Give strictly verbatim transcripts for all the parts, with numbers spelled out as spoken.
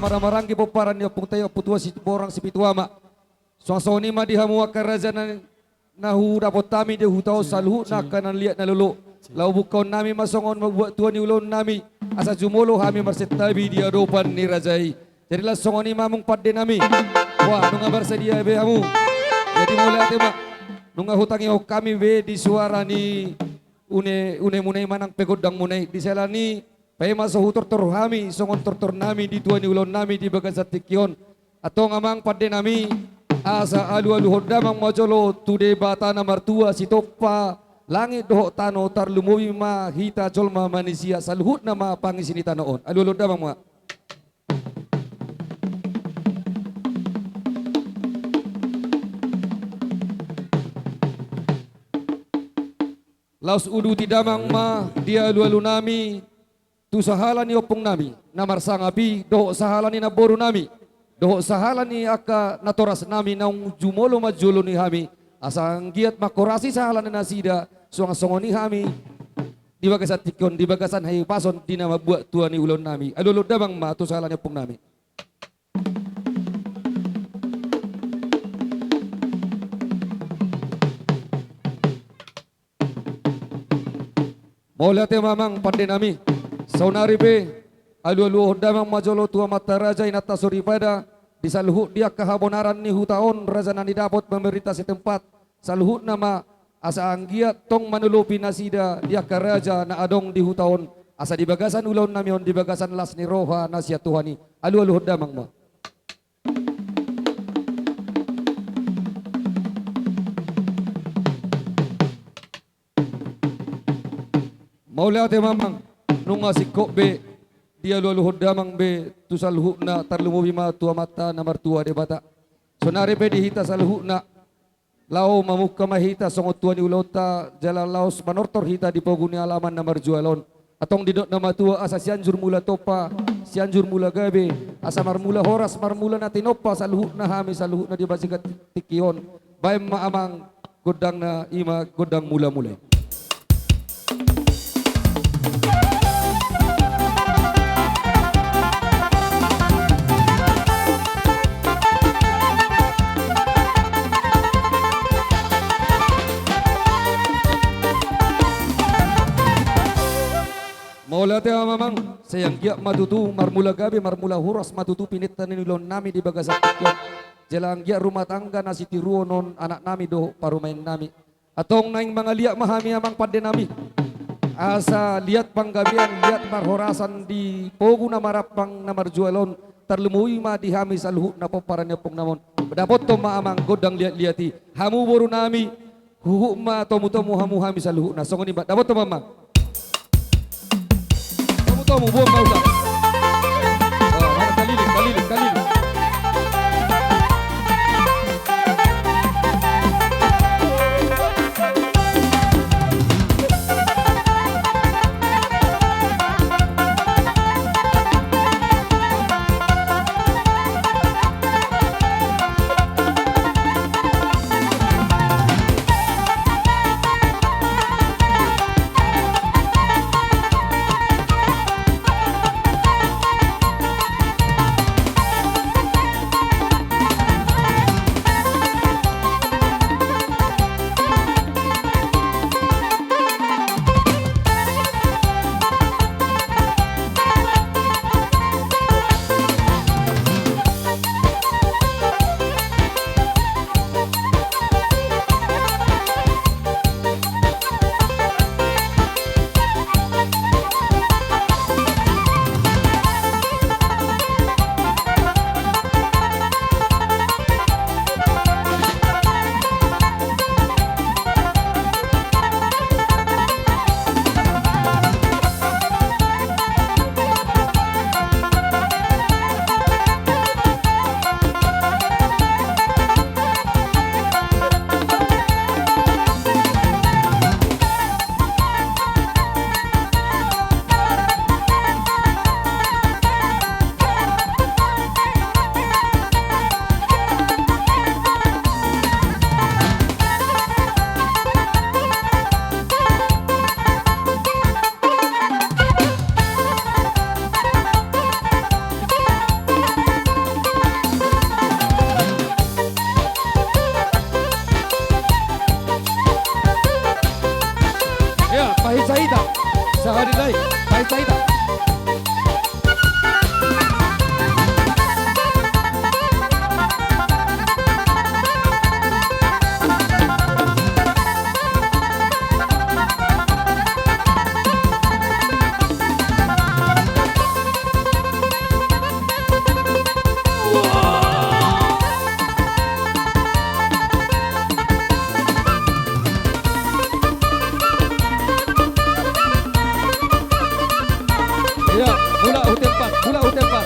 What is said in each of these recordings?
marhahamaranggi pomparan ni ompungta i, Ompu Tua Situmorang Sipitu Ama. Suang songon i ma di hamu angka raja na, na hudapot hami di huta on, saluhutna angka na liat na lolo. Laho bungkaon nami ma songon mambuat tua ni ulaon nami, asa jumolo hami marsantabi di adopan ni raja i. Jadi laos songon i ma amang pande nami. Wah, nunga marsadia be hamu. Jadi mauliate ma. Nunga hutangihon hami be di suara ni une, unemuna i manang pe gondangmuna i. Di sela ni, paima so hutortor hami songon tortor nami di tua ni ulaon nami di bagasan tingki on. Antong amang pande nami, asa alualuhon damang ma jolo tu Debata na martua sitompa langit dohot tano, tarlumobi ma hita jolma manisia saluhutna ma pangisi ni tano on. Alualuhon damang ma. Laos uduti damang ma di alualu nami tu sahala ni ompung nami na marsangap i dohot sahala ni namboru nami dohot sahala ni angka natoras nami naung jumolo manjoloi hami, asa anggiat manghorasi sahala ni nasida, suang songon i hami di bagasan tingki on, di bagasan hahipason di na mambuat tua ni ulaon nami. Alualuhon damang ma tu sahala ni ompung nami. Mauliate ma amang pande nami. Saonari pe alualuhon damang ma jolo tu amanta raja, inanta soripada, di saluhut di angka habonaran ni huta on, raja na nidapot, pemerintah setempat, saluhutna ma, asa anggiat tong manolopi nasida di angka raja na adong di huta on, asa di bagasan ulaon nami on, di bagasan las ni roha na sian Tuhan i. Alualuhon damang ma. Mauliate ma amang, nunga singkop be dialualuhon damang be tu saluhutna, tarlumobi ma tu Amanta na martua Debata. Saonari pe di hita saluhutna, laho mamungka ma hita songon tua ni ulaonta, jala laos manortor hita di pogu ni alaman na marjual on. Antong didok na matua, asa Sianjur Mula Tompa, Sianjur Mula Gabe, asa marmula horas, marmula na tinompa saluhutna hami saluhutna di bagasan tingki on. Baen ma amang gondangna, i ma gondang mulamula i. Mauliate ma amang, sai anggiat ma tutu marmula gabe, marmula horas ma tutu pinta ni ulaon nami di bagasan tingki on. Jala anggiat rumah tangga na sitiruon on anak nami dohot parumaen nami. Antong naeng mangaliat ma hami amang pande nami, asa liat panggabean, liat parhorasan di pogu na marampang na marjual on, tarlumobi ma di hami saluhutna pomparan ni ompung nami on. Dapothon ma amang gondang liatliat i. Hamu boru nami, huhut ma tomutomu hamu hami saluhutna. Songon i ma, dapothon ma amang. Tomutomu, boan ma usa. Ah, mana kaliling, kaliling, kaliling. Saita, sahali nai, baen saita. Ia, mulak hu tempat, mulak hu tempat.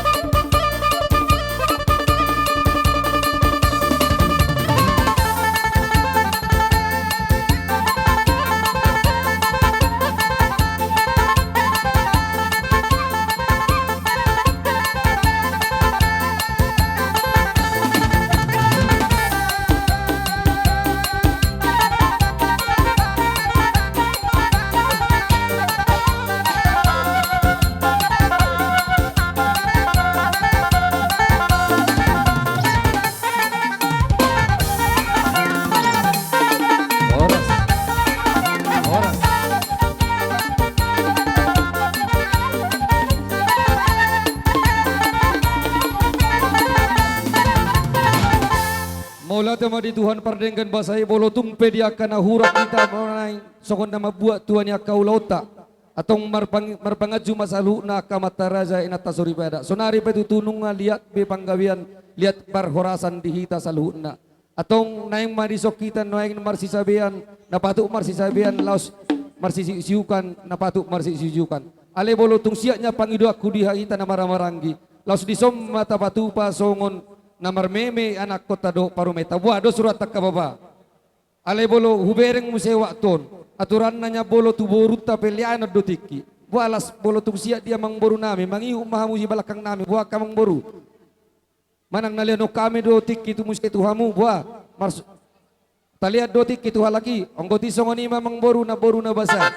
Horas. Horas. Mauliate ma di Tuhan pardenggan basa i, molo tung pe di angka na hurang hita songon na mambuat tua ni angka ulaonta. Antong marpang-, marpanganju ma saluhutna angka amanta raja, inanta soripada. Sonari pe tutu nunga liat be panggabean, liat parhorasan di hita saluhutna. Antong naeng ma dison hita naeng marsisabean, na patut marsisabean, laos marsisiukan, na patut marsisiukan. Alai molo tung siat nian pangidoanku di hita na marhahamaranggi, laos dison ma tapatupa songon na marmeme anakkonta dohot parumaenta. Boha do surat angka bapa. Alai molo hubereng muse waktu on, aturanna nian molo tu borunta pe leanon do tingki. Boha, las molo tung siat di amangboru nami, mangihut ma hamu di balakang nami, boha angka amangboru. Manang na leanon hami do tingki tu muse tu hamu, boha. Mars-, talean do tingki tu halak i, anggo tung songon i ma amangboru, namboru na basa.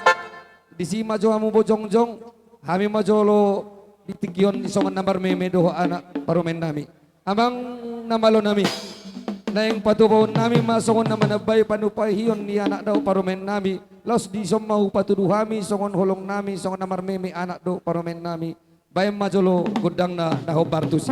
Disi ma jo hamu jongjong, hami ma jolo di tingki on songon na marmeme dohot anak parumaen nami. Amang na malo nami, naeng patupaon nami ma songon na manambai panupahion ni anak dohot parumaen nami, laos dison ma hupatudu hami songon holong nami, songon na marmeme anak dohot parumaen nami. Baen ma jolo gondangna na hombar tusi.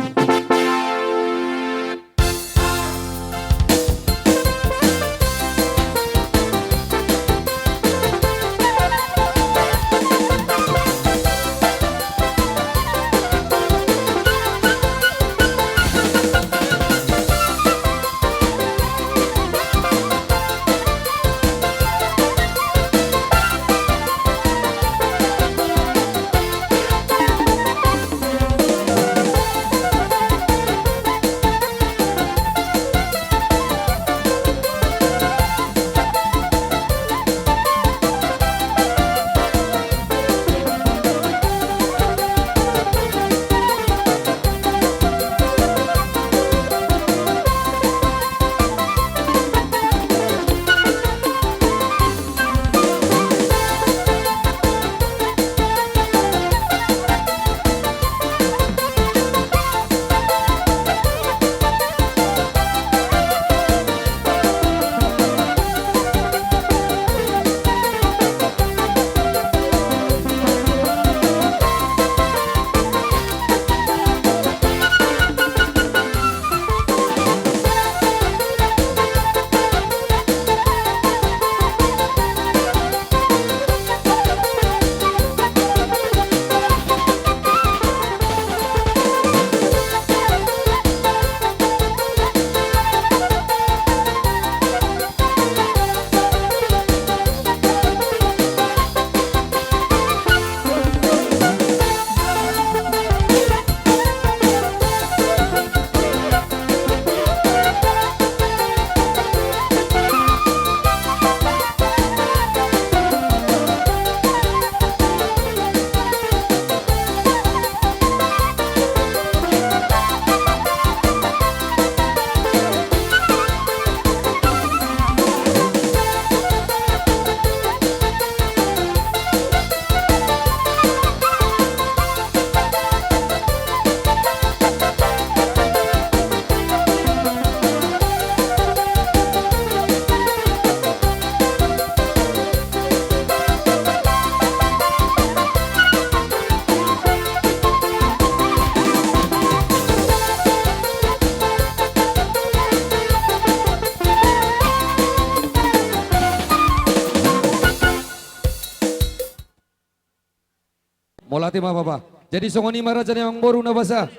Mauliate ma, Papa. Jadi songon i ma raja ni amangboru na basa,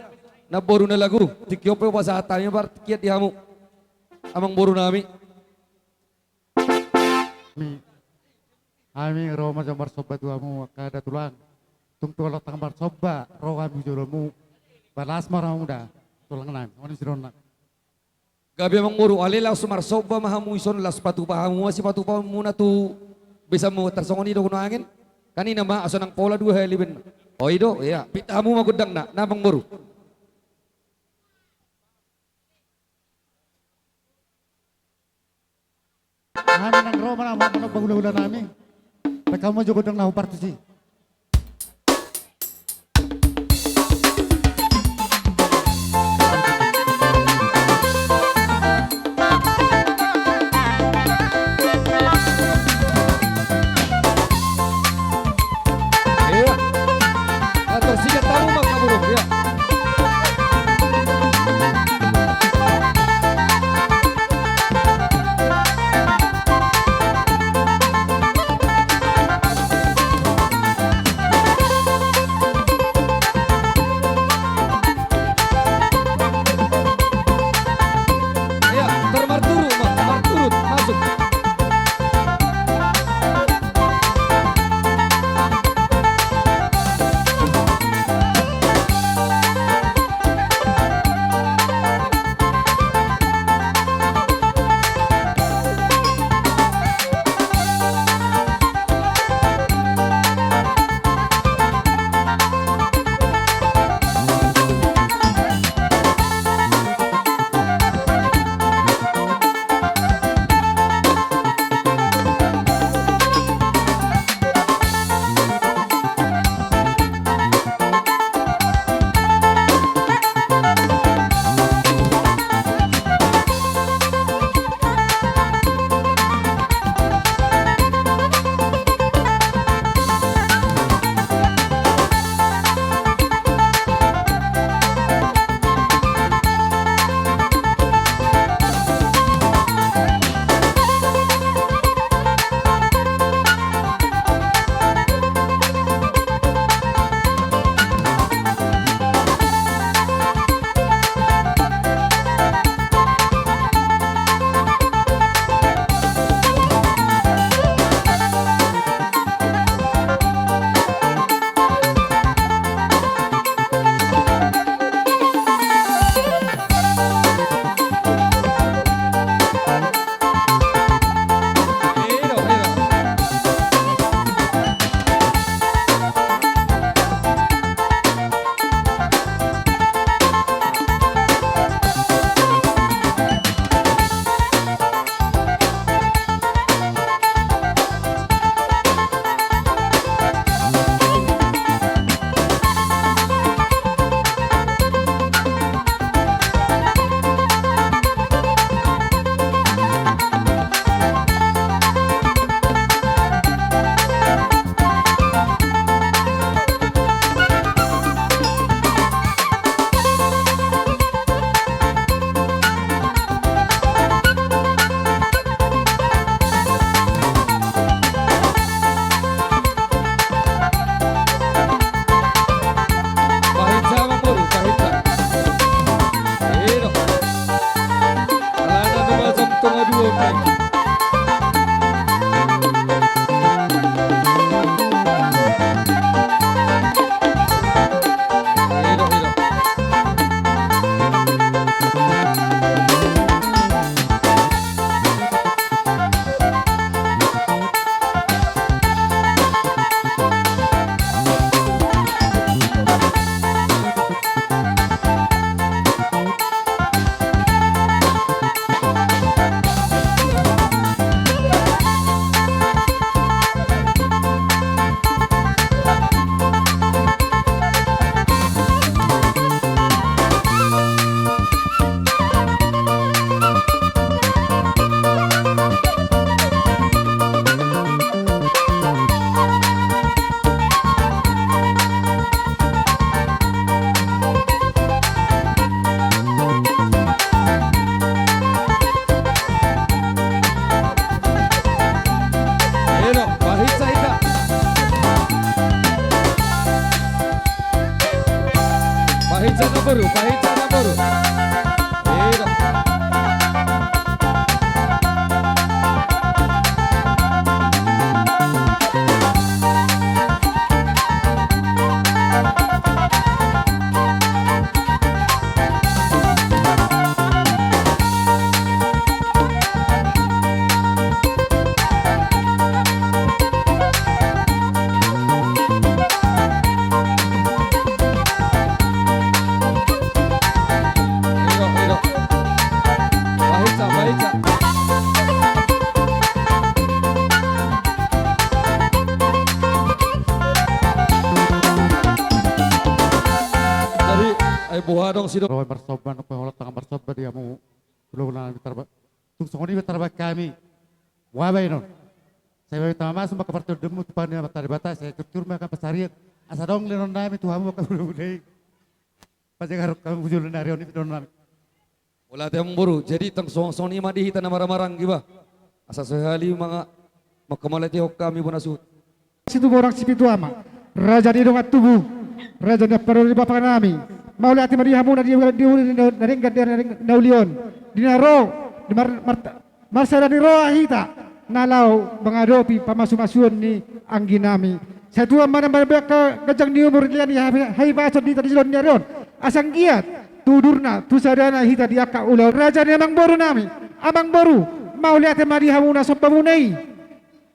namboru na lagu. Tingki on pe hupasahat hami ma partingkian di hamu, amangboru nami. Hami, hami ro ma jolo marsomba tu hamu angka da tulang. Tung tu olo tang marsomba ro hami jolo mu. Balas ma ro hamu da tulang nami. Songon i sidonna. Gabe amangboru, alai laos marsomba ma hamu dison, laos patupa hamu ma sipatupaonmuna tu besanmu, tarsongon i do gunung angin. Kan i nama, asa nang pola dua hali baen. O i do, ia, pita hamu ma gondangna, na amangboru. Hami nang ro ma na manomba hulahula nami. Baen hamu ma jo gondang na hombar tusi. Iya. Atur sikat tamu, Bang, kaburu, iya. Pahinsa na boru, pahinsa na boru. Ida. Jadi, ai boha adong sidok. Roha marsomba, nang pe holan tangan marsomba di hamu. Ulaon nami tarba-, tung songon i ma tarbaen hami. Boha baenon. Sai hami tama masuk ma angka partondimu tu pangani Amanta Debata, sai turtur ma angka pansarian. Asa adong lehonon nami tu hamu angka mula-mula i. Pajagar hamu tu joloan ni ari on, i ma dohonon nami. Mauliate amang boru, jadi tung songon, songon i ma di hita na marhamaranggi ba. Asa sahali manga, manghamauliatehon hami bona suhut. Situmorang Sipitu Ama, raja ni dongan tubu, raja ni parpudi bapa nami. Mauliate ma di hamu na di, di, di, na denggan, di na uli on, di na ro, di mar-, mar-, marsada ni roha hita na laho mangadopi pamasu-masuon ni anggi nami. Sai Tuhan ma na mambahen angka ganjang ni umur, dilehon ni ha-, hahipason di hita di joloan ni ari on. Asa anggiat tudurna tu sadana hita di angka ulaon. Raja ni amang boru nami, amang boru, mauliate ma di hamu na sombamuna i.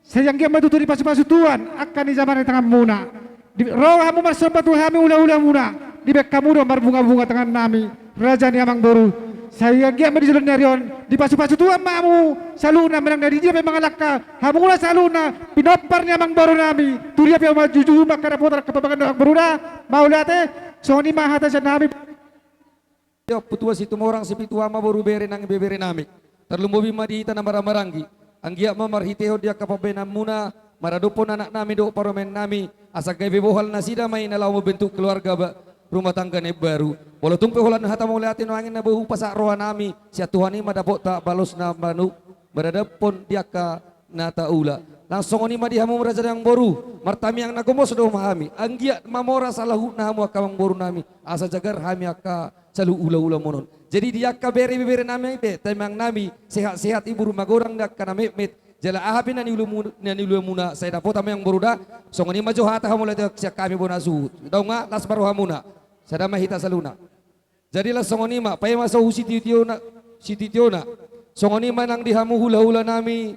Sai anggiat ma tutu dipasu-pasu Tuhan angka na jamar ni tanganmuna. Di, ro hamu marsomba tu hami hula-hulamuna, dibahen hamu do marbunga-bunga tangan nami, raja ni amang boru. Sai anggiat ma di joloan ni ari on dipasu-pasu Tuhan ma hamu saluhutna, manang na di dia pe mangalangka hamuna saluhutna, pinompar ni amang boru nami, tu dia pe hamu manjujung angka dapotan angka pambahenan ni amang boru da. Mauliate, songon i ma hata sian hami. Ompu Tuan Situmorang Sipitu Ama, boru, bere nang ibebere nami. Tarlumobi ma di hita na marhamaranggi. Anggiat ma marhitehon di angka pambahenanmuna, maradophon anak nami dohot parumaen nami, asa gabe bohal nasida ma i na laho mambentuk keluarga ba-, rumah tangga na imbaru. Molo tung pe holan hata mauliate nuaeng na boi hupasahat roha nami, sian Tuhan i ma dapotta balos na manu-, maradaphon di angka na taula. Nang songon i ma di hamu raja ni amang boru, martamiang na gomos do ma hami. Anggiat mamora saluhutna hamu angka amang boru nami, asa jagar hami angka saluhut hula-hulamunon. Jadi di angka bere ibebere nami pe, tamiang nami, sehat-sehat, ibur magodang di angka na metmet. Jala aha pe na niula mu-, na niulamuna, sai dapotan ma i amang boru da. Songon i ma jo hata hamauliateon sian hami bona suhut. Dao nga, las ma rohamuna. Sada ma hita saluhutna. Jadi laos songon i ma, paima so husitio-tiona, sitio-tiona. Songon i ma nang di hamu hula-hula nami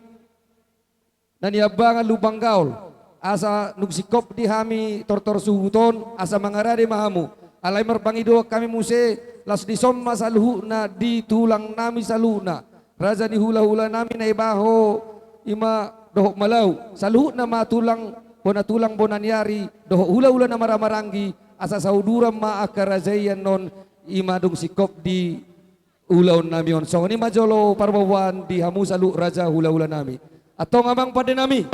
na niambangan Lumban Gaol. Asa dung singkop di hami tortor suhut on, asa mangarade ma hamu. Alai marpangidoan hami muse, laos dison ma saluhutna di tulang nami saluhutna. Raja ni hula-hula nami Naibaho, i ma dohot Malau. Saluhutna ma tulang, bona tulang, bona ni ari, dohot hula-hula na marhamaranggi, asa sauduran ma angka raja i annon, i ma dung singkop di ulaon nami on. Songon i ma jolo parboaboaan di hamu saluhut raja hula-hula nami. Antong amang pande nami,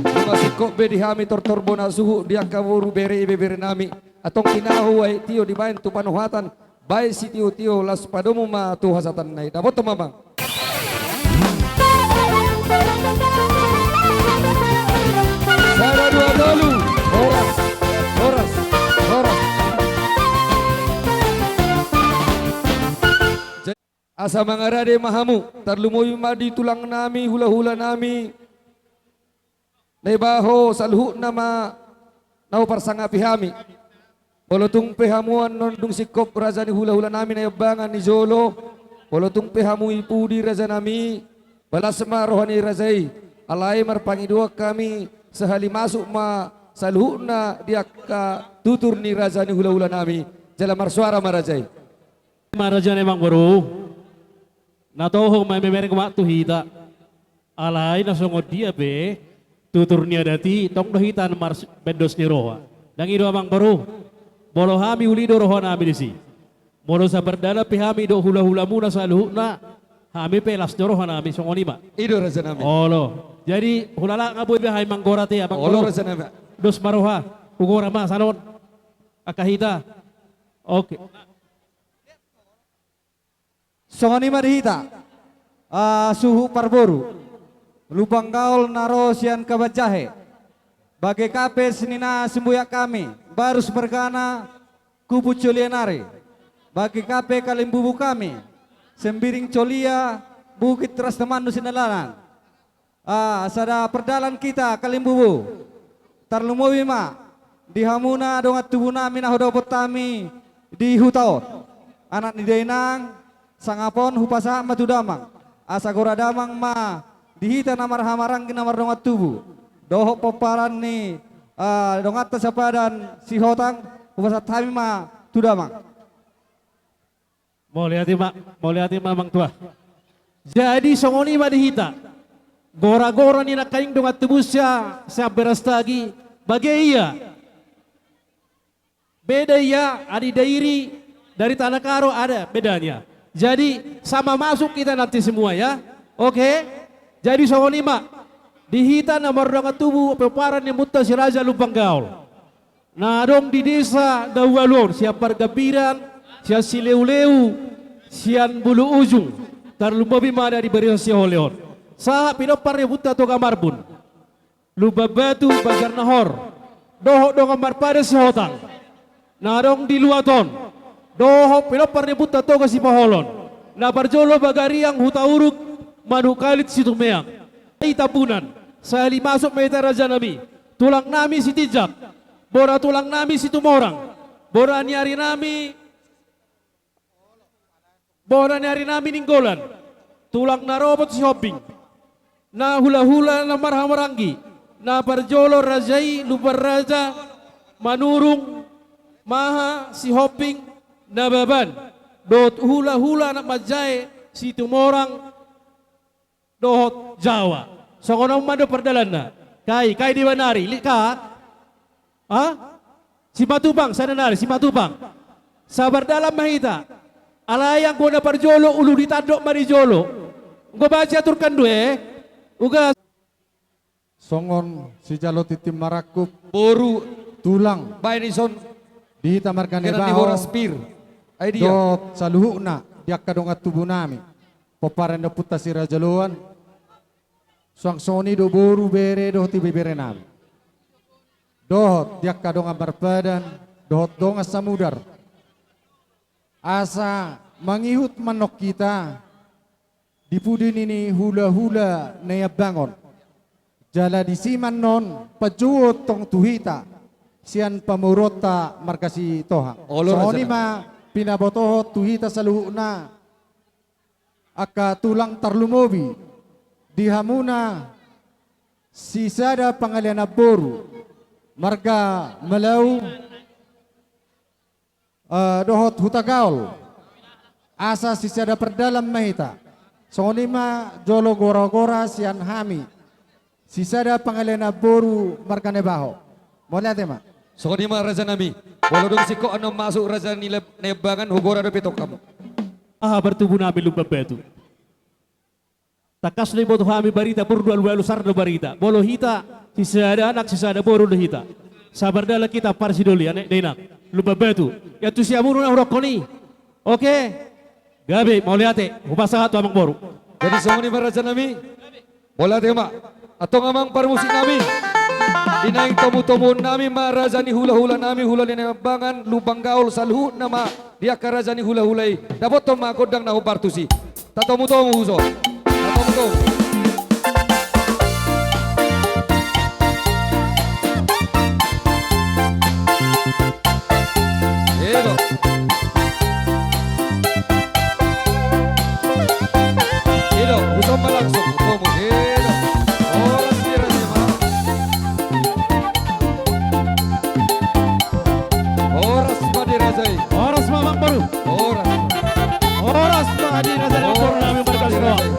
nunga singkop be di hami tortor bona suhut di angka boru, bere ibebere nami. Antong tinahu aek tio dibaen tu panuhatan, baen sitio-tio, laos padomu ma tu hasahatanna i. Dapothon ma amang. Sada, dua, tolu. Horas. Horas. Horas. Asa mangarade ma hamu, tarlumobi ma di tulang nami, hula-hula nami Naibaho, saluhutna ma na huparsangapi hami. Molo tung pe hamu annon dung singkop raja ni hula-hula nami na niambangan di jolo, molo tung pe hamu i pudi raja nami, balas ma roha ni raja i. Alai marpangidoan hami, sahali masuk ma saluhutna di angka tutur ni raja ni hula-hula nami, jala marsuara ma raja i. Ma raja ni amang boru, na toho ma i, memereng ma tu hita. Alai na songon dia pe tutur ni adat i, tong do hita na mars-, mendos ni roha. Ndang i do amang boru, molo hami uli do roha nami disi. Molo sapardalan pe hami dohot hula-hulamuna saluhutna, hami pe las do roha nami, songon i ma. I do raja nami. Olo. Jadi hulala nga boi be hami manggora te amang boru. Olo raja nami. Dos ma roha, hugora ma sanon. Angka hita. Oke. Songon i ma di hita, ah, suhut parboru Lumban Gaol na ro sian Kabanjahe. Bage kapes ni na simbuyak hami, barus mergana, Kubun Colia nari, bagi hape kalimbubu hami, Sembiring Colia, Bukit Ras Temannus Sinalanan. Ah, sada pardalan hita kalimbubu. Tarlumobi ma di hamuna dongan tubu nami na hudapot hami di huta on. Anak ni dainang, sangap on hupasahat ma tu damang. Asa gora damang ma di hita na marhahamaranggi na mardongan tubu. Dohot pomparan ni, ah, donganta sapadan Sihotang, hupasahat hami ma tu damang. Mauliate ma, mauliate ma amang tua. Jadi songon i ma di hita. Gora-gora ni nangkaning dongan tubunta sian Berastagi, bage ia. Beda ia, Adi Dairi dari Tanah Karo ada bedanya. Jadi sama masuk kita nanti semua ya. Oke. Jadi songon i ma di hita na mardongan tubu pomparan ni ompunta si Raja Lumban Gaol. Na adong di desa na ualu on, sian Pargambiran, sian Sileuleu, sian Bulu Ujung, tarlumobi ma na di barisan Siholeon. Sahat pinompar ni ompunta Toga Marbun, Lumban Batu, Banjarnahor, dohot dongan marpadan Sihotang, na adong di luat on, dohot pinompar ni ompunta Toga Sipaholon, na parjolo Bagariang, Hutauruk, Manuk Kalit, Situmeang. I Tambunan, sahali masuk ma hita raja nami, tulang nami Sitinjak, bona tulang nami Situmorang, bona ni ari nami, bona ni ari nami Nainggolan, tulang na ropot Sihombing, na hula-hula na marhahamaranggi, na parjolo raja i Lumban Raja, Manurung, Maha, Sihombing, Nababan, dohot hula-hula anak manjae Situmorang, dohot Jawa. Songon on ma do pardalanna. Kai, kai deba nari, lihat. Ha? Simatupang, sada nari, Simatupang. Sabar dalan ma hita. Alai anggo na parjolo, ulu ditandok ma di jolo. Anggo baca turkan due. Uga. Songon sijalo tintin marangkup. Boru. Tulang. Baen ison. Di hita marga Nabaho. Boras pir. Ai dia. Dohot saluhutna, di angka dongan tubu nami. Pomparan ni ompunta si Raja Loan. Suang songon i do boru, bere dohot ibebere nami. Dohot di angka dongan marpadan, dohot dongan samudar. Asa mangihut ma annon hita, di pudi ni hula-hula Naiambangon. Jala disi ma annon panjouon tong tu hita, sian pamoruonta marga Sitohang. Olo, Raja. Songon i ma pinabotohon tu hita saluhutna, angka tulang tarlumobi, di hamuna sisada pangalean namboru, marga Malau, eh, dohot Hutagaol, asa sisada pardalan ma hita. Songon i ma jolo gora-gora sian hami. Sisada pangalean namboru marga Nabaho. Mauliate ma. Songon i ma raja nami. Molo dung singkop annon masuk raja ni Lab-, Naimbangan, hugora dope tong hamu. Aha partubu nami Lumban Batu. Tangkas do diboto hami barita, pur do alu-alu, sar do barita. Molo hita sisada anak sisada boru do hita. Sabar dalan hita, parsidoli anak dainang. Lumban Batu. Ia tu siamun na hudok hon i. Oke. Gabe, mauliate, hupasahat tu amang boru. Jadi songon i ma raja nami. Mauliate ma. Antong amang parmusik nami. Di naeng tomu-tomuon nami ma raja ni hula-hula nami, hula ni Naimbangan, Lumban Gaol, saluhutna ma di angka raja ni hula-hula i. Dapothon ma gondang na hombar tusi. Tatomu-tomu, huso. Tatomu-tomu. Edo. Edo, huso ma langsung, huso ma. Edo. Horas ma di raja i ma. Horas ma di raja i. Horas ma, Bang Boru. Horas. Horas ma di raja i, Bang Boru, nami marga Sitohang.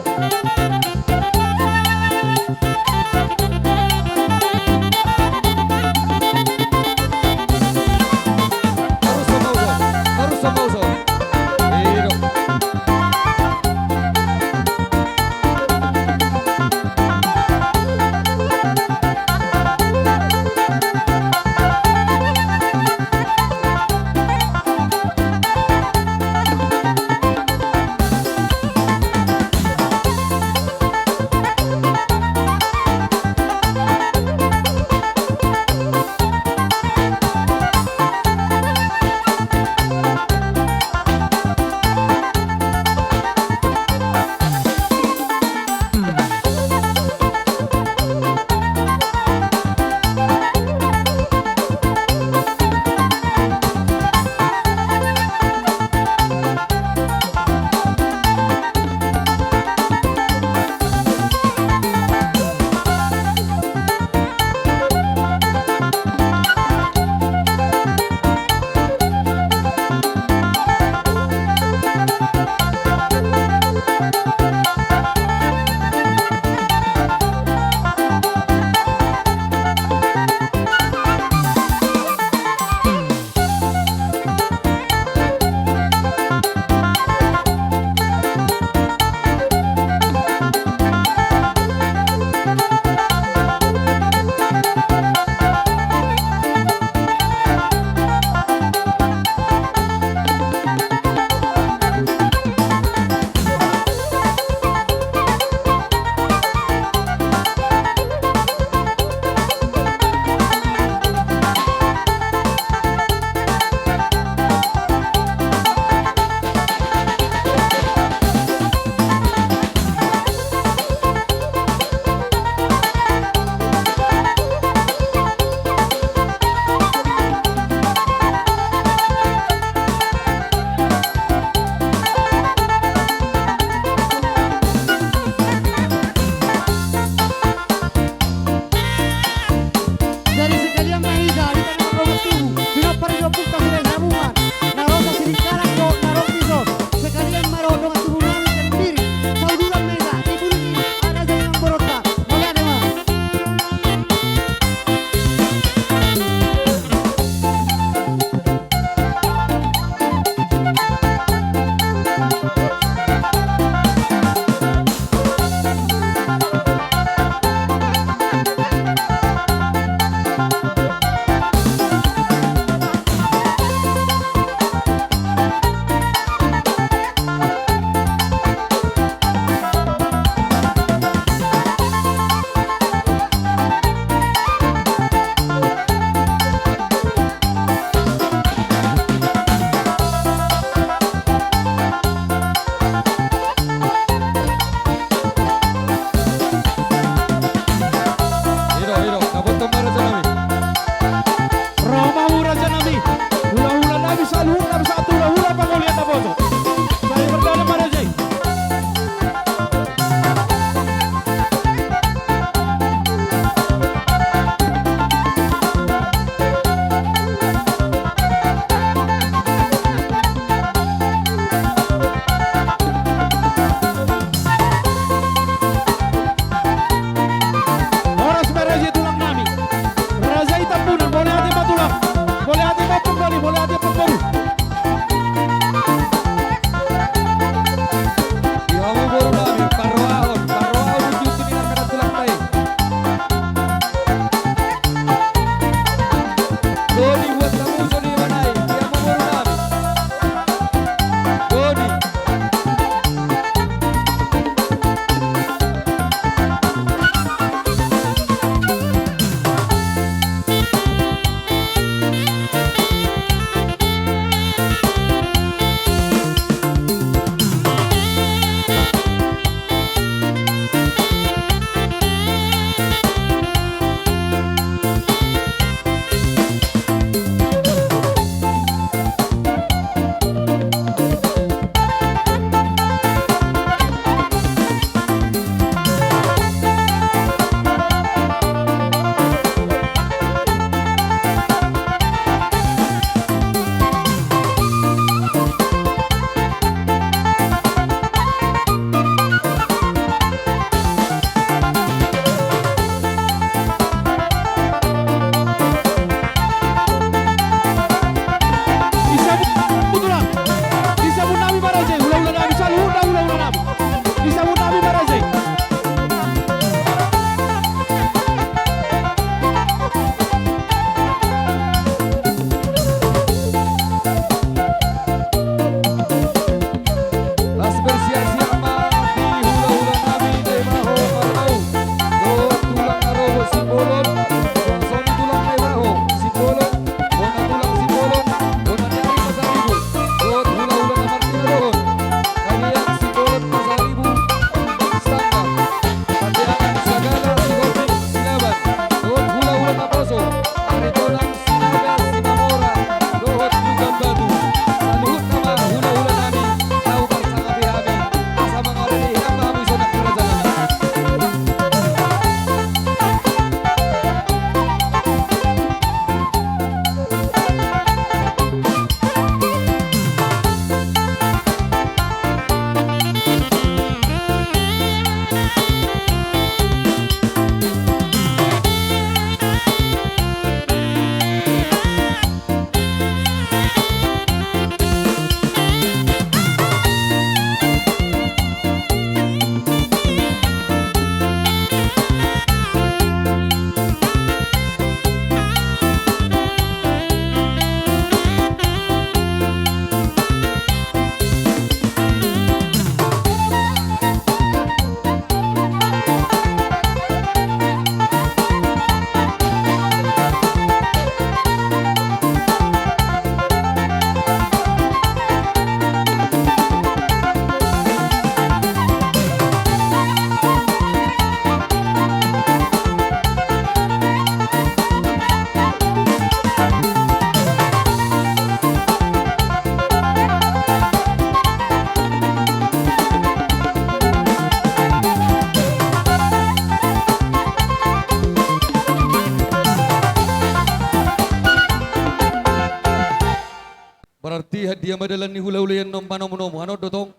Arti, handia ma dalan ni hulahula i annon panomunomu, annon do tong.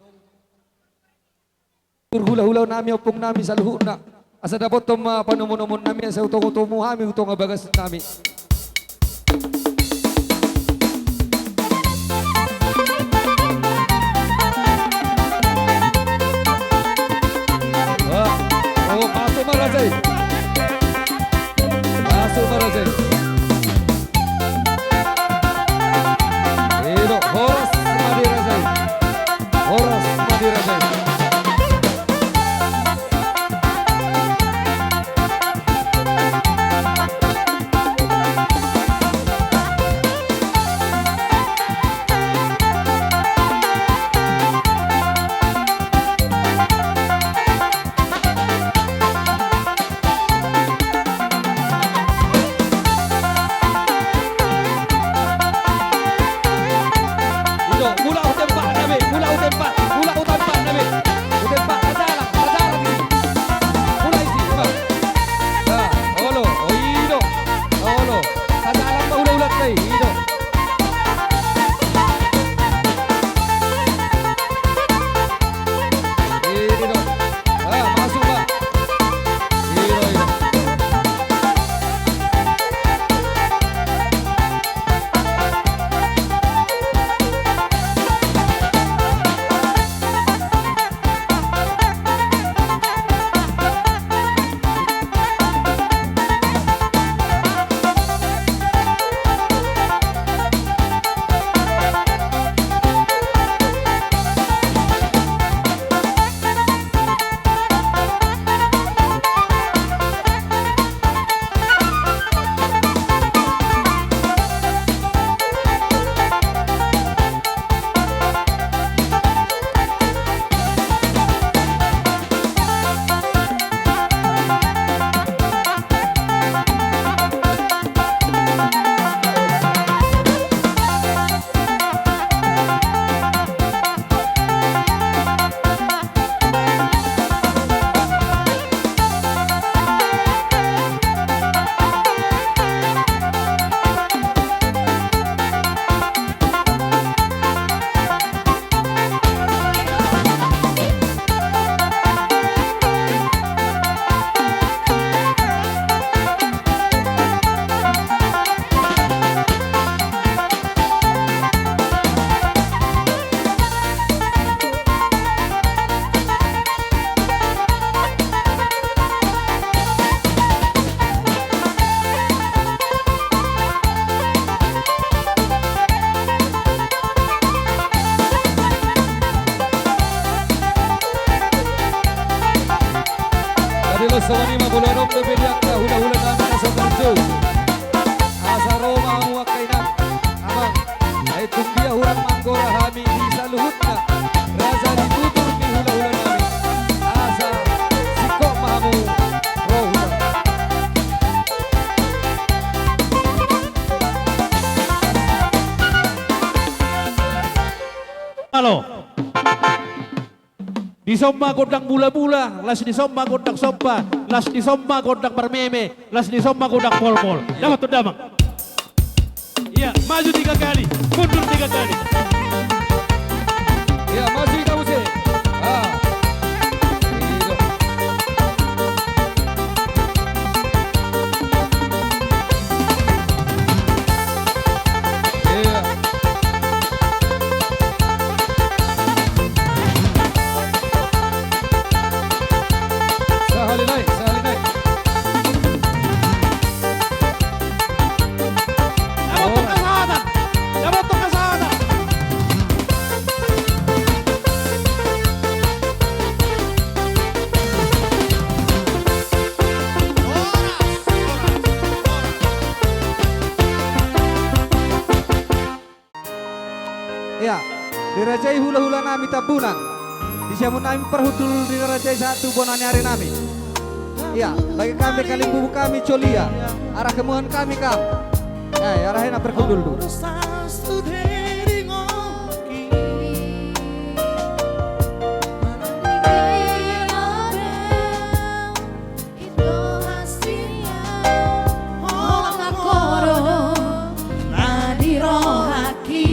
Hulahula nami, ompung nami saluhutna. Asa dapothon ma panomunomuon nami, asa hutomutomu hami tu tonga bagas nami. Ah, oh, masuk ma raja i. Masuk ma raja i. I do, horas ma di raja i. Horas ma di raja i. I do, mulak hu tempat nami, mulak hu tempat, mulak hu tempat nami. Hu tempat, sajalang, sajalang i. Mulak i si, ima. Nah, olo, oh, i do. Olo, sajalang ma hulahulanta i, i do. I do. Ah, masuk ma. I do, i do. Jadi, los songon i ma, molo adong dope di angka hulahula nami na so tarjou, asa ro ma hamu angka inang, amang. Ai tung dia hurang manggora hami di saluhutna raja ni tutur ni hulahula nami. Asa singkop ma hamu ro huta. Halo. Dison ma gondang mulak-mulak, las dison ma gondang somba, las dison ma gondang marmeme, las dison ma gondang molmol. Dapothon damang. Iya, maju tiga kali, mundur tiga kali. Iya, maju hita muse. Ah. Iya. Sahali nai, sahali nai. Dapothon hasahatan, dapothon hasahatan. Iya, dirajai hulahula nami Tambunan. Disiamun nami parhundul di raja i sahat tu bona ni ari nami. Iya, bagi kami kalimbubu kami Colia, arah kemuhan kami kam. Iya, arah ena parhundul tu. Holan nangkodo na di rohangki,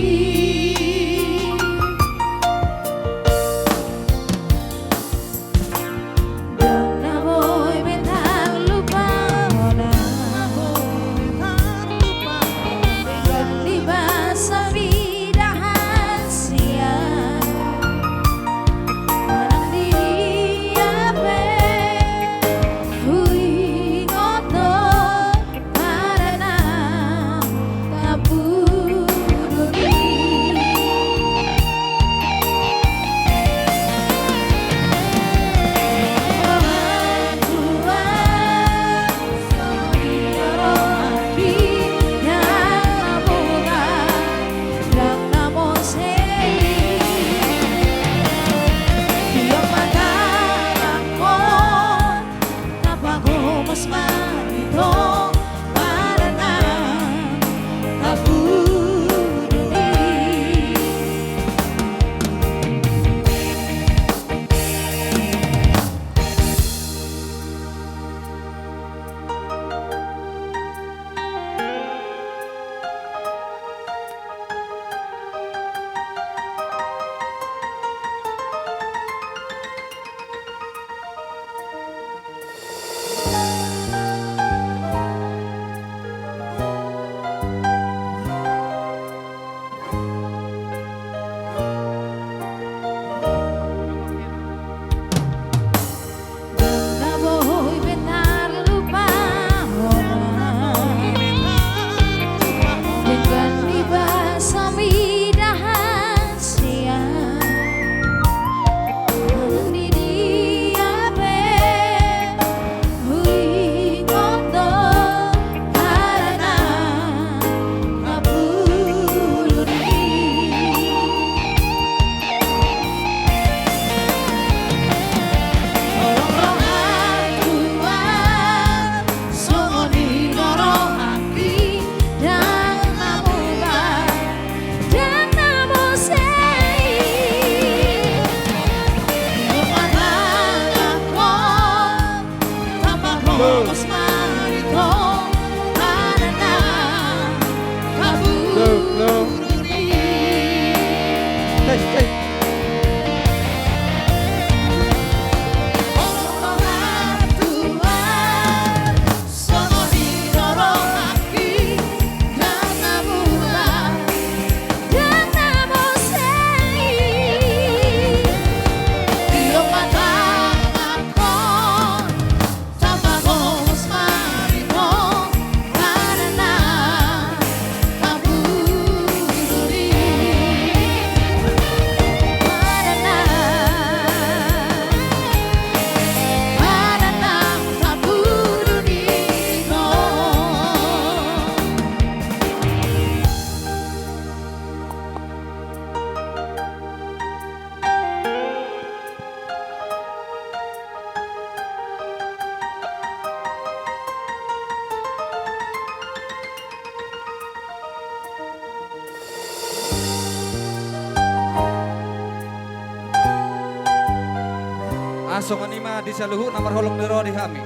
Songon i ma di saluhutna marholong ni roha di hami,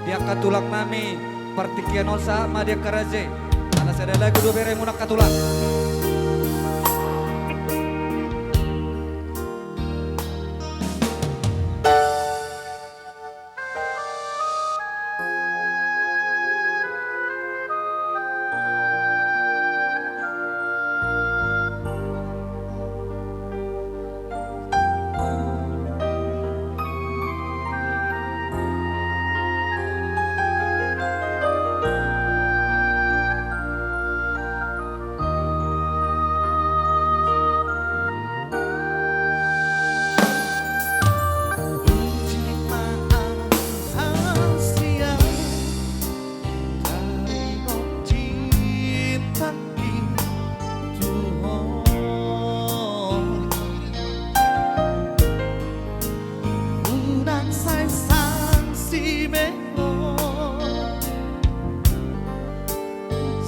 di angka tulang nami, partingkian on sahat ma di angka raja i. Ala sada lagu do beremuna angka tulang. Unang sai sangsi be ho,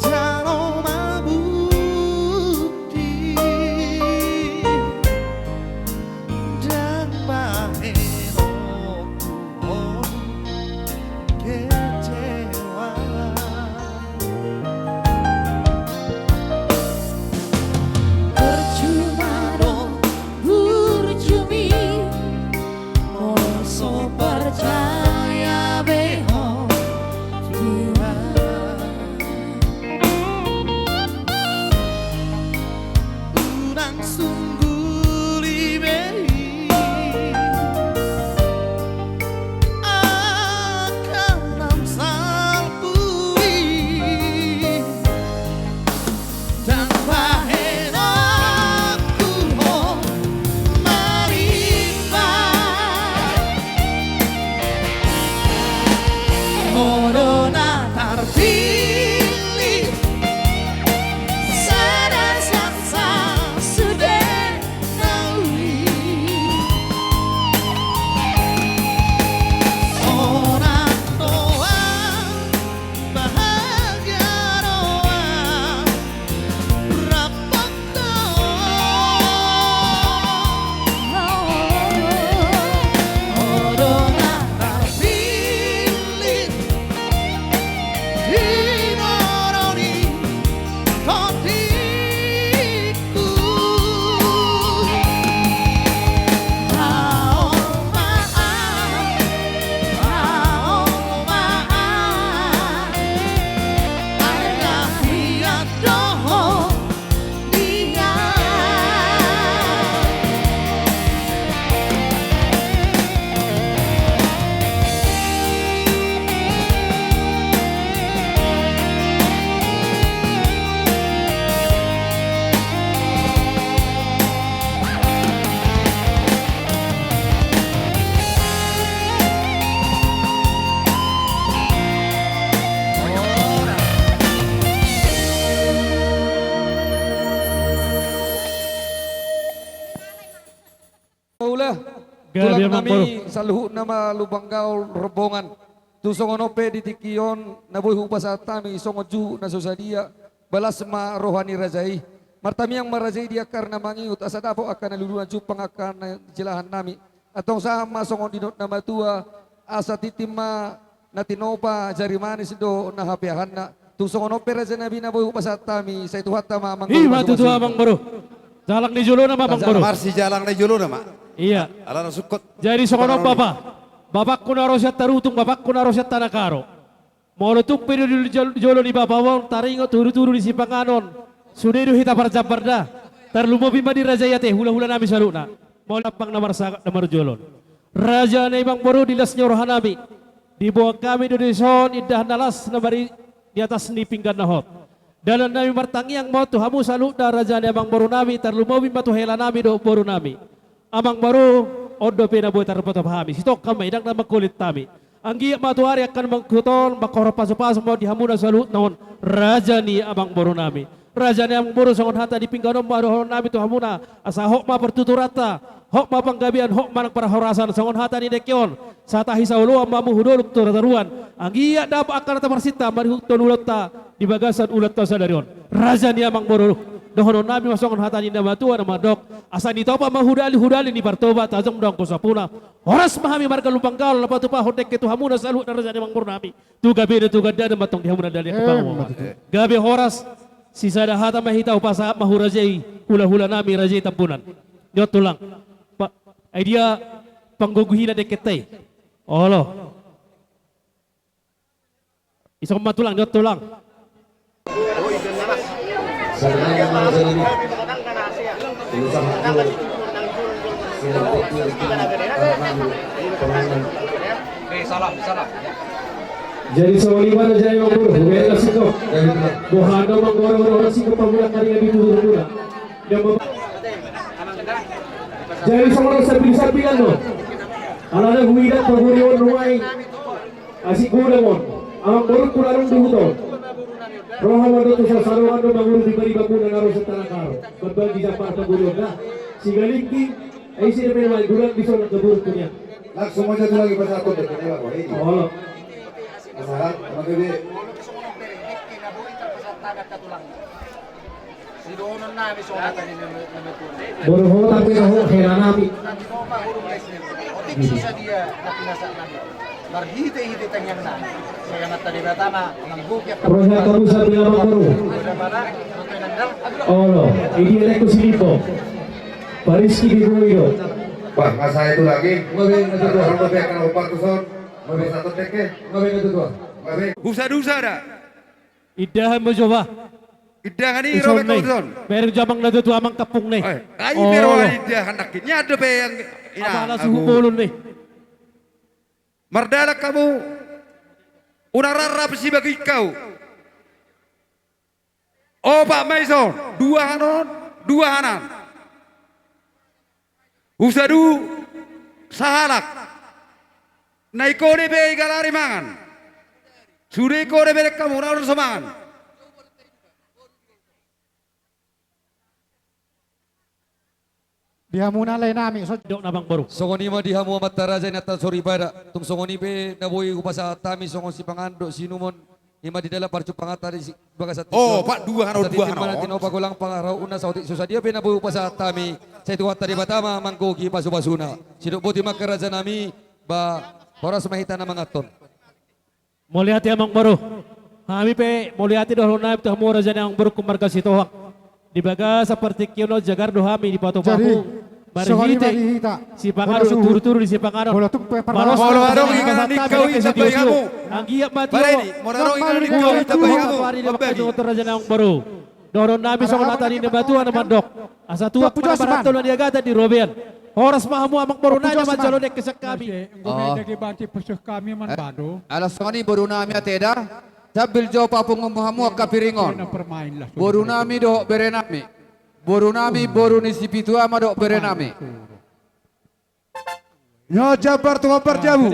jalo ma bukti ndang bahenonku on kecewa. Percuma do burjumi molo so percaya be ho Tuhan. Unang sungguli be i angka na salpu i. Ndang bahenonku ho malimbar. Ho do na tarpillit sada sangsang sude na uli. Sonang do au bahagia do au rap Paula, gabe tulang nami, Amangboru, saluhutna ma Lumban Gaol rombongan. Tung songon on pe di tingki on na boi hupasahat hami songon juhut na so sadia, balas ma roha ni raja i. Martamiang ma raja i di angka na mangihut asa dapot angka na luluna jumpang angka na jelahan nami. Antong sahat ma songon nidok na matua, asa tintin ma na tinopa, jari manis do na hapeahanna. Tung songon on pe raja nami na boi hupasahat hami, sai Tuhanta ma, Amangboru. I ma tutu, Amangboru. Jalang ni jolona ma, Amangboru. Marsi jalang ni jolona ma. Iya. Alana sungkot. Jadi songon on, Bapa. Bapakku na ro sian Tarutung, bapakku na ro sian Tanah Karo. Molo tung pe do di jol-, jolo ni bapam on taringot tudutudu ni sipanganon, sude do hita parjambar da. Tarlumobi ma di raja i ate, hulahula nami saluhutna. Molo dampang na marsangap na marjolo on. Raja nami, Amangboru, di las ni roha nami, diboan hami do dison indahan na las na mari di atas ni pinggan na hot. Dalan nami martangiang ma on tu hamu saluhutna, raja nami, Amangboru nami, tarlumobi ma tu hela nami dohot boru nami. Amangboru, on dope na boi tarpatupa hami, sitongka ma i, ndang na mangkulit hami. Anggiat ma tu ari angka na mangihut on mangkorhon pasupasu ma on di hamuna saluhutna on, raja ni Amangboru nami. Raja ni Amangboru, songon hata ni pinggan on ma dohonon nami tu hamuna, asa hot ma partuturanta, hot ma panggabean, hot ma nang parhorasan, songon hata ni dengke on: Satahi saoloan ma hamu hu dolok tu hatoruan, anggiat dapot angka na taparsinta mangihuthon ulaonta di bagasan ulaonta sadari on. Raja ni Amangboru, Dohonon nami ma songon hata ni na matua na mandok: Asa nitopa ma hudali, hudali ni partoba, tajom do angka sapuna. Horas ma hami marga Lumban Gaol na patupahon dengke tu hamuna saluhut na raja ni amangboru nami. Tu gabe do tu ganda do ma tong di hamuna dalihan tu pangomoan. Gabe horas. Sisada hata ma hita, hupasahat ma hu raja i, hulahula nami raja i Tambunan. Ni on tulang. Pa, ai dia panggogohina dengkenta i? Olo. Ison ma tulang, ni on tulang. Jadi songon i ma na jadi amangboru, hubereng na singkop. Boha do manggoro-goro na singkop pamula kari na ditutur mula. Jadi songon i sambil-sambilan do. Alana huida paguri on nuaeng. Asing godang on, amangborungku na adong di huta on. Roha ma do tu sasarongan do mangurung di paribakuna na ro sian Tanah Karo. Bambang di Jakarta guru on da. Sigalingking, ai isi dope na main gulang di son angka burung punya. Langsung aja tu lagi pas atur deh, kenapa kau ini? Olo. Masalah, sama bebe. Boru Hotak pe na ho hela nami. Roha kamu sabi amangboru. Olo, i dia lek tu si Limbo. Pariski di boi do. Wah, masa itu lagi. Ngabe na tutua. Orang lebih akan opat tu son. Ngabe satu teke. Ngabe na tutua. Ngabe. Husa-husa da. Indahan ma jo bah. Indahan i ro pe kau tu son. Bereng jo amang na tutua, amang kampung ni. Ai pe ro indahan nangkin. Nia dope yang ina. Apala suhut bolon ni. Mardalan hamu. Unang rap-rap sibagik hamu. Opat ma i son. Dua hanon, dua hanan. Husa du sahalak. Na i kode pe i galari mangan. Sude i kode pe dengkamu na ro so mangan. Di hamuna lae nami so dok na amangboru. Songon i ma di hamu amanta raja inanta soripada. Tung songon i pe na boi hupasahat hami songon sipanganon dohot siinumon. I ma di dalan parjumpanganta di bagasan tingki on. Opat, dua hanon, dua hanon. Asa tintin ma na tinopa golang pangarahutna, saotik so sadia pe na boi hupasahat hami, sai Tuhanta Debata ma manggohi pasupasuna. Sidok boti ma angka raja nami, ba horas ma hita na manganhon. Mauliate amangboru. Hami pe mauliate dohonon nami tu hamu raja ni amangborungku marga Sitohang. Di bagasan partingkian on jagar do hami dipatupa hamu. Jadi, songon i ma di hita. Marhite sipanganon, turu-turu di sipanganon. Molo tung pe parmalas. Molo adong inganan ni hau i tambai hamu. Anggiat ma tio. Molo adong inganan ni hau i tambai hamu. Raja ni amangboru. Dohonon nami songon hata ni na matua na mandok: Asa tuak ma na marantol na niagatan di robean. Horas ma hamu amangboru nami manjalo dengke sian hami. Enggo ma dengke banci pusuk hami manbado. Ala songon i boru nami, ate da. Sambil jo papungu hamu angka piring on. Boru nami dohot bere nami. Boru nami, boru ni Sipitu Ama dohot bere nami. Nyo jambar tu hombar jabu.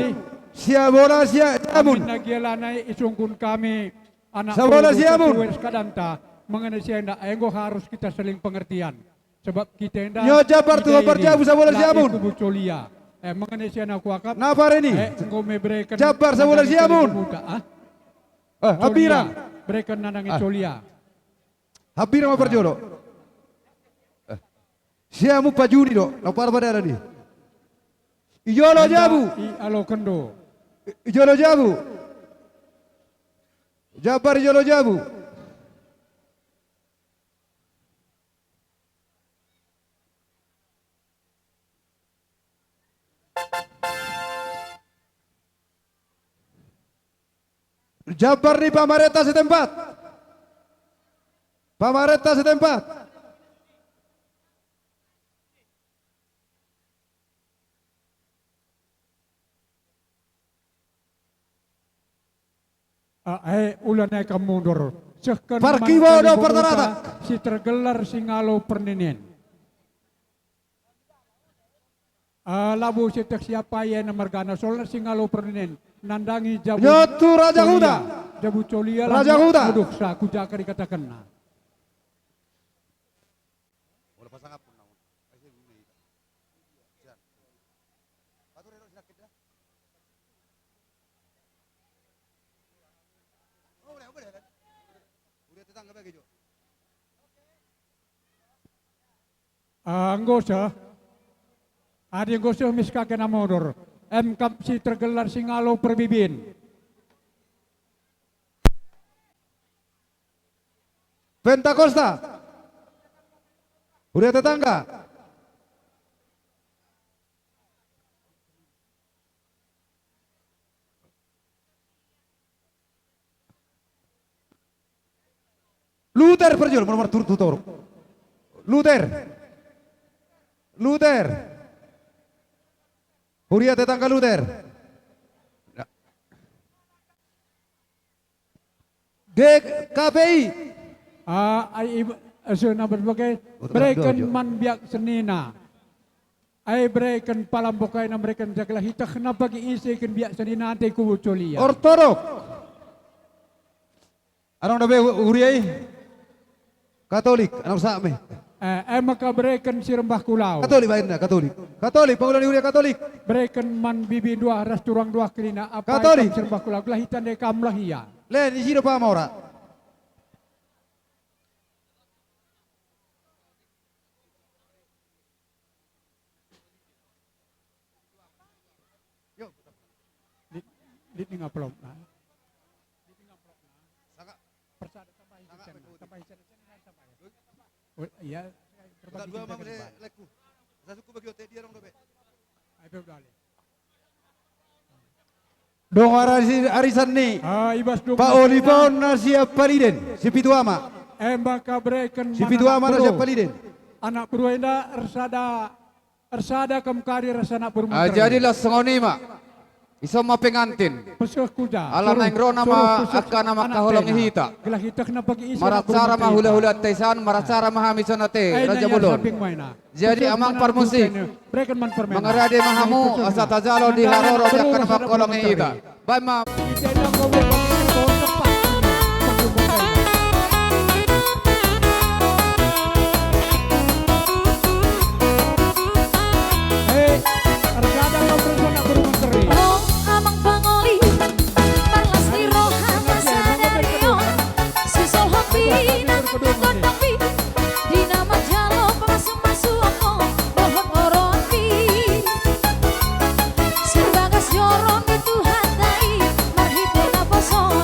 Siabola siamun. Sabola siamun. Mengenai sian na enggo harus kita saling pengertian. Sebab kita enda. Nyo jambar tu hombar jabu, sabola siamun. Mengenai sian na kuakap. Napa re ni? Jambar sabola siamun. Hambirang. Bereken nanang i colia. Hambirang ma parjolo. Siamun pajuni do, na parpadaran i. Ijolo jabu. I aloken do. Ijolo jabu. Jambar ijolo jabu. Jambar ni pamarenta setempat. Pamarenta setempat. Ae ula na i kan mundur. Parkibo do partaratak. Si tergelar singalo perninian. Labu setek siapa ia na margana soalna singalo perninian. Nandangi jabu. Nyotu Raja Huta. Jabu colia. Raja Huta. Uduk sa kujaka dikatakanna. Anggo so, adi anggo so, mis kake na modor. M K M C tergelar Singalo Parbibin. Pentakosta. Huria Tetangga. Luther Perjuangan, nomor turut tutor. Luther. Luther. Huria Tetangga Luther. G K P I. Ah, ai, i-, asu na berbagai. Bereken man biak senina. Ai bereken palambok ai na bereken jagalah hitah na pagi isi ikan biak senina ante kubu colia. Ortodok. Adong dope hu-, huria i? Katolik, adong same. Eh, eh, maka bereken sirembah kulau. Katolik baenna, Katolik. Katolik, pangula ni huria Katolik. Bereken man bibi dua ras turang dua kerina apa Katolik. Sirembah kulau, gelah hitande kam lahia. Len, isi do pamora. Di, di, di ngapelok na. Persada tambahi sena, tambahi sena, sena tambahi. Oh, iya, berbagi dua mang le, leku. Saya suku bagi ote dia dong dope. Ayo, dua kali. Dongan ari-, arisan ni. Ah, ibas dua. Pak Olivaon na siap paliden, si pitu ama. Emba kabreken si pitu ama na siap paliden. Anak beruenda ersada. Ersada kam kari ersada burung. Ah, jadi lah songon i ma. Ison ma pengantin. Ala naeng ro nama angka na mangkaholongi hita. Maracara ma hulahula ate isan, maracara ma hami songon ate Raja Bolon. Jadi amang parmusik, mangarade ma hamu asa tajalo di haroro di angka na mangkaholongi hita. Baen ma. Ro amang pangoli, marlas ni roha na sadari on, sisol hot pina gondang bi, di na manjalo pamasumasuon on, dohot oroan bi. Sian bagas joro ni Tuhanta i, marhite naposo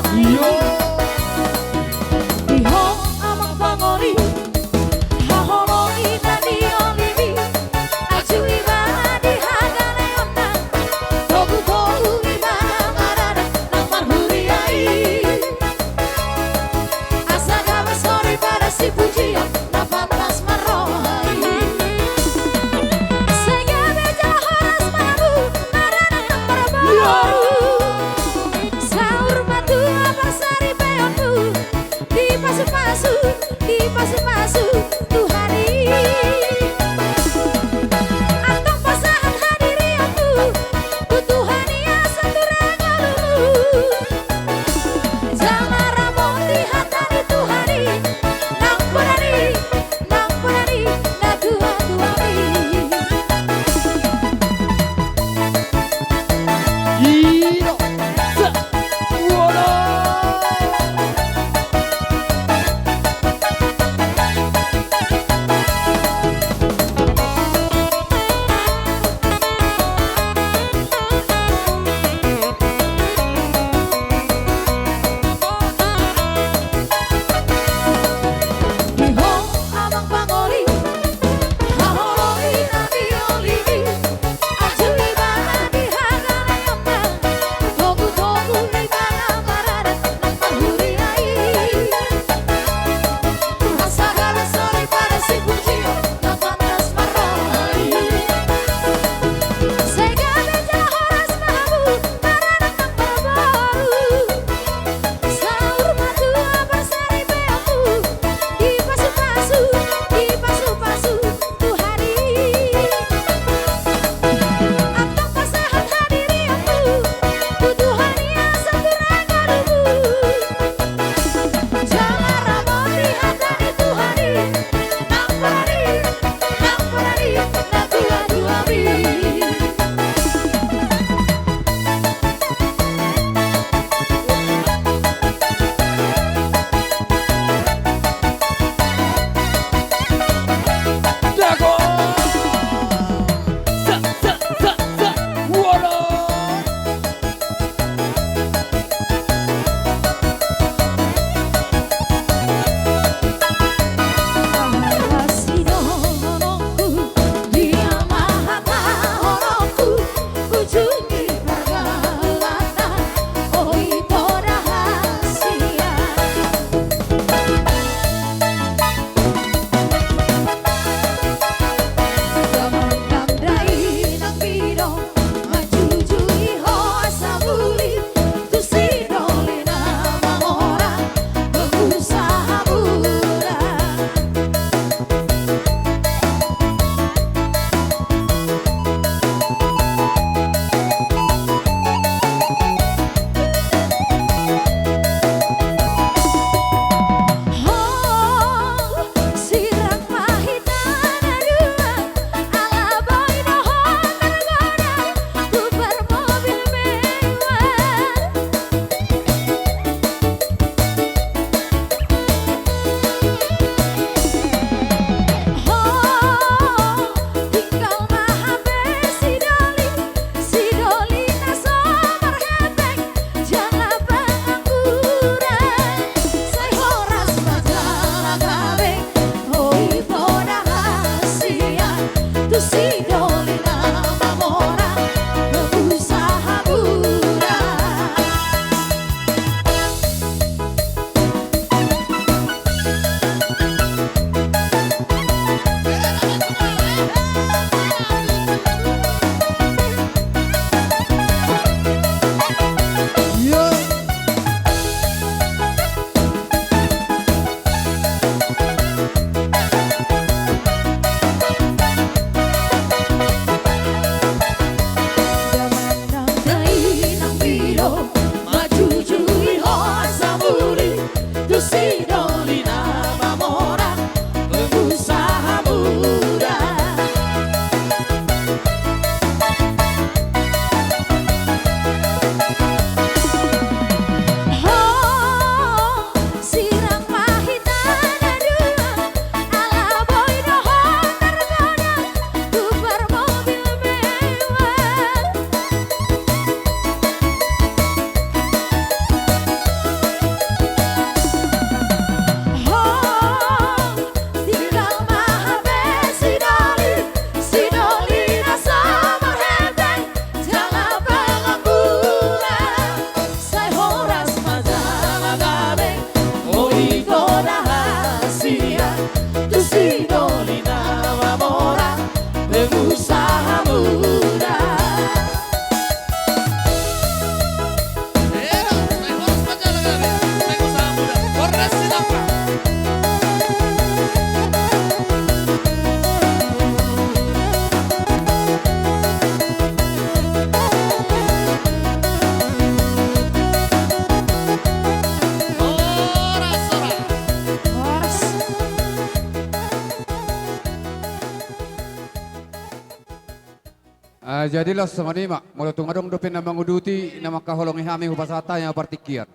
Jadi las songon i ma, molo tung adong dope na manguduti, na mangkaholongi hami hupasahat hami ma partingkian.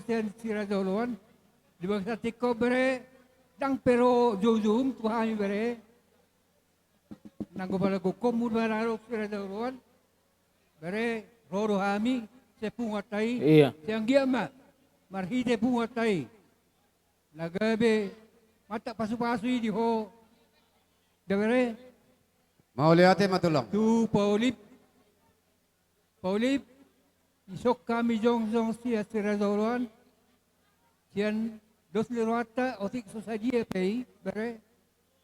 Sian si Raja Oloan, di bagasan tingki on bere, ndang pe ro joujoum tu hami bere. Nanggo pala gokhonmu ma na ro si Raja Oloan, bere, ro do hami sian punguanta i. Iya. Sai anggiat ma marhite punguanta i na gabe mantak pasupasu i di ho da bere. Mauliate ma tulang. Tu Paulip. Paulip, dison hami jongjong sian si Raja Oloan. Sian dos ni rohanta otik so sadia pe i bere.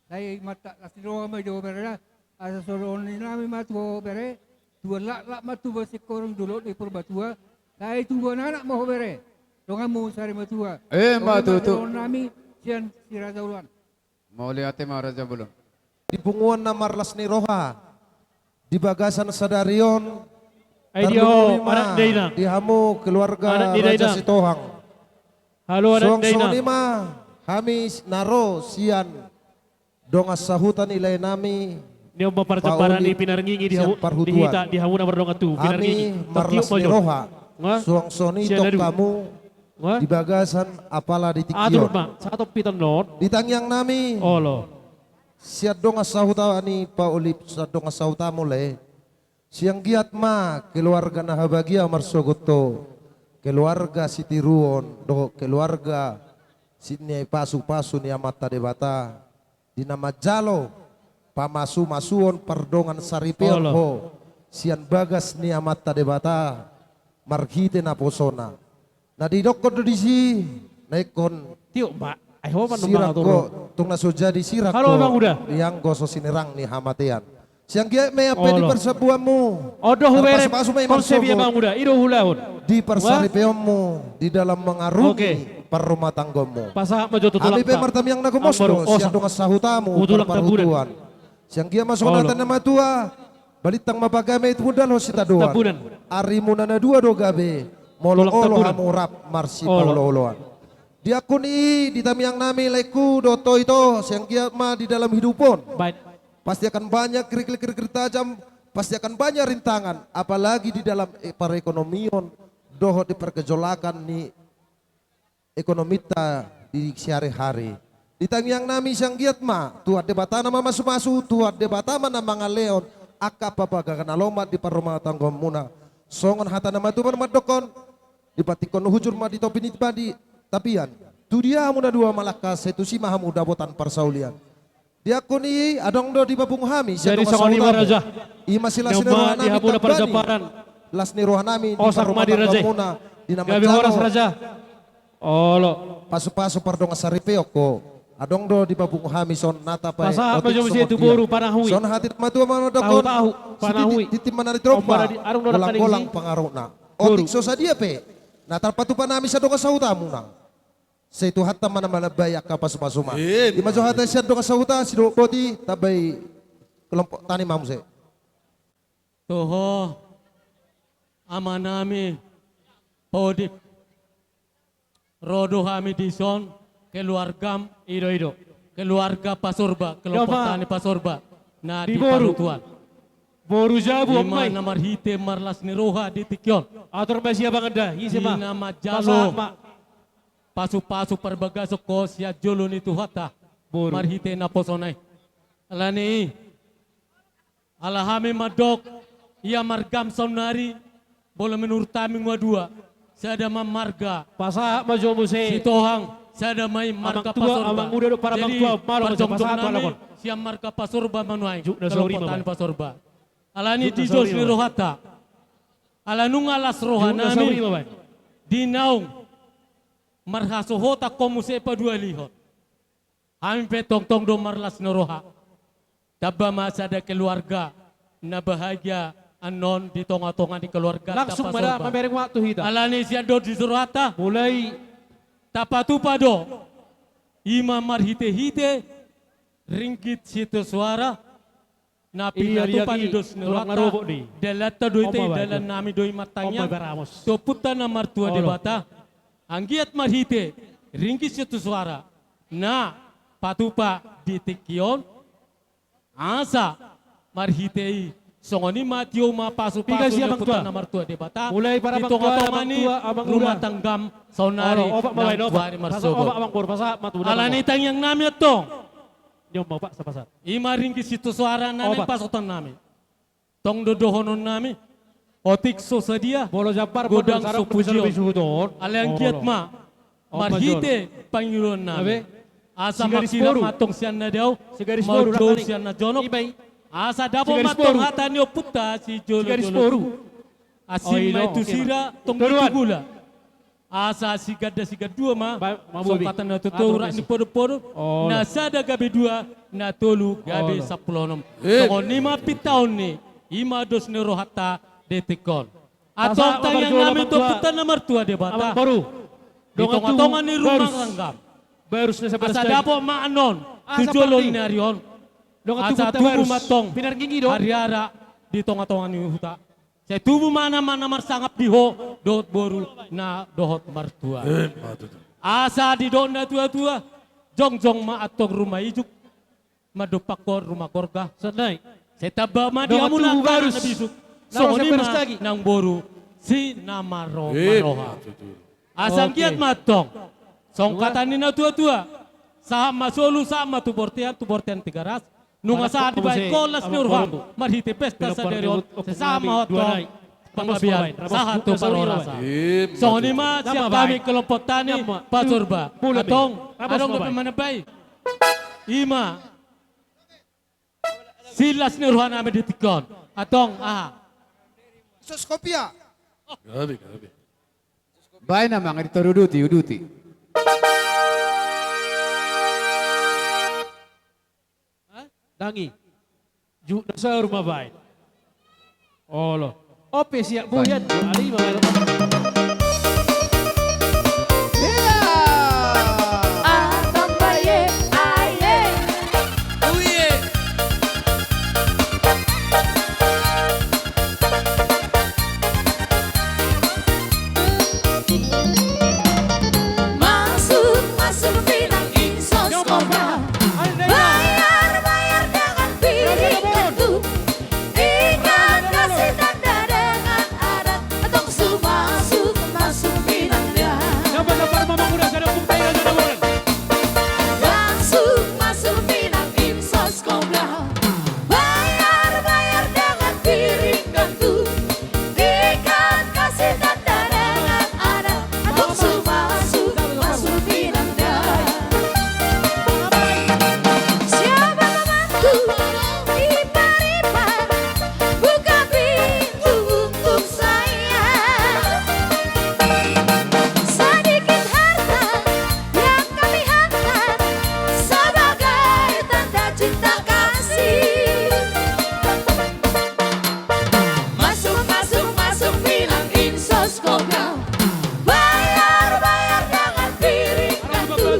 Sai mantak las ni roha ma di ho bere da. Asa so dohonon nami ma tu ho bere, tubuan laklak ma tubuan singkoru, dolok ni Purbatua. Sai tubuan anak ma ho bere, donganmu sari matua. Emma tutu. Dohonon nami sian si Raja Oloan. Mauliate ma Raja Bolon. Di punguan na marlas ni roha, di bagasan sadari on, ai di ho, tarlumobi ma anak ni dainang, di hamu keluarga Raja Sitohang. Halo anak ni dainang. Suang songon i ma hami na ro sian dongan sahuta ni lae nami. Ni on ma parjamparan ni pinarngingi di hita, di hamu na mardongan tu pinarngingi. Hami marlas ni roha. Suang songon i tong hamu di bagasan apala di tingki on. Atur ma, sahat on piton non. Di tangiang nami. Olo. Sian dongan sahuta ni Paulip, sian dongan sahutamu lae. Sai anggiat ma keluarga na habagia marsogot tu keluarga sitiruon dohot keluarga sitaniai pasupasu ni Amanta Debata, di na manjalo pamasumasuon pardongan saripeon ho sian bagas ni Amanta Debata marhite naposona. Na didokkon do disi, na ingkon sirang ho, tung na so jadi sirang ho, ianggo so sinirang ni hamatean. Sai anggiat ma i ampe di parsambuanmu, on do hubereng, pasupasu ma i marsogot di parsaripeonmu, di dalam mengarungi parrumatanggaonmu. Pasahat ma jo tu tulangta. Hami pe martamiang na gomos do sian dongan sahutamu, tu tulangta Tambunan. Sai anggiat ma songon hata ni na matua, balintang ma pagabe, tumundalhon sitadoan. Tambunan. Arimuna na dua do gabe, molo olo hamu rap marsipaolooloan. Di angka ni i, di tamiang nami laengku dohot ho ito, sai anggiat ma di dalam hidup on. Baik. Pasti akan banyak kerikil-kerikil tajam, pasti akan banyak rintangan, apalagi di dalam, eh, perekonomian dohot di pergejolakan ni ekonominta di sehari-hari. Di tangiang nami sai anggiat ma Tuhan Debata na mamasumasu, Tuhan Debata ma na mangalehon angka parbagason na lomak di parrumatanggaonmuna. Songon hata ni na matua mandokkon, dipantikkon hujur ma di topi ni padi tapian. Tu dia hamu na dua mangalangka, sai tusi ma hamu dapotan parsaulian. Di angka ni i adong do dipapungu hami sian dongan sahutamu. I ma silas ni roha nami, tambani las ni roha nami di parrumatanggaonmuna, di na manjalo pasupasu pardongan saripeon ho. Adong do dipapungu hami songon hata pe, otik songon dia. Songon hata ni na matua mandokkon, sititi ma na di trompa, golang-golang pangarahutna. Otik so sadia pe na tarpatupa nami sian dongan sahutamuna, sai Tuhanta ma na manambai angka pasupasuna. I ma jo hata sian dongan sahuta, sidok boti, tambai kelompok tani ma muse. Tu ho, amanami, Paulip. Ro do hami dison, keluargam, i do, i do. Keluarga Pasurba, kelompok tani Pasurba. Na di Parutuan. Boru jabu, i ma na marhite marlas ni roha di tingki on. Atur ma sian panganda, ise ma. Di na manjalo pasupasu parbagason ho sian jolo ni Tuhanta. Marhite naposona i. Alani i. Ala hami mandok, ia margam saonari, molo menurut hami nunga dua, sada ma marga Sitohang, sada ma i marga Pasurba. Jadi parjongjongan nami sian marga Pasurba ma nuaeng, kelompok tani Pasurba. Alani i di dos ni rohanta, ala nunga las roha nami di naung marhasohotan ho muse paduahalihon. Hami pe tongtong do marlas ni roha. Tamba ma sada keluarga na bahagia annon di tongatonga ni keluarganta Pasurba. Alani i sian dos ni rohanta, mulai tapatupa do, i ma marhitehite ringgit sitio soara, na pinatupa ni dos ni rohanta, dalanta do i, dalan nami do i martangiang tu Ompunta na martua Debata, anggiat marhite ringgit sitio soara na patupa di tingki on, asa marhite i Songon i ma tio ma pasupasu ni Ompunta na martua Debata di tongatonga ni rumah tanggam saonari nang tu ari marsogot. Alani i tangiang nami antong, i ma ringgit sitio soara na naeng pasahaton nami. Tong do dohonon nami, otik so sadia, godang so pujio. Alai anggiat ma marhite pangidoan nami, asa mangkirap ma antong sian na dao, manjou sian na jonok, asa dapot ma antong hata ni Ompunta sijolojolo tubu, asi ma i tu sira tong di tubula. Asa siganda sigandua ma, songon hata na tutu, rap ni podopodo, na sada gabe dua, na tolu gabe sampulu onom. Songon i ma pintaon ni, i ma dos ni rohanta di tingki on. Antong tangiang nami tu Ompunta na martua Debata di tongatonga ni rumah tanggam, asa dapot ma annon tu jolo ni ari on, asa tubu ma antong hariara di tongatonga ni huta. Sai tubu ma na, ma na marsangap di ho dohot boru na dohot martua. Asa didok na tuatua, jongjong ma antong rumah ijuk, mandompakhon rumah gorga. Sai tamba ma di hamuna angka na bisuk, songon i ma nang boru si na marroha-roha. Asa anggiat ma antong, songon hata ni na tuatua, sahat ma solu, sahat ma tu bontean, tu bontean Tigaras. Nunga sahat dibahen ho las ni roham marhite pesta sadari on, sai sahat ma ho antong panggabean sahat tu parhorasan. Songon i ma sian hami kelompok tani Pajorba. Antong, adong dope manambai? I ma silas ni roha nami di tingki on. Antong, aha? Sos kopia. Baen amang, di toru uduti, uduti. Dangi. Ju na saur ma baen. Olo. Ope siap buyan. Alima. Masuk, masuk pinang insos kobra. Bayar, bayar dengan piring kantut. Ikat kasih tanda dengan adat. Tong su masuk, masuk pinang da. Langsung masuk pinang insos kobra. Bayar, bayar dengan piring kantut. Ikat kasih tanda dengan adat. Tong su masuk, masuk pinang da. Siapa temanku? Ipar-ipar, buka pintu untuk saya. Sedikit harta yang kami hantar sebagai tanda cinta kasih. Masuk, masuk, masuk pinang insos kobra. Bayar, bayar dengan piring kantut.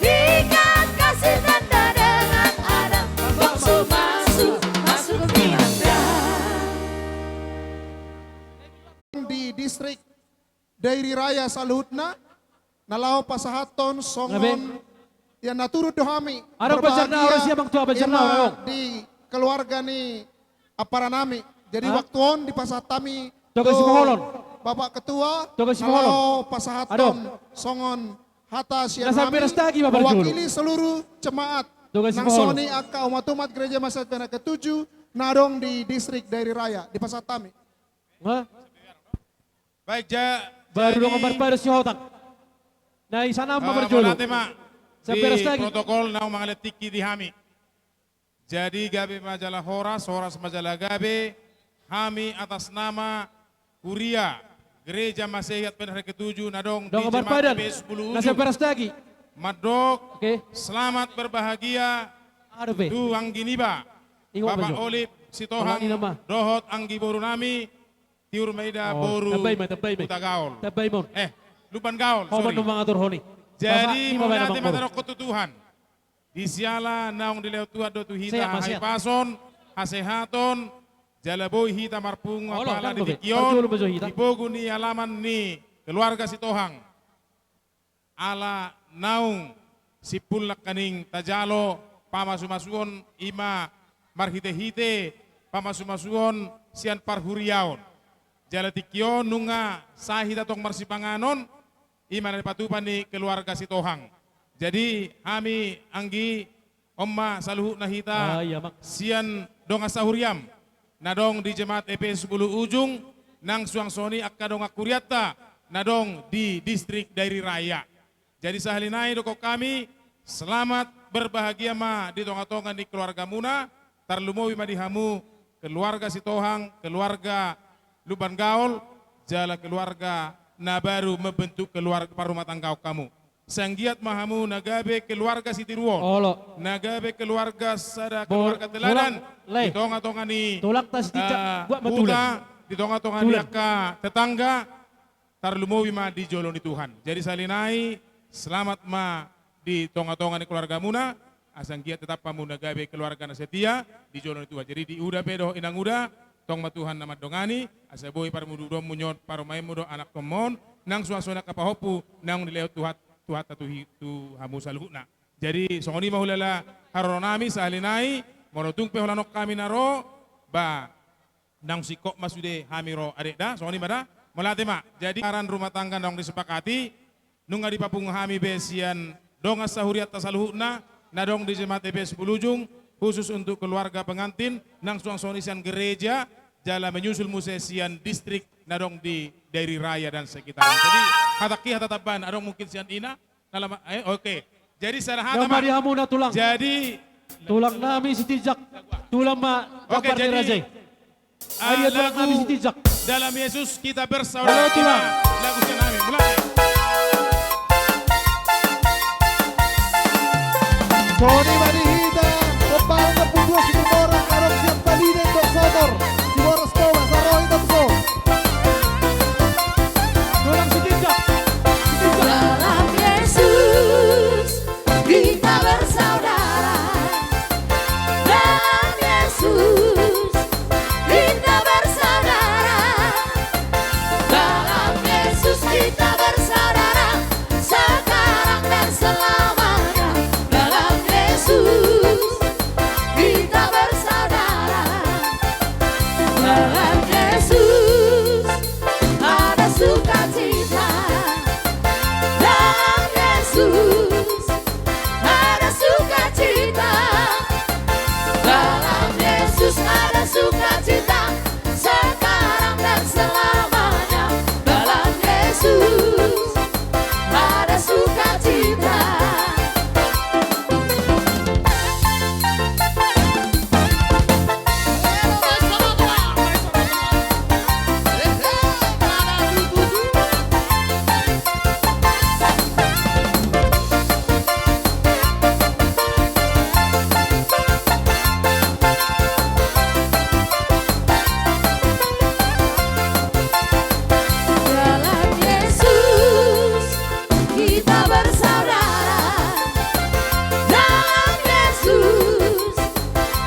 Ikat kasih tanda dengan adat. Tong su masuk, masuk pinang da. Di distrik Dairi Raya saluhutna, na laho pasahathon songon ia na turut do hami berbahagia, i ma di keluarga ni ampara nami. Jadi waktu on dipasahat hami tu Bapak Ketua, na laho pasahathon songon hata sian hami mewakili seluruh jemaat nang songon i angka umat-umat Gereja Masehat Parian Ketujuh na adong di distrik Dairi Raya. Dipasahat hami. Baik, ja-, baru jadi dongan marpadas ni hotang. Na i sana ma, eh, parjolo. Mauliate ma di protokol naung mangalehon tingki di hami. Jadi gabe ma jala horas, horas ma jala gabe, hami atas nama Kuria Gereja Masehat Parian Ketujuh na adong di Jemaat P P S Bulu Ujung. Mandok selamat berbahagia tu anggi niba, Bapak Olip Sitohang, dohot anggi boru nami, Tiur Maida boru Hutagaol. Eh, Lumban Gaol, sorry. Jadi mauliate ma tadokhon tu Tuhan. Di siala naung dilehon Tuhan do tu hita hahipason, hasehaton, jala boi hita marpungu apala di tingki on, di pogu ni alaman ni keluarga Sitohang. Ala naung simpul nangkaning tajalo pamasumasuon, i ma marhitehite pamasumasuon sian parhuriaon. Jala tingki on nunga sae hita tong marsipanganon, i ma na dipatupa ni keluarga Sitohang. Jadi hami anggi, on ma saluhutna hita, ah, iya, Mak, sian dongan sahuriam na dong di Jemaat F P S Bulu Ujung, nang suang songon i angka dongan kurianta na dong di Distrik Dairi Raya. Jadi sahali nai dokkon hami, selamat berbahagia ma di tongatonga ni keluargamuna, tarlumobi ma di hamu keluarga Sitohang, keluarga Lumban Gaol, jala keluarga na baru membentuk keluarga, parrumatanggaon hamu. Sai anggiat ma hamu na gabe keluarga sitiruon. Olo. Na gabe keluarga sada, bo-, keluarga teladan, tulang, le, di tongatonga ni, tulangta Sitinjak, eh, buat ma tulang, huta, di tongatonga ni, tulang, angka tetangga, tarlumobi ma di jolo ni Tuhan. Jadi sahali nai, selamat ma di tongatonga ni keluargamuna, asa anggiat tetap hamu na gabe keluarga na setia di jolo ni Tuhan. Jadi di uda pe dohot inanguda, tong ma Tuhan na mandongani, asa boi parmududuonmu on, parumaenmu dohot anakkonmu on, nang suang songon i angka pahompu naung nilehon Tuhan, Tuhanta tu hi-, tu hamu saluhutna. Jadi songon i ma hulala haroro nami sahali nai, molo tung pe holan on hami na ro, ba, naung singkop ma sude hami ro, ate da, songon i ma da. Mauliate ma. Jadi anggaran rumah tangga naung disepakati, nunga dipapungu hami be sian dongan sahurianta saluhutna na dong di Jemaat F P S Bulu Ujung, khusus untuk keluarga pengantin, nang suang songon i sian gereja, jala menyusul muse sian distrik na dong di Dairi Raya dan sekitarnya. Jadi hatangki hata tambahan, adong mungkin sian ina, na lama, eh, oke. Jadi sada hata ma. Di hamuna tulang. Jadi tulang nami Sitinjak. Tulang ma. Oke, jadi raja i. Ah, iya, tulang nami Sitinjak. Dalam Yesus kita bersaudara. Halo, tulang. Lagu sian nami, mulai. Songon i ma di hita, pomparan na pungu dua Situmorang, adong sian Pallida dohot Sotor. Siboras Toba, sarohi tong so. Tulang Sitinjak. Sitinjak. Dalam Yesus kita bersaudara. Dalam Yesus kita bersaudara. Dalam Yesus kita bersaudara. Sekarang dan selamanya. Dalam Yesus kita bersaudara. Dalam Yesus ada sukacita. Dalam Yesus ada sukacita. Dalam Yesus ada sukacita. Sekarang dan selamanya. Dalam Yesus ada sukacita. Dalam Yesus kita bersaudara. Dalam Yesus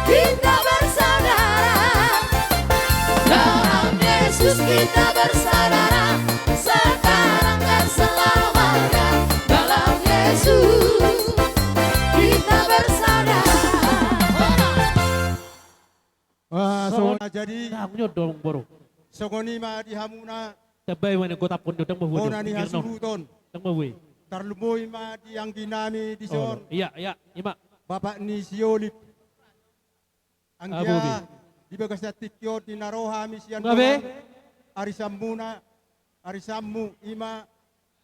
kita bersaudara. Dalam Yesus kita bersaudara. Sekarang dan selamanya. Dalam Yesus kita bersaudara. Ah, so, jadi, songon i ma di hamuna. Tambai ma na gotaphon do, ndang mabue do. Bona ni hasuhuton. Ndang mabue. Tarlumobi ma di anggi nami dison. Iya, iya, ima. Bapak ni si Olip. Anggia, di bagasan tingki on di na ro hami sian dongan, arisanmuna, arisanmu, ima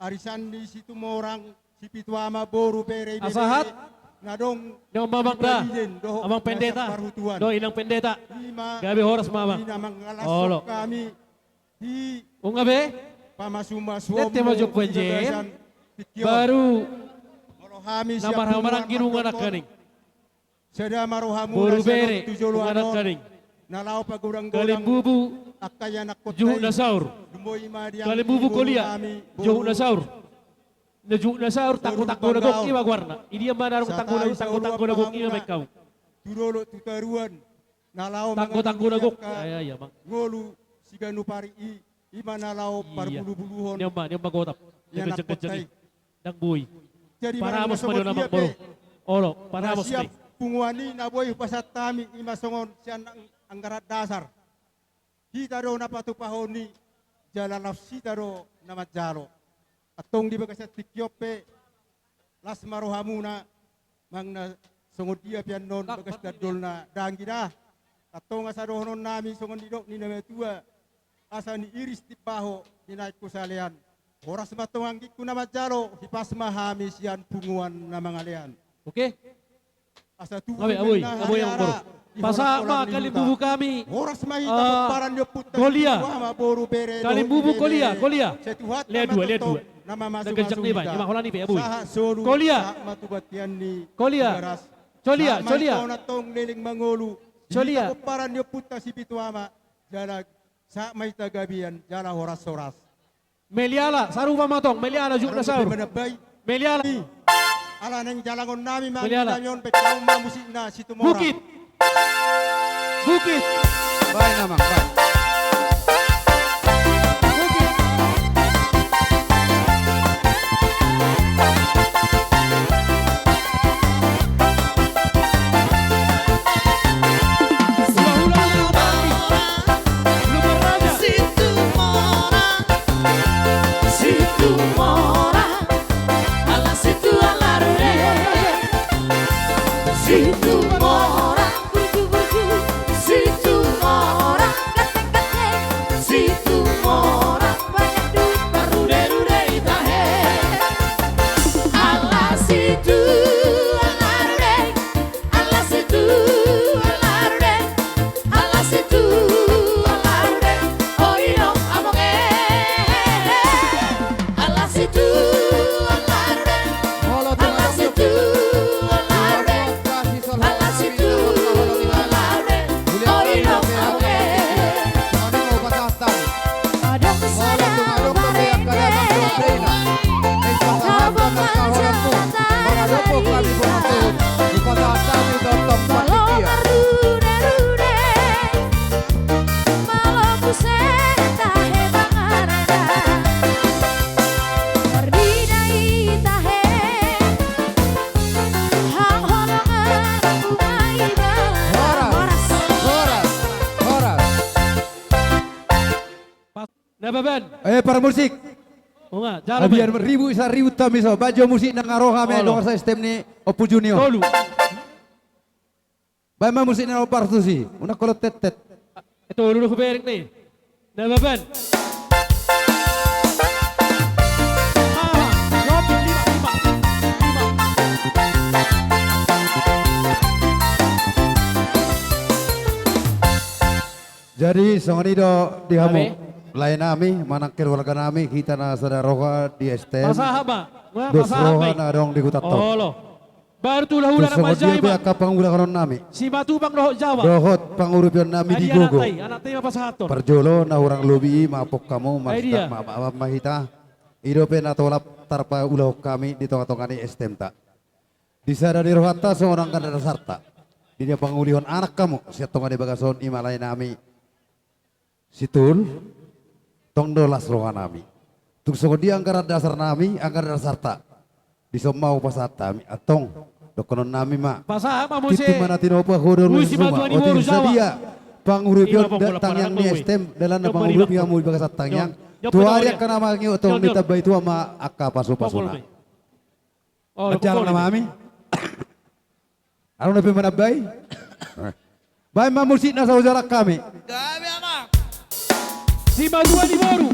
arisan ni Situmorang, Sipitu Ama, boru, bere, ibebere. Asahat. Na dong. Ni on ma, Amang, da. Amang Pendeta. Dohot Inang Pendeta. Ima. Gabe horas ma, Amang. Di na mangalashon hami. Di. Nunga be. Pamasumasuonmu. Tete ma jompu anjen. Baru. Molo hami na siap marhahamaranggi nunga nangkaning. Sada ma rohamuna, boru, bere, tu joloan on, nunga nangkaning. Na laho pagodanggodang. Kalimbubu. Angka ianakhonta i. Juhut na saur. Lumobi ma di anggi. Kalimbubu, boru, kolia. Juhut na saur. Na juhut na saur, tanggo-tanggo na gok, ima goarna. I dia ma na adong tanggo-tanggo na gok, ima baen hamu. Tu dolok tu toruan. Na laho mangadu angka ngolu siganup ari i, ima na laho pargulu-guluhon. Ni on ma, ni on ma gotap. Ianakhonta i. Ndang boi. Jadi paramos ma di on, Amang boru. Olo, paramos ma i. Punguan i na boi hupasahat hami, ima songon sian nang anggaran dasar. Hita do na patupahon i, jala laos hita do na manjalo. Antong di bagasan tingki on pe, las ma rohamuna, manang na songon dia pe annon bagas tandolna, dang i da. Antong asa dohonon nami songon nidok ni na matua, asa niiris timbaho ninaek tu salean. Horas ma antong anggingku na manjalo, hipas ma hami sian punguan na mangalean. Oke. Asa tubu. Aboi, aboi, aboi, amang boru. Pasahat ma kalimbubu kami. Horas ma hita pomparan ni ompunta Kolia. Kalimbubu Kolia, Kolia. Lea dua, lea dua. Na ganjang ni ba, ima holan i pe, aboi. Kolia. Kolia. Colia, colia. Antong leleng mangolu. Colia. Pomparan ni ompunta Sipitu Ama. Jala sahat ma hita gabean, jala horas-horas. Meliala, sarupa ma antong, meliala, jukna saur. Meliala. Ala naeng jalangon nami ma, meliala. Nami on, baen hamu ma musikna Situmorang. Bukit. Bukit. Baen, amang, baen. Bukit. Situmorang, Situmorang, ala situ ala rure. Situmorang, Situmorang, ganteng-ganteng. Situmorang, banyak duit, marrure-rure i tahe. Ala situ ala rure. Ala situ ala rure, ala situ ala rure, oi dong among e. Ala situ ala rure, ala situ ala rure, ala situ ala rure, oi dong among e. Adong sada parende, adong sada parende. Molo marrune-rune, malo muse tahe pangarada. Mardinai tahe, hangholongan bunga iba. Horas, horas, horas. Nababan. Eh, para musik. Biar ribut, sa ribut hami so. Baen jo musik na nga ro hami, dongan sa S T M ni Ompu Junior. Tolu. Baen ma musik na hombar tusi. Unang kolot tettet. Tolu do hubereng ni. Nababan. Jadi songon i do di hamu lae nami manang keluarga nami, hita na sada roha di S T M. Pasahat ma. Dos roha na adong di huta on. Olo. Baru tu hula-hula na manjalo i ma. Angka pangulahonon nami. Simatupang dohot Jawa. Dohot pangurupion nami di gogo. Parjolo na hurang lobi i, maaf hamu, maaf ma hita. I dope na tolap tarpaulahon hami di tonga-tonga ni S T M-ta. Di sada ni rohanta songon angka na dasarta. Di na pangulihon anak hamu sian tonga ni bagas on, i ma lae nami Situl. Tong do las roha nami. Tung songon dia anggaran dasar nami, anggaran dasarta, dison ma hupasahat hami. Antong dohonon nami ma. Pasahat ma muse. Tintin ma na tinopa, ho do na suma. Otik sadia pangurupion tangiang ni S T M, dalan na pangurupi hamu di bagasan tangiang. Tu ari angka na mangihut, tong ditambai Tuhan ma angka pasu-pasuna. Manjalang nama hami. Adong dope manambai? Baen ma musik na so hujalang hami. Gabe, amang. Simatua ni boru.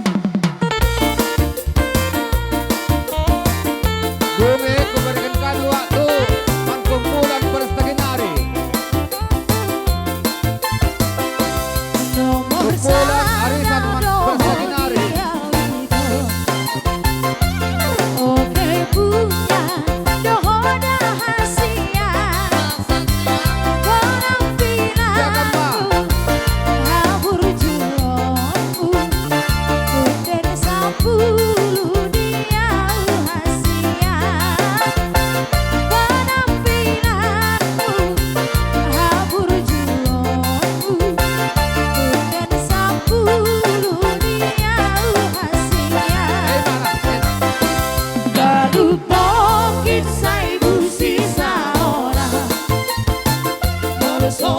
Dungi, hubereng hami waktu pangkumpulan parsitagian ari. Kumpulan arisan parsitagian ari. Oke, punya dohoda hasian. Penampilan haburjuonmu, bukan sampulu dia hasian. Penampilanmu haburjuonmu, bukan sampulu dia hasian. Galu pokit sai busi saora. Molo so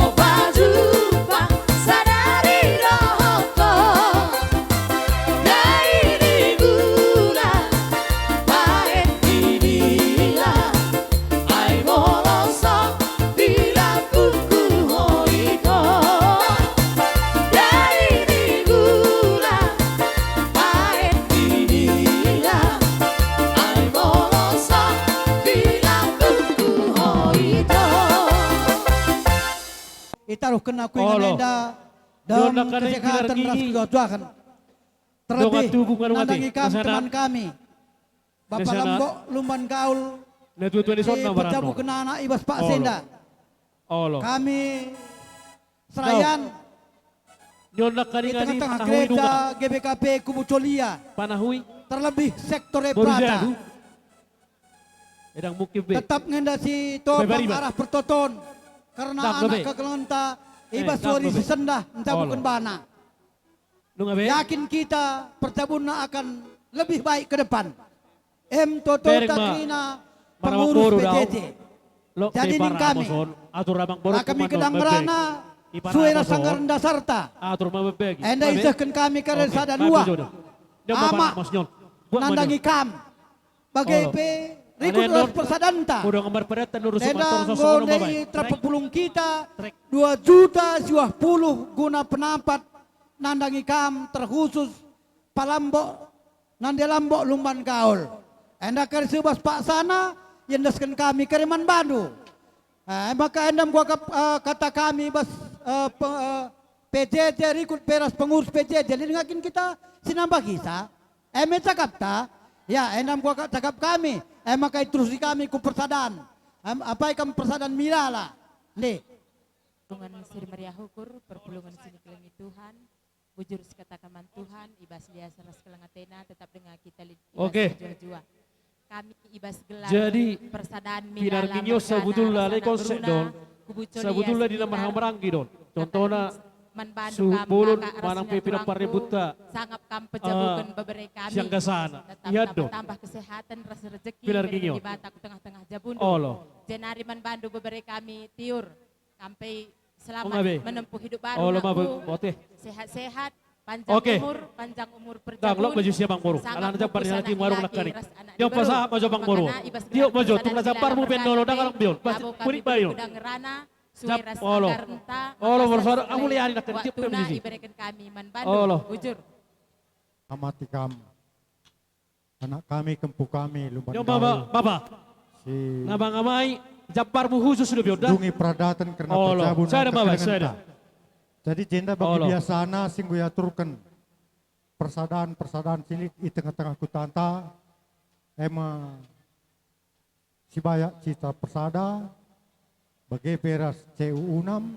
Itaruhon na huingan enda dam kesehatan ras ketuaan. Terlebih nandangi kam teman kami, Bapak Lambok Lumban Gaul, di perjabukan anak i bas Pak Senda. Kami serahon di tengah-tengah gereja G B K P Kubu Colia, terlebih sektor Eprata. Tetap nge enda sitopang arah pertoton, karena anak kekelengonta i bas suari si Senda menjabukan bana. Yakin kita perjabuanna akan lebih baik ke depan. Em toto tangkasna pengurus P J J. Jadi ninna hami, atur ma amang boru, raka mi gedang rana, sue ras sanggar ni dasarta. Enda isehon hami karena sada dua. Amak, nandangi kam. Bage pe rikut ras persadanta. Enda anggo di trap pepulung hita dua juta siuah pulu guna penampat nandangi kam terkhusus Pak Lambok, Nande Lambok Lumban Gaul. Enda kari subas paksana, iendaskan hami kari manbandu. Eh, maka enda ma anggo, eh, kata kami bas, eh, pe-, eh, P J J, rikut pe ras pengurus P J J, jadi nangkin kita sinambahisa. Eme cakapta, ya, enda ma anggo cakap kami, eh, maka iturusi kami tu persadaan. Em, apa ikam persadaan milala. Nih. Perpulungan siri meriah ukur, perpulungan sini kelengi Tuhan. Bujur sikatakan man Tuhan, ibas lias ras kelengatena, tetap denga kita li-, ibas jua-jua. Kami ibas gelar jadi, persadaan milala mergana sabutulna, rasana lekon bruna, sedon, kubu colia sabutulna di na marhahamaranggi do on. Contohna, manbandu kam bolon, kakak manang rasina pe pinompar ni buta. Sangap kam pejabukan, ah, bebere kami. Sianggasana. Tetap ia do tambah-tambah kesehatan, ras rezeki, pilar dari ginyo. Debata tu tengah-tengah jabundu. Olo. Jenari manbandu bebere kami tiur. Sampai selamat menempuh hidup baru, olo, nakku. Sehat-sehat, panjang umur, panjang umur perjabun. Dang, lok maju siap, Bang Boru. Alana jambar ni hatimu arung nakkaning. Dia pasahat maju, Bang Boru. Dia maju, tung na jambar mu pe nolo, dang, alak bion. Kuning bayo. Olo. Olo, boru, olo, amu liani nakkaning. Dia pe maju. Olo. Bujur. Amati kam. Anak kami, kempu kami, Lumban Gaul. Bapa. Si na mangamai, jambarmu khusus do pe on da. Dungi peradaton karena perjabun nangka kelengan ta. Jadi jenda bagi biasana singgo iaturkan persadaan-persadaan silit i tengah-tengah hutanta, ema Sibayak Cita Persada, bage pe ras C U Unam,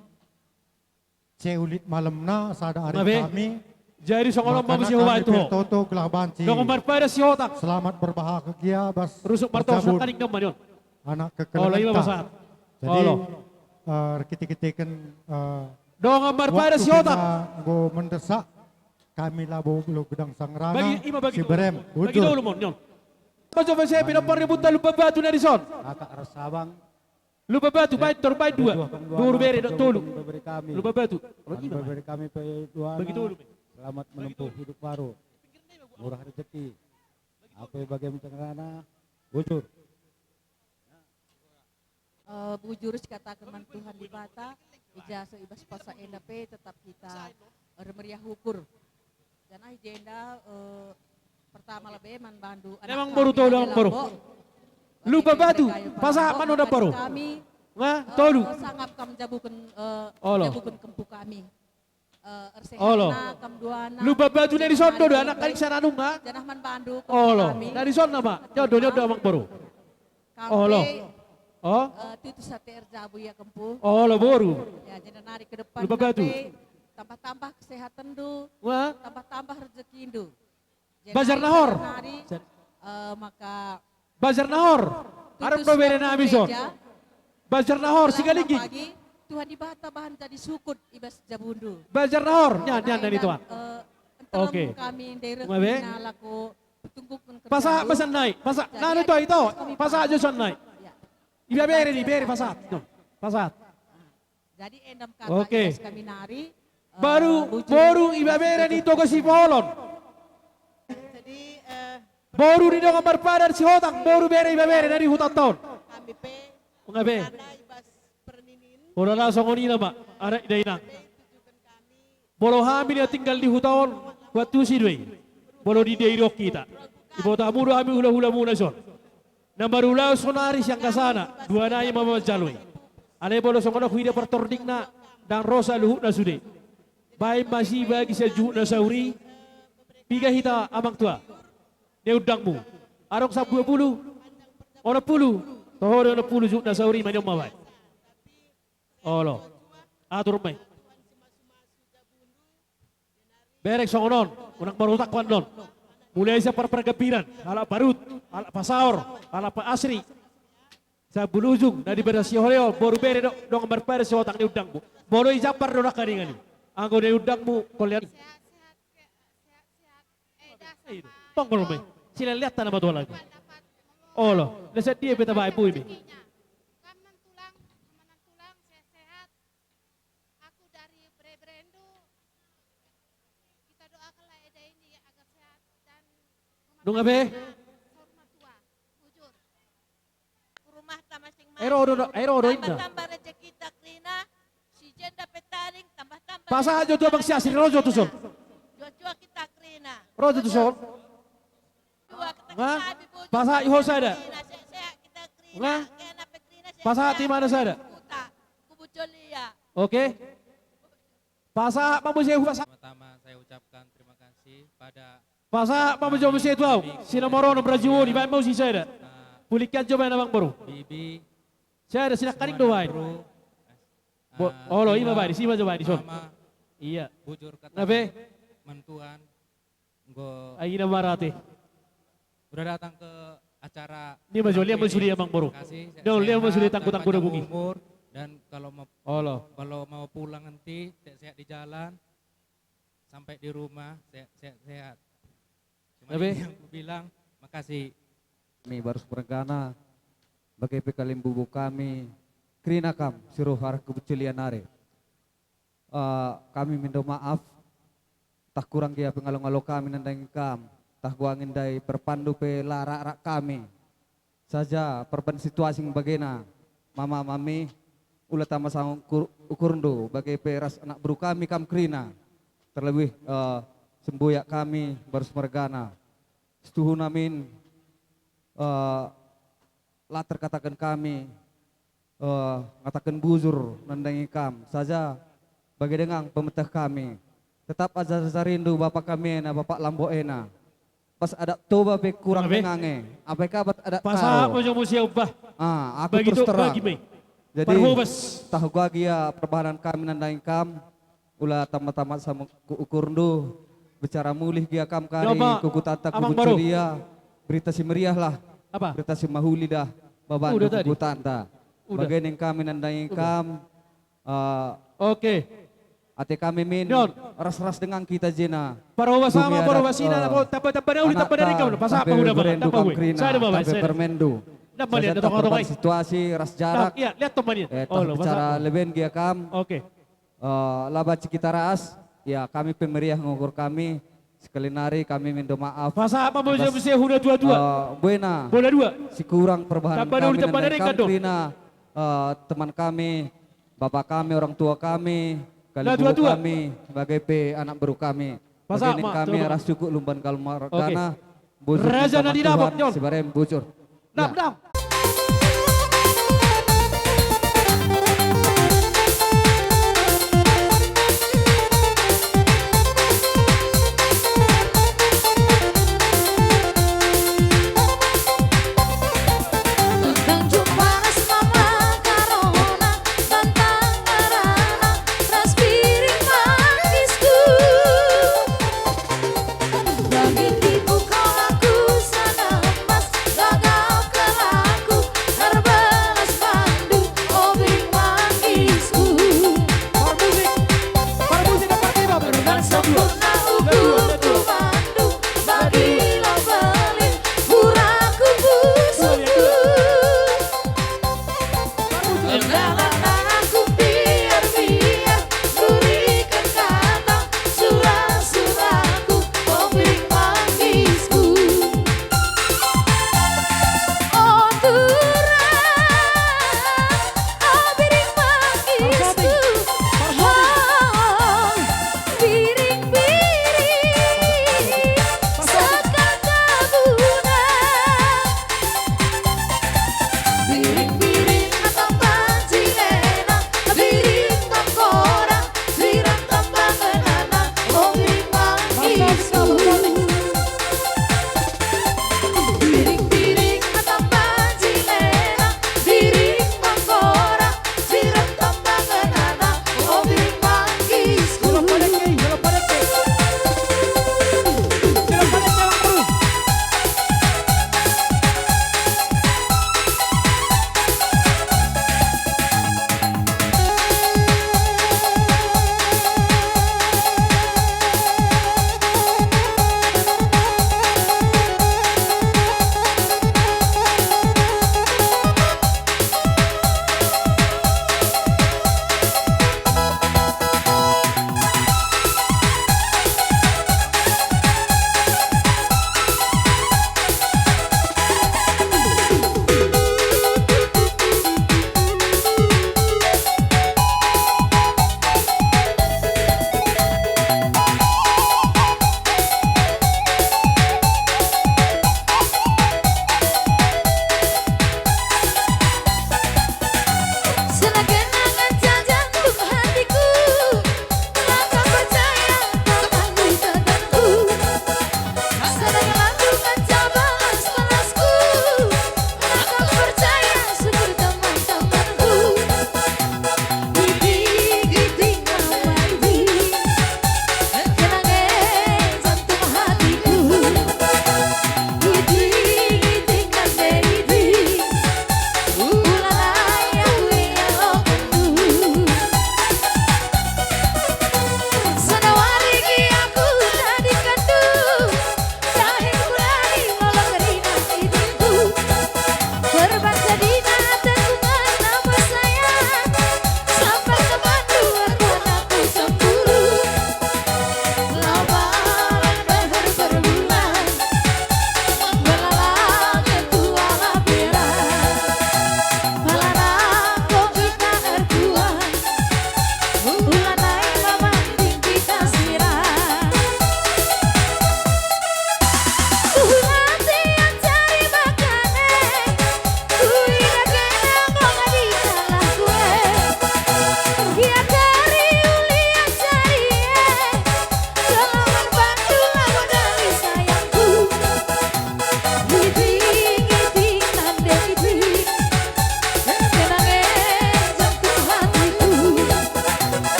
C U Lit Malemna, sada ari hami. Jadi songon on ma muse hubaen tu ho. Toto gelah banci. Dongan marpada Sihotang. Selamat berbahagia bas. Rusuk martonus nakkaning nama ni on. Anak kekelengan ta. Olo, ima pasahat. Jadi, eh, rikit-rikit, eh, dongan marpada Sihotang. Waktu kita nggo mendesak. Kami labo lo gedang sangrana. Bagi, ima bagi. Si berem, bagi bujur. Dulu mon, nyon. Pajo pajo pinompar ni buta Lumban Batu na dison. Kakak ras abang. Lumban Batu, baen tor, baen dua. Boru, bere dohot tolu. Lumban Batu. Bebere kami pe duana. Bagi tolu. Selamat menempuh hidup baru. Murah rezeki. Apa bagi sangrana. Bujur. Eh, bujur sikatakan man Tuhan Debata, i ja so ibas puasa enda pe tetap hita, eh, meriah ukur. Jana i jenda, eh, pertama labe manbandu anak kami, Boru, tolu, Boru. Lumban Batu, pasahat ma on da, Boru. Nga, tolu. Eh, sangap kam jabuken, eh, jabuken kempu kami. Eh, olo. Lumban Batu na dison do da, anak kaning sananung, ha? Olo. Na dison nama. Nyondo, nyondo, amang boru. Olo. Oh? Eh, tutu sate erjabu ia kempu. Olo, boru. Ya, jenda nari ke depan Lumban Batu. Tambah-tambah kesehatandu. Wah. Tambah-tambah rezekindu. Bajar Nahor. Bajar Nahor. Arep do bere nami son. Bajar Nahor, Sigalingging. Tuhan Debata bahen jadi sukut ibas jabundu. Bajar Nahor, nian, nian, nian, itu, ah. Oke. Pasahat ma sian nai, pasahat. Nai, itu, itu. Pasahat jo sian nai. Ibebere ni, bere pasahat. Pasahat. Jadi endam kata, oke. Ibas kami nari, eh, boru, boru ibebere ni Toga Sipolon. Jadi, eh, boru ni dongan marpada Sihotang, boru bere ibebere na di huta on. Kami pe, nga be. Karena ibas perninin. Olo, na songon i nama, anak dainang. Molo hami na tinggal di huta on, huantusi do i. Molo di dia i do hita. Diboto hamu do hami hulahula muna son. Na marulaon sonari sian gasana, duanai ma manjalo i. Alai molo songon on huida partordingna, Ndang ro saluhutna sude. Baen ma sibagi sian juhut na saur i. Piga hita amang tua? Ni undangmu. Adong sampulu pulu. Onom pulu. Toho do onom pulu juhut na saur i, ma nion ma baen. Olo. Atur ma i. Bereng songon on, unang marutak ho annon. Mulai sian parpargambiran, halak Parut, halak Pasaor, halak Pa Asri. Sian Bulujung, na di Barasioheo, boru bere do, dongan marpare sihotang ni undangmu. Molo i jambar do nangkaningan i. Anggo ni undangmu, kolian. Sehat-sehat, ke-, sehat-sehat. Eh, dah, sama. Tonggol ma i. Silelean tana matua lagi. Olo, na sadia pe tabaen boi be. Kam nantulang, sama nantulang, sehat-sehat. Aku dari Bre-, Brendu. Kita doakanlah Eda ini agar sehat dan nunga be? Saur matua. Bujur. Rumah ta masing-masing. Ero do, ero do inna. Tambah-tambah rezeki ta kerina. Si jenda petaring tambah-tambah. Pasahat jo tu abang si Asri, ro jo tu son. Jua-jua kita kerina. Ro jo tu son. Nga? Pasahat i ho sada. Nga? Pasahat i ma sada. Oke. Pasahat ma muse, pasahat. Pertama-tama saya ucapkan terima kasih pada. Pasahat ma muse tu au. Si nomor onom, Rajiwon, dibaen ma muse sada. Pulingkan jo baen, amang boru. Bibi. Sada, si nangkaning do baen. Olo, i ma baen, si ma jo baen, son. Iya. Bujur kata. Nga be? Mantuan. Anggo ai na marate. Udah datang ke acara. Ni ma jo, liat ma sude, amang boru. Kasih, sehat-sehat, liat ma sude tangku-tangku panjang umur, dan kalau mau, olo, kalau mau pulang nanti sehat-sehat di jalan, sampai di rumah sehat-sehat, sehat. Cuma ini yang ku bilang, makasih. Ni Barus Mergana, bage pe kalimbubu kami, kerina kam, si roha, arah kebuculian ari. Eh, kami mindo maaf, tah kurang gia pangalo-ngalo kami nandangi kam, tah goang indai parpandu pe larak-rak kami. Saja parban situasi bagena, mama mami, ula tama sangon kur-, ukurndu, bage pe ras anak boru kami kam kerina. Terlebih, eh, semboyak kami, Barus Mergana. Setuhu namin, eh, latar katakan kami, eh, ngatakan bujur nandangi kam saja, bage dengang pemeteh kami. Tetap ajar-ajar rindu bapa kami ena, bapa Lambo ena. Pas adat Toba pe kurang dengange. Apa i kabat adat pasahat tao. Pasahat ma jo muse, umbah. Ah, aku bagi terus terang. Bagi ma i. Jadi, parhobas. Tahu gua gia perbahanan kami nandangi kam. Ula tama-tama sama ku ukurndu, bicara mulih gia kam kari, kukutanta kubuculia, berita si meriah lah. Apa? Berita si mahuli dah, baban kukutanta. Udah tadi. Udah. Bage ning kami nandangi kam, eh, oke. Ate kami min, ras-ras dengang kita jena. Parhobas sama, parhobas ina, eh, tamba-tamba na uli, tamba dari kam, pasahat ma udah, tamba uli. Sada ma baen, sada. Permendu. Saja tong, situasi, ras jarak. Iya, liat tong ma nian. Eh, tah bicara leben gia kam. Oke. Eh, laban si kita ras, ya, kami pe meriah ngukur kami, sekali nari kami mindo maaf. Pasahat ma muse, muse huda tua-tua. Eh, buena. Bola dua. Si kurang perbahanan kami nandangi kam kerina, eh, teman kami, bapa kami, orang tua kami, kalimbubu kami, bage pe anak boru kami. Pasahat ma, bage ning kami, ras suku lumban kalmar gana. Oke. Bujur. Raja na di Dapot, Tuhan, Jon. Sibarem bujur. Dam, dam.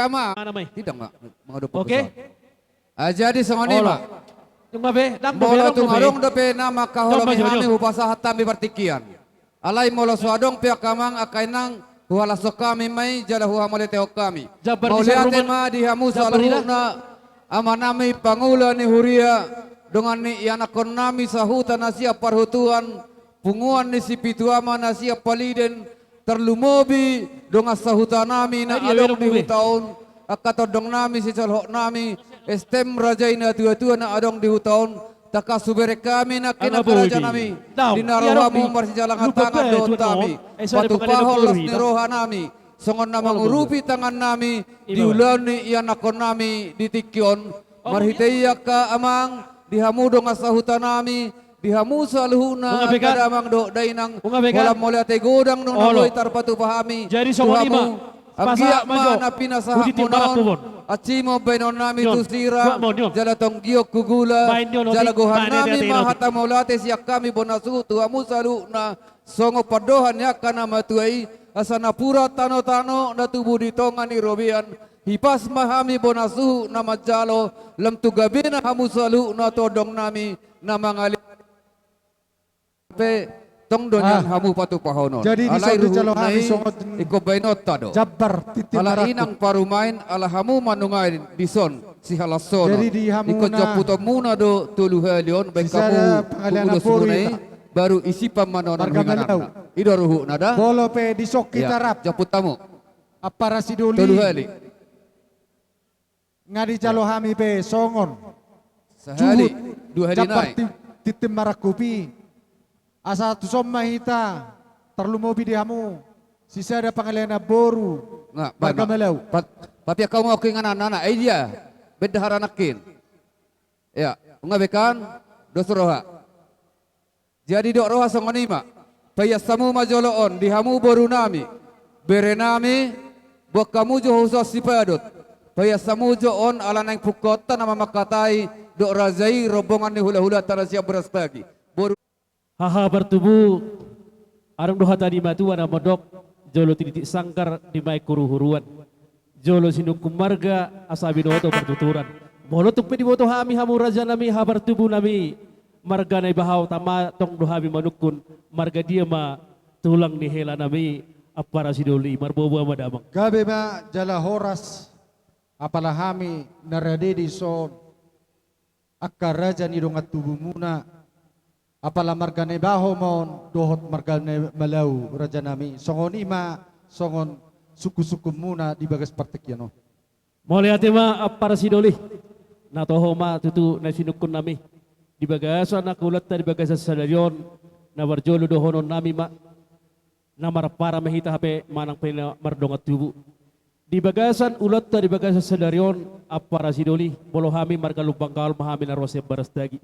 Amang. Mana mai? Tidak, Mak. Menghadap. Oke. Ah, jadi songon i ma. Tung be, dang be, molo tung adong dope na mangkaholongi hami, hupasahat hami partingkian. Alai molo so adong pe angka amang angka inang, huhalashon hami ma i jala huhamauliatehon hami. Mauliate ma di hamu saluhutna, amanami pangula ni huria, dongan ni ianakkonnami sahuta na sian parhutuan, punguan ni Sipitu Ama na sian Paliden, tarlumobi dongan sahutanami na adong di huta on, angka tondangnami, sisolhotnami, S T M, raja i, natuatua na adong di huta on, tangkas hubereng hami nangkin angka rajanami di na ro hamu marsijalangan tangan dohot hami patupahon las ni rohanami songon na mangurupi tangannami di ulaon ni ianakkonnami di tingki on. Marhite i angka amang, di hamu dongan sahutanami, di hamu saluhutna angka damang dohot dainang, holan mauliate godang nang na boi tarpatupa hami tu hamu. Anggiat ma na pinasahatmuna on, ancimon baenonnami tu sira, jala tonggion tu gula, jala gohannami ma hata mauliate sian hami bona suhut tu hamu saluhutna, songon pandohan ni angka na matua i, asa napuran tanotano na tubu di tonga ni robean, hipas ma hami bona suhut na manjalo, lam tu gabena hamu saluhutna tondangnami na mangalean pe tong do nian hamu patupahon on. Jadi dison dijalo hami songon ingkon baenonta do. Jambar tintin marangkup. Ala inang parumaen, ala hamu ma nuaeng dison sihalashon on. Jadi di hamu ingkon na jamputonmuna do tolu hali on, baen hamu pangula sumuna i, baru isip ma nono hingananna. I do ruhutna da. Molo pe dison hita rap. Jamput hamu. Ampara Sidoli. Tolu hali. Nga dijalo hami pe songon. Sahali, dua hali nai. Jambar ti-, tintin marangkup i. Asa tuson ma hita tarlumobi di hamu sisada pangalean namboru marga Malau. Papiak hamu ma hingananna, ai dia? Benda hara nangkin. Ya, nga be kan? Dos roha. Jadi didok roha songon i ma, paias hamu ma jolo on di hamu borunami, berenami, boan hamu jo husaon sipadot. Paias hamu jo on ala naeng pungkaonta na mamangkatai dohot raja i rombongan ni hulahulanta na sian Berastagi. Boru. Haha partubu, adong do hata ni matua na mandok, jolo tinitik sanggar dimaen huruhuruan. Jolo sinungkun marga asa binoto partuturan. Molo tung pe diboto hami hamu rajanami, haha partubunami, marga Naibaho, tama tong do hami manungkun, marga dia ma tulang ni helanami, Ampara Sidoli, marboaboa ma damang. Gabe ma jala horas, apala hami na rade dison, angka raja ni dongan tubumuna, apala marga Naibaho ma on dohot marga Nai-, Malau rajanami, songon i ma songon sungkunsungkunmuna di bagas partingkian on. Mauliate ma Ampara Sidoli, na toho ma tutu na sinungkunnami di bagasan angka ulaonta di bagasan sadari on, na parjolo dohononnami ma, na marampara ma hita hape manang pe na mardongan tubu. Di bagasan ulaonta di bagasan sadari on, Ampara Sidoli, molo hami marga Lumban Gaol ma hami na ro sian Berastagi.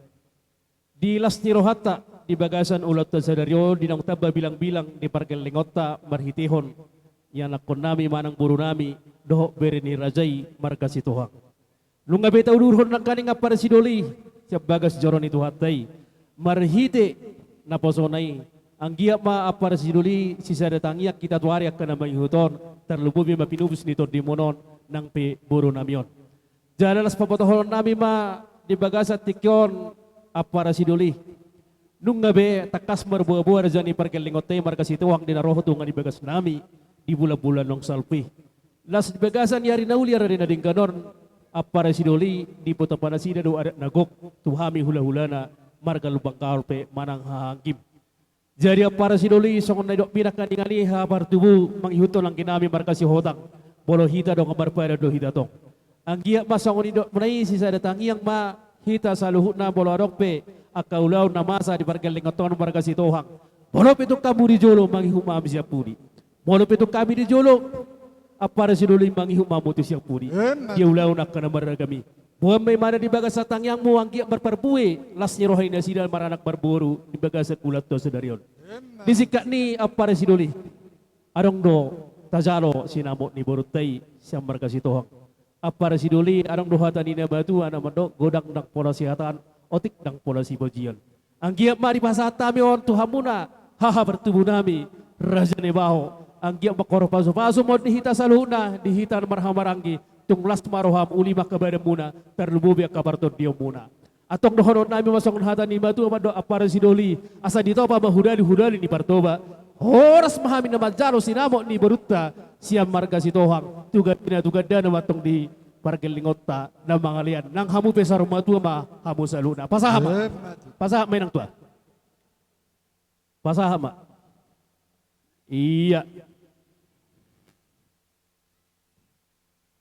Di las ni rohanta di bagasan ulaonta sadari on, di naung tamba bilangbilang di pargellengonta marhitehon ianakkonnami manang borunami dohot bere ni raja i marga Sitohang. Nunga be taudurhon nangkaning Ampara Sidoli sian bagas joro ni Tuhanta i, marhite naposona i, anggiat ma Ampara Sidoli sisada tangiang hita tu ari angka na mangihut on, tarlumobi ma pinubus ni tondimuna on nang pe borunami on. Jala las pabotohononnami ma di bagasan tingki on, Ampara Sidoli. Nunga be tangkas marboaboa raja ni pargellengonta i marga Sitohang di na ro tu tonga ni bagasnami di bulanbulan naung salpu i. Las di bagasan ni ari na uli, ari na denggan on, Ampara Sidoli, dipaboa nasida do adat na gok tu hami hulahulana marga Lumban Gaol pe manang haha anggim. Jadi Ampara Sidoli, songon na nidokmi nangkaningan i, haha partubu, mangihuthon angginami marga Sihotang, molo hita dongan marpadan do hita tong. Anggiat ma songon nidokmuna i, sisada tangiang ma hita saluhutna molo adong pe angka ulaon na masa di pargellengonta on marga Sitohang. Molo pe tung hamu di jolo, mangihut ma hami sian pudi. Molo pe tung hami di jolo, Ampara Sidoli, mangihut ma hamu tu sian pudi. Emma. Di ulaon angka na marragam i. Boan ma ibana di bagasan tangiangmu, anggiat marparbue las ni roha ni nasida maranak marboru di bagasan ulaonta sadari on. Emma. Di singkat ni, Ampara Sidoli, adong do tajalo sinamot ni borunta i sian marga Sitohang. Ampara Sidoli, adong do hata ni na matua na mandok, godang ndang pola sihataan, otik ndang pola sibajian. Anggiat ma dipasahat hami on tu hamuna, haha partubunami, raja Naibaho. Anggiat mangkorhon pasupasu ma on di hita saluhutna, di hita marhahamaranggi, Tung las ma roham, uli ma angka badanmuna, tarlumobi angka partondionmuna. Antong dohonon nami ma songon hata ni matua mandok ampara sidoli, asa ditopa ma hudali-hudali ni Partoba. Horas ma hami na manjalo sinamot ni borunta sian marga Sitohang, tu gandina tu gandana ma antong di pargellingonta na mangalean. Nang hamu pe saur matua ma hamu saluhutna. Pasahat ma. Eh, mati. Pasahat ma, inang tua. Pasahat ma. Iya.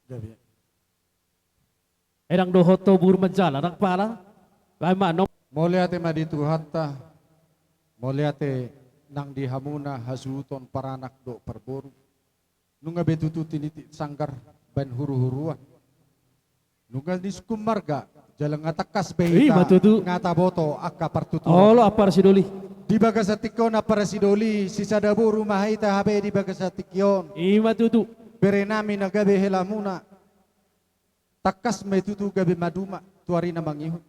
Gabe. Ndang dohot ho boru manjalo, ndang pala. Baen ma, nom. Mauliate ma di Tuhanta. Mauliate nang di hamuna hasuhuton paranak dohot parboru. Nunga be tutu tinitik sanggar baen huru-huruan. Nunga nisungkun marga, jala nga tangkas be hita, i ma tutu, nga taboto angka partuturon. Olo, ampara sidoli. Di bagasan tingki on, ampara sidoli, sisada boru ma hita hape di bagasan tingki on. I ma tutu. Berenami na gabe helamuna. Tangkas ma i tutu gabe maduma tu ari na mangihut.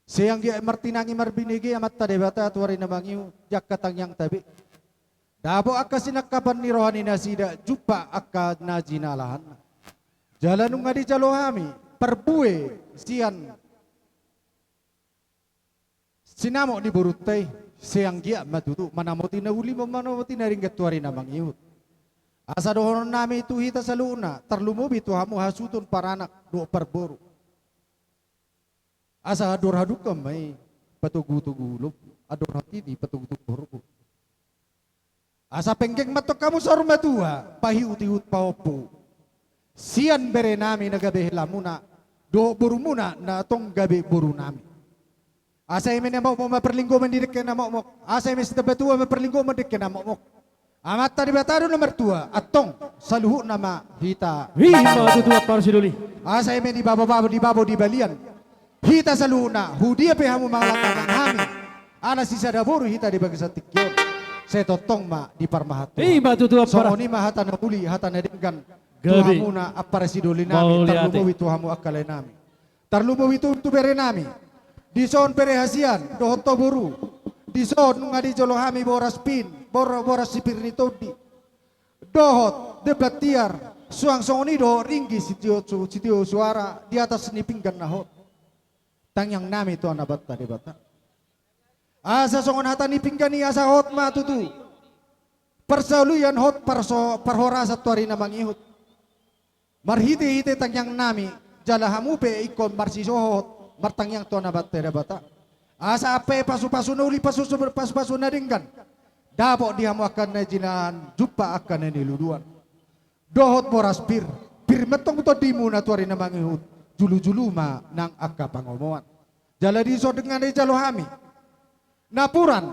Sai anggiat martinangi marbinege Amanta Debata tu ari na mangihut, di angka tangiangta be. Dapot angka sinangkapan ni roha ni nasida, jumpa angka na jinalahanna. Jala nunga dijalo hami parbue sian sinamot ni borunta i, sai anggiat ma tutu manamoti na uli, manamoti na denggan tu ari na mangihut. Asa dohonon nami tu hita saluhutna, tarlumobi tu hamu hasuhuton paranak dohot parboru. Asa andor hadungka ma i patogu-togu lombu, andor hatiti patogu-togu horbo. Asa penggeng ma antong hamu saur matua, pahihut-ihut pahompu sian berenami na gabe helamuna, dohot borumuna na tong gabe borunami. Asa eme na mokmok ma parlinggoman di dengke na mokmok, asa eme sitambatua ma parlinggoman di dengke na mokmok. Amanta Debata do na martua, antong saluhutna ma hita. I ma tutu, ampara sidoli. Asa eme di babo-babo, di babo di balian, hita saluhutna, hudia pe hamu mangalangka nang hami, ala sisada boru hita di bagasan tingki on, sai tongtong ma diparmahan Tuhan. I ma tutu, ampara. Songon i ma hata na uli, hata na denggan tu, gabe, hamuna ampara sidoli nami. Mauliate. Tarlumobi tu hamu angka lae nami. Tarlumobi tu, tu berenami. Dison bere hasian, dohot ho boru. Dison nunga dijalo hami boras pir, bor-, boras si pir ni tondi. Dohot demban tiar, suang songon i dohot ringgit sitio, sitio soara di atas ni pinggan na hot. Tangiang nami tu Amanta Debata. Asa songon hata ni pinggan i, asa hot ma tutu parsaulian, hot parso-, parhorasan tu ari na mangihut. Marhite-hite tangiang nami, jala hamu pe ingkon marsisohot martangiang tu Amanta Debata. Asa ampe pasu-pasu na uli, pasu-, pasu-pasu na denggan, dapot di hamu angka na jinalahan, jumpa angka na niluluan. Dohot boras pir, pir ma antong tondimuna tu ari na mangihut, julu-julu ma nang angka pangomoan. Jala dison nunga dijalo hami napuran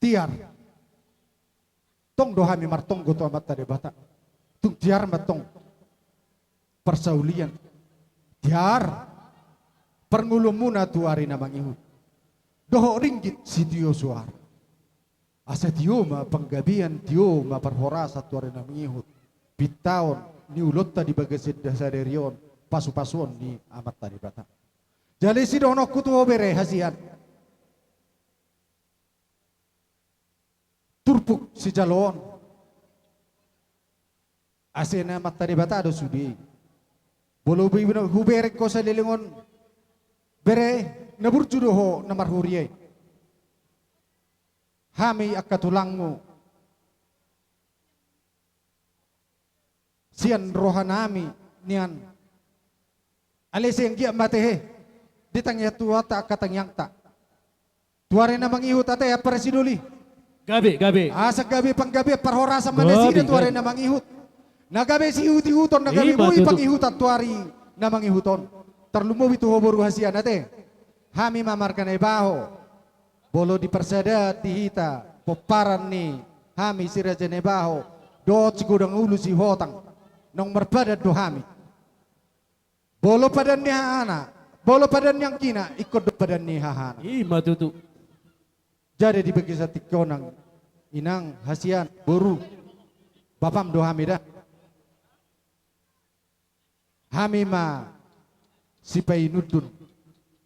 tiar. Tong do hami martonggo tu Amanta Debata. Tung tiar ma antong parsaulian, tiar parngoluonmuna tu ari na mangihut, dohot ringgit sitio soara. Asa tio ma panggabean, tio ma parhorasan tu ari na mangihut. Pintaon ni ulaonta di bagasan sadari on, pasu-pasuon ni Amanta Debata. Jala i sidohononku tu ho bere hasian. Turpuk sijaloon. Asi ni Amanta Debata do sude. Molo hubereng ho saleleng on, bere, na burju do ho na marhuria i. Hami angka tulangmu sian rohanami nian. Alai sai anggiat ma ate he ditangiang Tuhanta angka tangiangta tu ari na mangihut ate, ampara sidoli. Gabe, gabe. Asa gabe panggabean parhorasan ma nasida tu ari na mangihut. Na gabe siihut-ihuton, na gabe boi pangihutan tu ari na mangihut on. Tarlumobi tu ho boru hasian ate. Hami ma marga Naibaho. Molo diparsadaan di hita pomparan ni hami si Raja Naibaho dohot si Godang Ulu Sihotang, naung marpadan do hami. Molo padan ni hahana, molo padan ni anggina, ingkon do padan ni hahana. I ma tutu. Jadi di bagasan tingki on, inang hasian, boru, bapam do hami da. Hami ma sipainundun,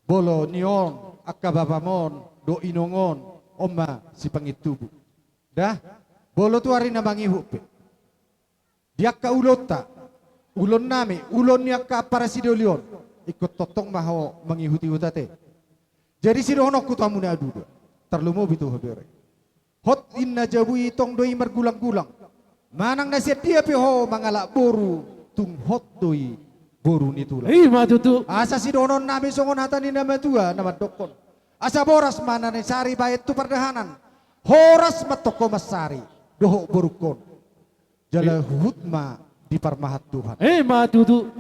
molo ni on angka bapam on dohot inong on, on ma sipangintubu. Da, molo tu ari na mangihut pe, di angka ulaonta, Ulaon nami, ulaon ni angka ampara sidoli on, ingkon tongtong ma ho mangihut-ihut ate. Jadi sidohononku tu hamuna dua, tarlumobi tu ho bere. Hot inna jabu i tong do i margulang-gulang. Manang na sian dia pe ho mangalap boru, tung hot do i boru ni tulang. I ma tutu. Asa sidohonon nami songon hata ni na matua na mandokkon: Asa boras ma na nisari bahen tu pardahanan, horas ma tong ho mansari dohot borungkon. Jala huhut ma diparmahan Tuhan. I ma tutu.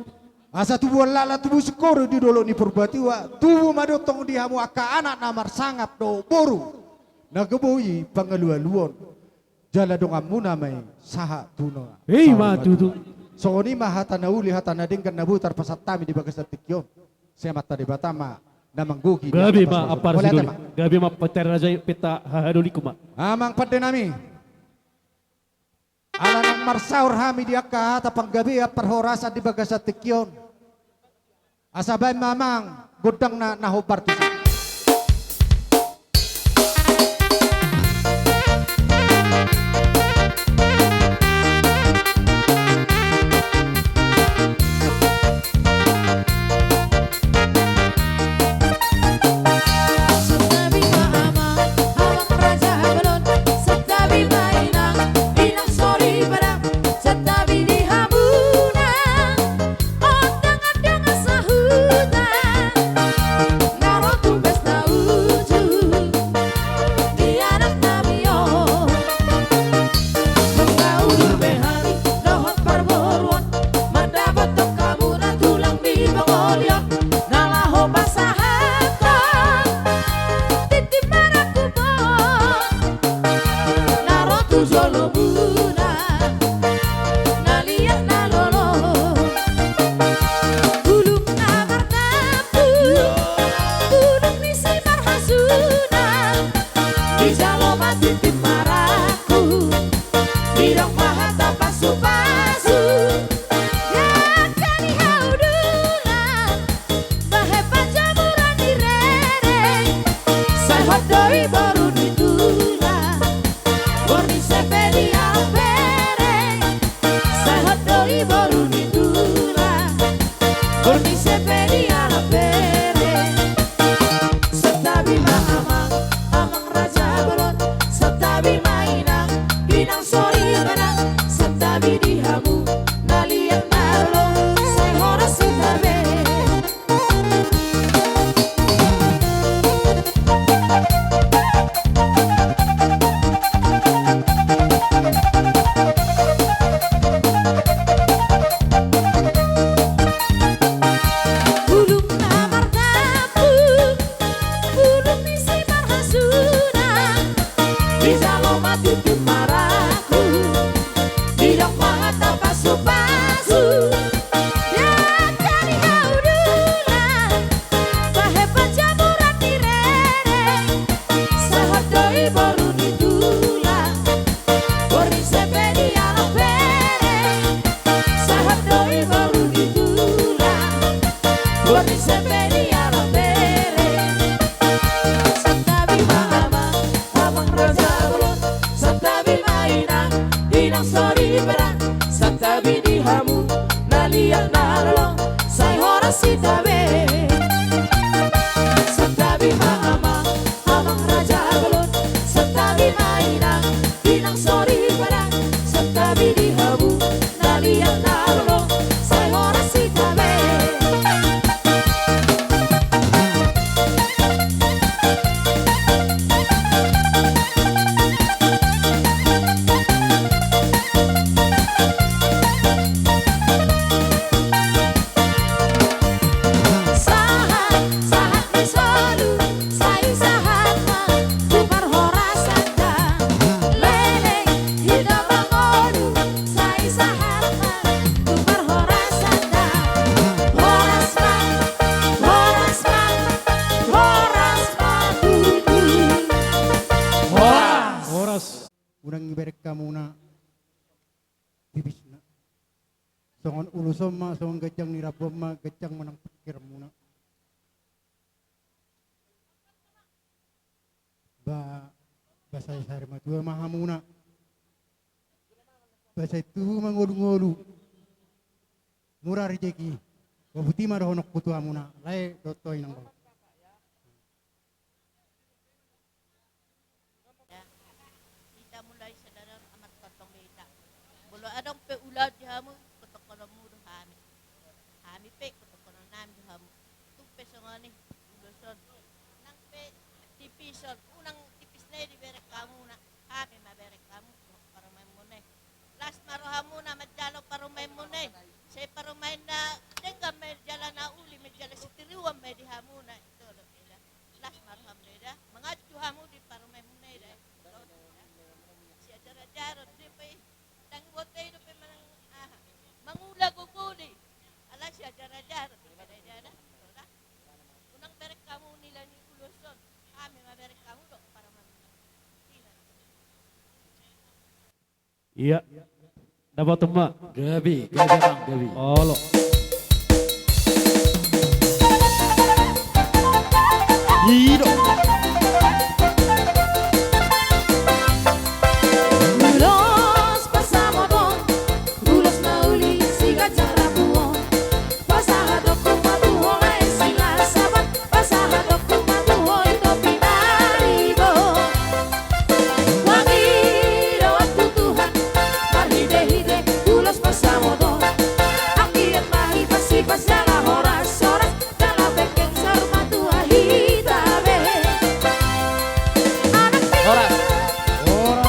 Asa tubu halak na tubu singkoru di dolok ni Purbatua, tubu ma do tong di hamu angka anak na marsangap dohot boru na boi pangalualuon. Jala donganmuna ma i sahat tu na. I ma tutu. Songon i ma hata na uli, hata na denggan na boi tarpasahat hami di bagasan tingki on. Sai Amanta Debata ma na manggohi. Gabe ma ampara sidoli. Gabe ma ampara raja i, penta hahadoliku ma. Amang pande nami. Ala naung marsaor hami di angka hata panggabean parhorasan di bagasan tingki on, asa baen ma amang gondangna na hombar tusi. Santabi ma amang, amang raja bolon. Santabi ma inang, inang soripada. Santabi di hamuna, ondang-ondang sahuta, na ro tu pesta ujung ni anak nami on. Nunga udur be hami dohot parboruon, mandapothon hamuna tulang di pangolian, na laho pasahathon tintin marangkup on, na ro tu jolomuna, na liat na lolo. Bulung na mardampuk, bulung ni simarhasunan, dijalo ma tintin marangkup, didok ma hata pasu-pasu. Angka ni haudulan, bahen panjamuran ni rere, sai hot do i boru ni tulang, bornise pe dialap bere, sai hot do i boru ni tulang, bornise pe dialap bere. Santabi ma amang, amang raja bolon. Santabi ma inang, inang soripada. Santabi di hamu na liat na lolo, sai horas hita be. Bulung na mardampuk, bulung ni simarhasunan, dijalo ma tintin marangkup, didok ma hata pasu-pasu. Angka ni haudulan, bahen panjamuran ni rere, sai hot do i boru ni tulang, bornise pe dialap bere, sai hot do i boru ni tulang, bornise pe dialap bere. Santabi ma amang, amang raja bolon. Santabi ma inang, inang soripada. Santabi di hamu na liat na lolo, sai horas hita be. Santabi ma amang, amang raja bolon. Santabi ma inang, inang soripada. Santabi di hamu na liat na lolo, sai horas hita be. Sahat, sahat ni solu, sai sahat ma tu parhorasanta. Leleng hita mangolu, sai sahat ma tu parhorasanta. Horas ma, horas ma, horas ma tutu. Horas. Horas. Unang iberek hamuna tipisna. Songon ulos on ma, songon ganjang ni rambu on ma, ganjang ma nang pingkiranmuna. Ba, ba sai sari matua ma hamuna. Ba sai tubu mangolu-ngolu. mura rejeki. Botima dohononku tu hamuna, lae dohot ho inang boru. Ya. Hita mulai sadari on amar tongtong be hita. Molo adong pe ulaon di hamu, tongtongkononmu do hami. Hami pe tongtongkonon nami do hamu. Tung pe songon i, ulos on. Nang pe tipis on, unang tipis na i dibereng hamuna. Hami ma bereng hamu parumaenmuna i. Las ma rohamuna manjalo parumaenmuna i. Sai parumaen na denggan ma i jala na uli ma i jala sitiruon ma i di hamuna i. Las ma rohamuna i da. Manganju hamu di parumaenmuna i da. Siajarajaron dope i. Ndang diboto i dope manang aha. Mangula gogo do i. Ala siajarajaron dope da i da. Unang bereng hamu nilai ni ulos on. Hami ma bereng hamu do parumaenmuna i. Iya. Dapoton ma. Gabe, gabe, Bang, gabe. Olo. Ido. Ulos pasamoton, ulos na uli siganjang rambu on. Pasahatonku ma tu ho lae Silasapat, pasahatonku ma tu ho Ito Pinaribot. Wangi do tu Tuhan marhitehite ulos pasamoton. Anggiat ma hipasipas jala horashoras jala penggeng saur matua hita be. Anak ni. Horas. Horas.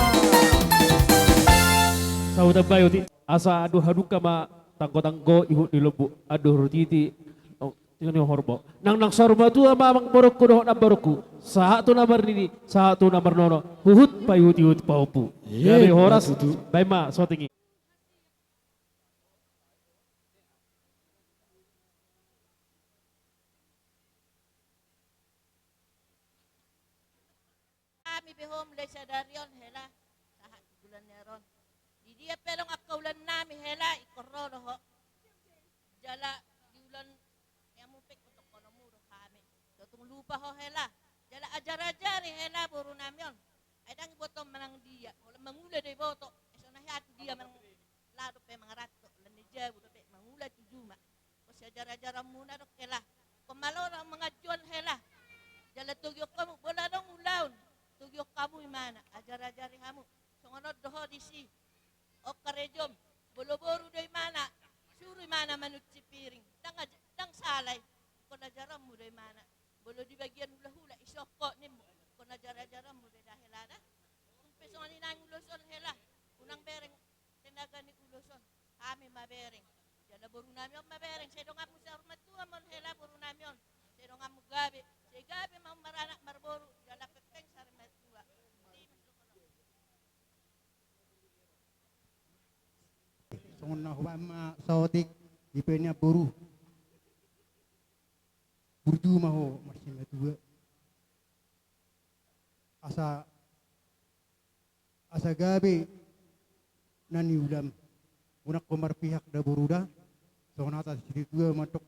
Sahuta bayu ti. Asa andor halumpang ma tanggotanggo, ihut ni lombu, andor hatiti, oh, tingki ni horbo. Nang, nang saur matua ma amang borungku dohot namborungku, sahat tu na marnini, sahat tu na marnono, huhut paihutihut pahompu. Iya, gabe horas, tutu. Baen ma soting i. Hami be ho mulai sadari on hela, sahat tu bulan ni ari on. Di dia pe adong angka ulaon nami hela, ingkon ro do ho. Jala di ulaon ni hamu pe tongtongkononmu do hami. Ndang tung lupa ho hela. Jala ajarajari hela boru nami on. Ai ndang diboto manang dia. Molo mangula do diboto. Ai songon i hea tu dia manang laho dope mangaranto. Lan ni jabu dope mangula tu juma. Siajarajaranmuna do hela. Ingkon malo do manganju on hela. Jala togihon hamu, molo adong ulaon, togihon hamu imana, ajarajari hamu. Songon on do ho disi. O karejom, molo boru do imana, suru imana manunsi piring. Ndang aj-, ndang sala i. Ingkon ajaranmu do imana. Molo di bagian hulahula, isongkot nimmu. Ingkon ajarajaranmu do da hela da. Tung pe songon i nang ulos on hela. Unang bereng tenaga ni ulos on, hami ma bereng. Jala boru nami on ma bereng, sai donganmu saur matua ma on hela boru nami on. Sai donganmu gabe, sai gabe ma on maranak marboru, jala pengpeng saur matua. Songon na hubaen ma saotik, di pe nian boru. Burju ma ho marsimatua. Asa Asa gabe na niulam. Unang ho marpihak da boru da. Songon hata ni situatua mandok,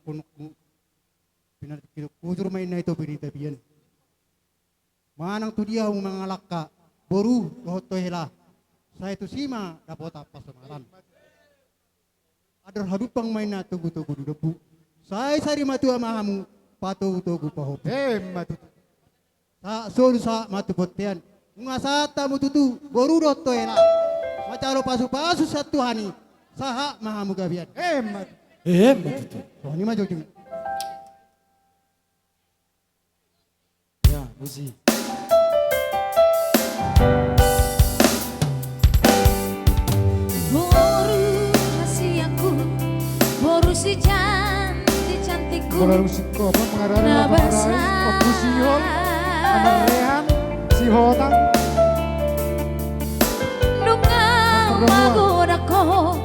hujur ma inna i topi ni tapian. Manang tu dia hamu mangalangka, boru dohot ho hela, sai tusi ma dapotan pasahaton. Andor halumpang ma inna togutogu di lombu. Sai sari matua ma hamu patogutogu pahompu. Emma tutu. Sahat solu sahat ma tu bontean. Nunga sahat hamu tutu boru dohot ho hela. Manjalo pasupasu sian Tuhan i. Sahat ma hamu gabean. Emma tutu. Emma tutu. Songon i ma jolo. Ya, puji. Boru hasianku, boru si cantik-cantikku. Boru si kopa pengarana na basa. Boru si hol, anak rehan, si hotang. Nunga magodang ho,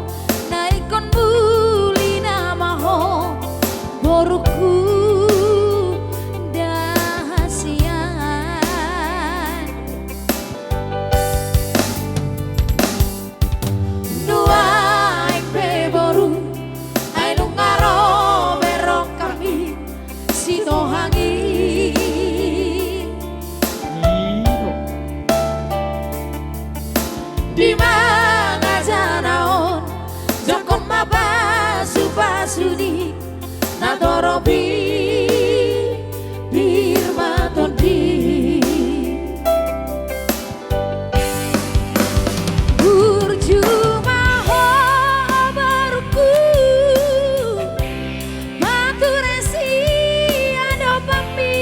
na ingkon muli nama ho. Boruku da hasian. Nuaeng pe boru, ai nunga ro be rohami sitohang i. Di mangajana on. Tondi. Burju ma ho, o borungku, ma ture sian ompungmi.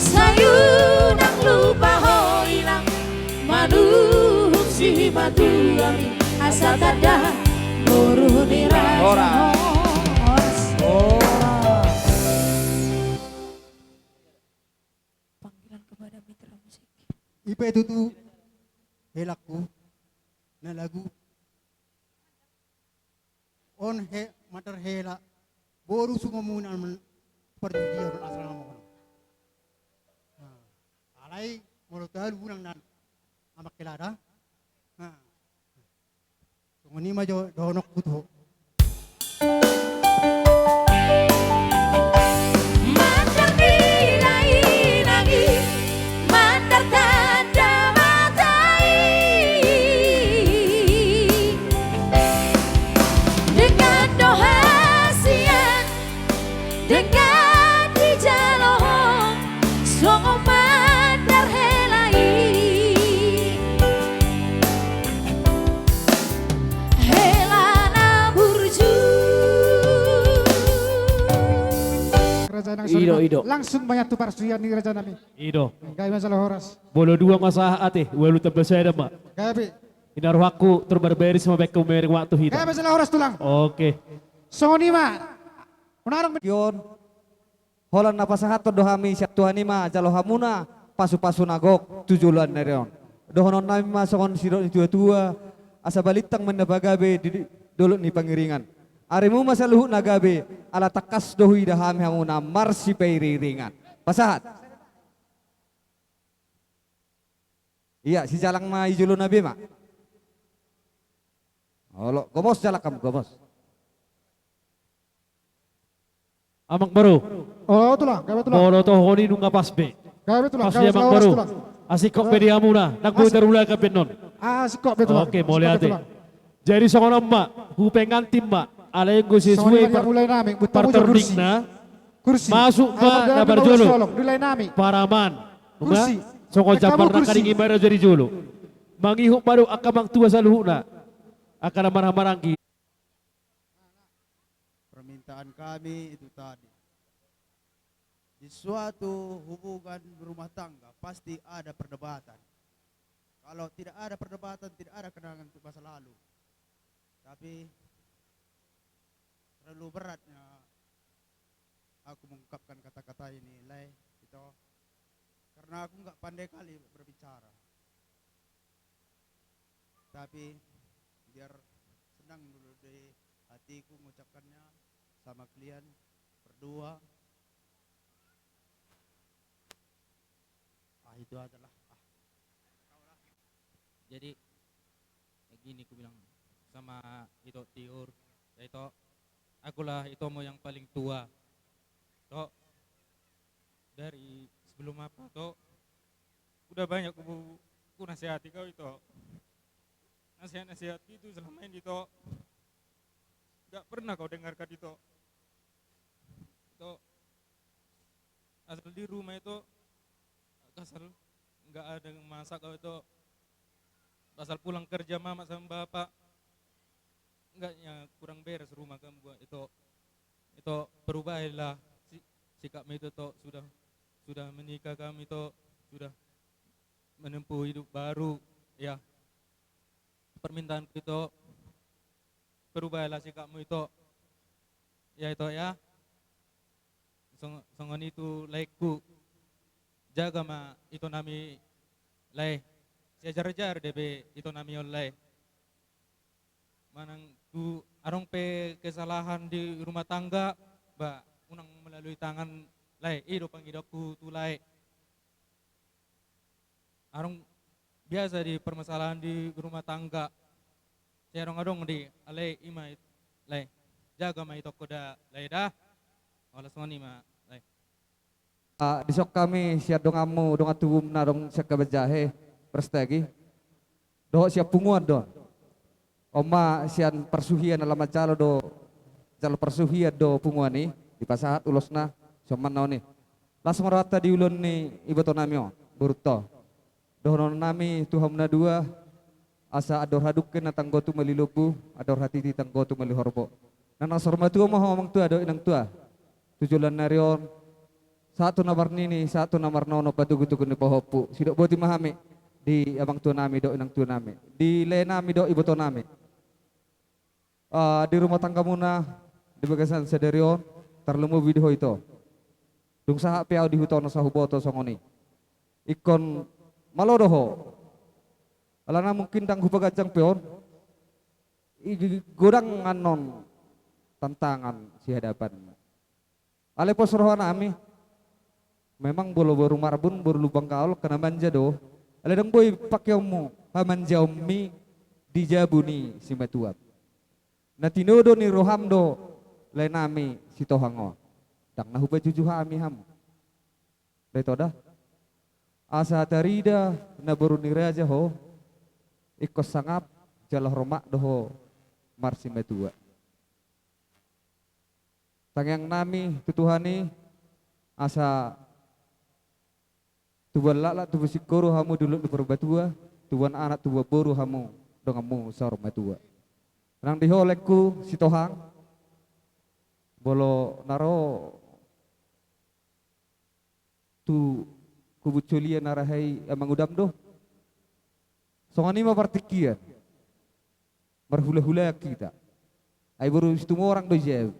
Sai unang lupa ho inang, manuhuk simatuami, asa tanda boru ni raja. Horas. Horas. Horas. Panggilan kepada mitra musik. I pe tutu helangku na lagu on, he, mandar hela boru sungomunan men-, parjujian asal nama kono. Nah, alai molo talu unang nan amak kelada. Nah, songon i ma jo dohononku tu ho. Mandar di lainangi, mandar tanda mata i. Dengan do hasian, dengan dijalo ho, songon mandar hela i. Hela na burju. Raja nang. Ido, soriba, ido. Langsung ma i tu parsuhian ni raja nami. Ido. Gabe ma jala horas. Molo dua ma sahat, ualu tamba sada ma. Gabe. Ina rohangku terbarbaris ma baen hamu mereng waktu hita. Gabe ma jala horas tulang. Oke. Songon i ma. Unarang. Kion. Holan na pasahathon do hami sian Tuhan i ma jalo hamuna pasupasu na gok tu joloan ni ari on. Dohonon nami ma songon sidok ni tuatua, asa balintang ma na pagabe di, di dolok ni Pangiringan. Arimu ma saluhutna gabe, ala tangkas do huida hami hamuna marsipairiringan. Pasahat. Ia, sijalang ma i jolona be ma. Olo, gomos jalang hamu, gomos. Amang boru. O tulang, gabe tulang. Molo toho ni nunga pas be. Gabe tulang, pas gabe, amang boru. Tulang. Asingkop be di hamuna, nang boi tarulakan be non. Asingkop be tulang. Oke, mauliate. Jadi songon on ma, hupengantin ma, alai anggo sesuai partordingna, masuk ma na parjolo. Paraman. Nunga songon jambar na karing i ma raja di jolo. Mangihut ma dohot angka amang tua saluhutna. Angka na marhahamaranggi. Permintaan kami itu tadi. Di suatu hubungan rumah tangga pasti ada perdebatan. Kalau tidak ada perdebatan, tidak ada kenangan untuk masa lalu. Tapi terlalu beratnya aku mengungkapkan kata-kata ini, Lae, Ito, karena aku nggak pandai kali berbicara. Tapi biar senang dulu di hatiku mengucapkannya sama kalian berdua. Ah, itu aja lah. Ah. Jadi, ya gini ku bilang sama Ito Tiur, ya Ito, akulah Itomu yang paling tua. Tok, dari sebelum apa, Tok? Udah banyak ku, ku nasihati kau, Ito. Nasihat-nasihat itu selama ini, Tok. Nggak pernah kau dengarkan, Ito. Ito, asal di rumah, Ito, kesal, nggak ada yang masak kau, Ito. Asal pulang kerja mama sama bapak, nggak, ya, kurang beres rumah kamu, Ito. Ito, perubahilah si-, sikapmu itu, Tok. Sudah, sudah menikah kami, Tok. Sudah menempuh hidup baru, ya. Permintaanku, Ito, perubahilah sikapmu, Ito. Ya, Ito, ya. Song-, songon i tu laengku. Jaga ma itonami, Lae. Siajar-ajar dope itonami on, Lae. Manang tu adong pe kesalahan di rumah tangga, ba, unang melalui tangan, Lae. I do pangidoanku tu Lae. Adong biasa di permasalahan di rumah tangga. Sai adong-adong di, alai i ma, Lae. Jaga ma itongku da, Lae, da. Holan songon i ma, Lae. Ah, dison hami sian donganmu, dongan tubum na adong sian Kabanjahe, Prestagi. Dohot sian punguan do. On ma sian parsuhian ala manjalo do, jalo parsuhian do punguan i. dipasahat ulosna, somanna on i. Las ma rohanta di ulaon ni ibotonami on, borunta on. Dohononnami tu hamu na dua, asa andor hadungke na tanggo tumali lombu, andor hatiti tanggo tumali horbo. Nang na saur matua ma ho amang tua dohot inang tua. Tu joloan ni ari on, sahat tu na marnini, sahat tu na marnono, patogutogu ni pahompu. Sidok boti ma hami di amang tuanami dohot inang tuanami, di laenami dohot ibotonami. Ah, di rumah tanggamuna di bagasan sadari on, tarlumobi di ho ito. Dung sahat pe ahu di huta on asa huboto songon i. Ingkon malo do ho. Alana mungkin ndang hupaganjang pe on, i godang annon tantangan sihadapanmu. Alai pos rohanami, memang molo boru Marbun, boru Lumban Gaol, angka na manja do. Alai ndang boi pakeonmu hamanjaonmi di jabu ni simatuam. Na tinodo ni roham do laenami Sitohang on. Ndang na hupajuju hami hamu. Alai to da. Asa tarida na boru ni raja ho, ingkon sangap jala hormat do ho marsimatua. Tangiangnami tu Tuhan i, asa tubuan laklak, tubuan singkoru hamu di dolok ni Purbatua, tubuan anak, tubuan boru hamu donganmu saur matua. Nang di ho laengku Sitohang, molo na ro tu kubun solia na rahe i amangudam do. Songon i ma partingkian. Marhulahula hita. Ai boru Situmorang do i jabu.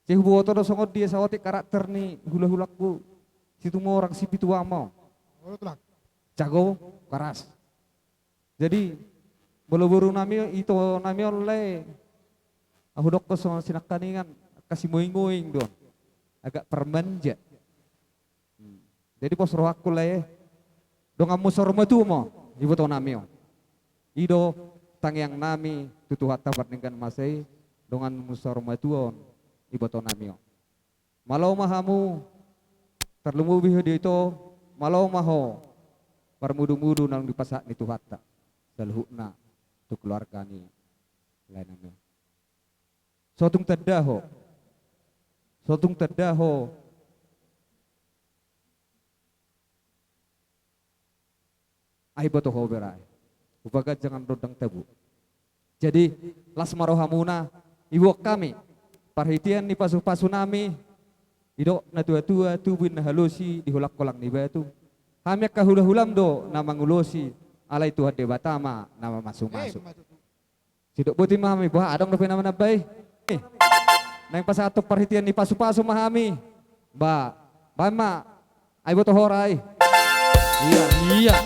Sai huboto do songon dia saotik karakter ni hulahulangku Situmorang, si pitu ama on. Jago, karas. Jadi, molo borunami, itonami on lae, ahu dokkon songon sinangkaningan, angka simoingoing do on. Agak parmanja. Hmm. Jadi pos rohangku lae, donganmu saur matua ma ibotonami on. I do tangiangnami tu Tuhanta pardenggan masa i, donganmu saur matua on ibotonami on. Malo ma hamu, tarlumobi ho di ito, malo ma ho marmudumudu naung dipasahat ni Tuhanta saluhutna tu keluarga ni laenami on. So tung tanda ho. So tung tanda ho. Ai boto ho bere. Hupaganjang annon ndang tabo. Jadi, las ma rohamuna, iboan hami, parhitean ni pasupasunami, didok natuatua, tubu inna halosi di holangkolang ni batu. Hami angka hulahulam do na mangulosi, alai Tuhan Debata ma na mamasumasu. Eh, ma tutu. Sidok boti ma hami, bah, adong dope na manambai. Eh, naeng pasahathon parhitean ni pasupasu ma hami. Bah, baen ma, ai boto ho ra i. Ia, ia.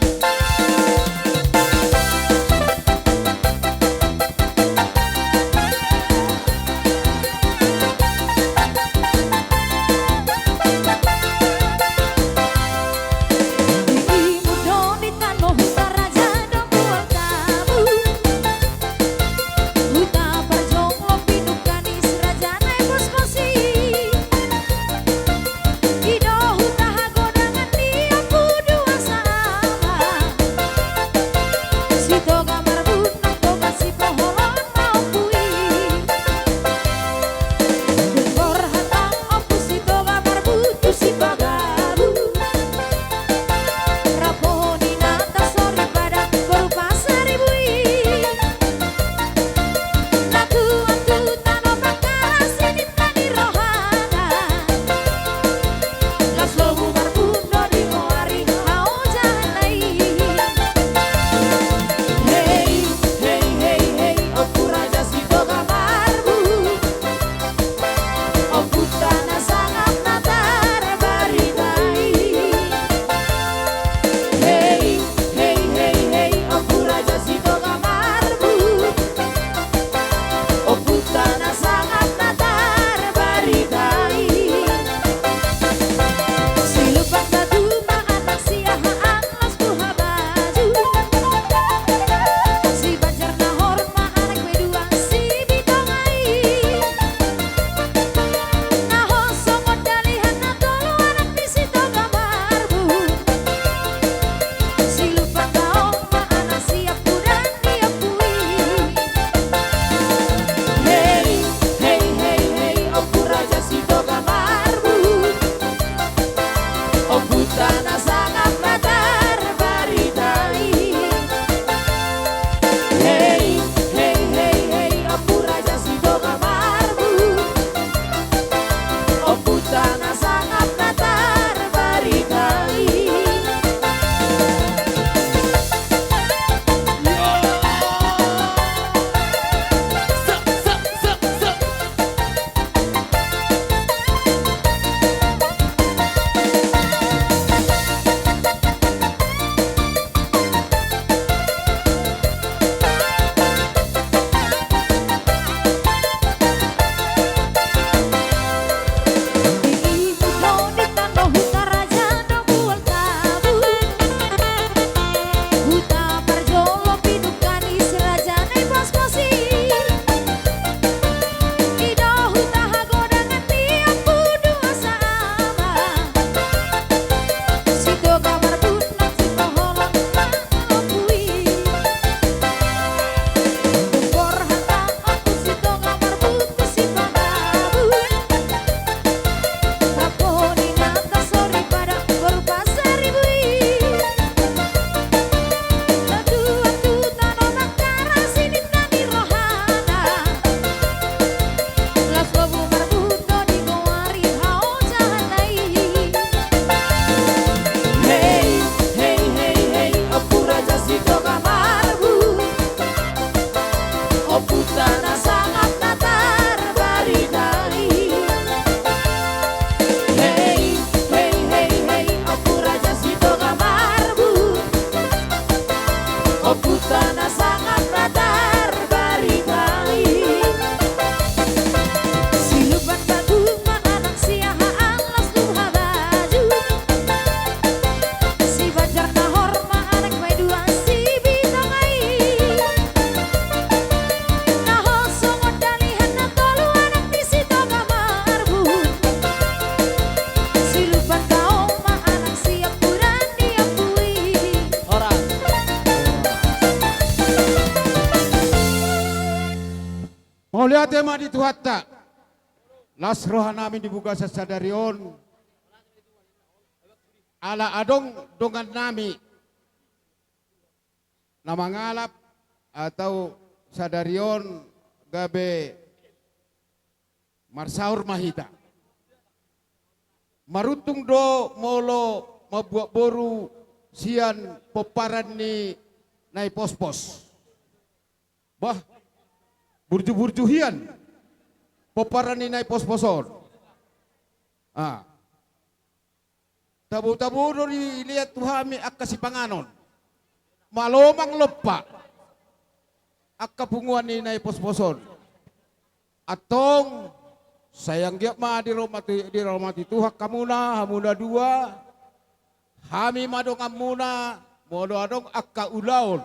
Mauliate ma di Tuhanta. Las rohanami di bagasan sadari on. Ala adong dongannami na mangalap atau sadari on gabe marsaor ma hita. Maruntung do molo mambuat boru sian pomparan ni Naipospos. Bah, burju-burju hian pomparan ni Naipospos on. Ah. Tabo-tabo do dilean tu hami angka sipanganon. Malo mangalompa angka punguan ni Naipospos on. Antong, sai anggiat ma dirahmati, dirahmati Tuhan hamuna, hamuna dua, hami ma donganmuna, molo adong angka ulaon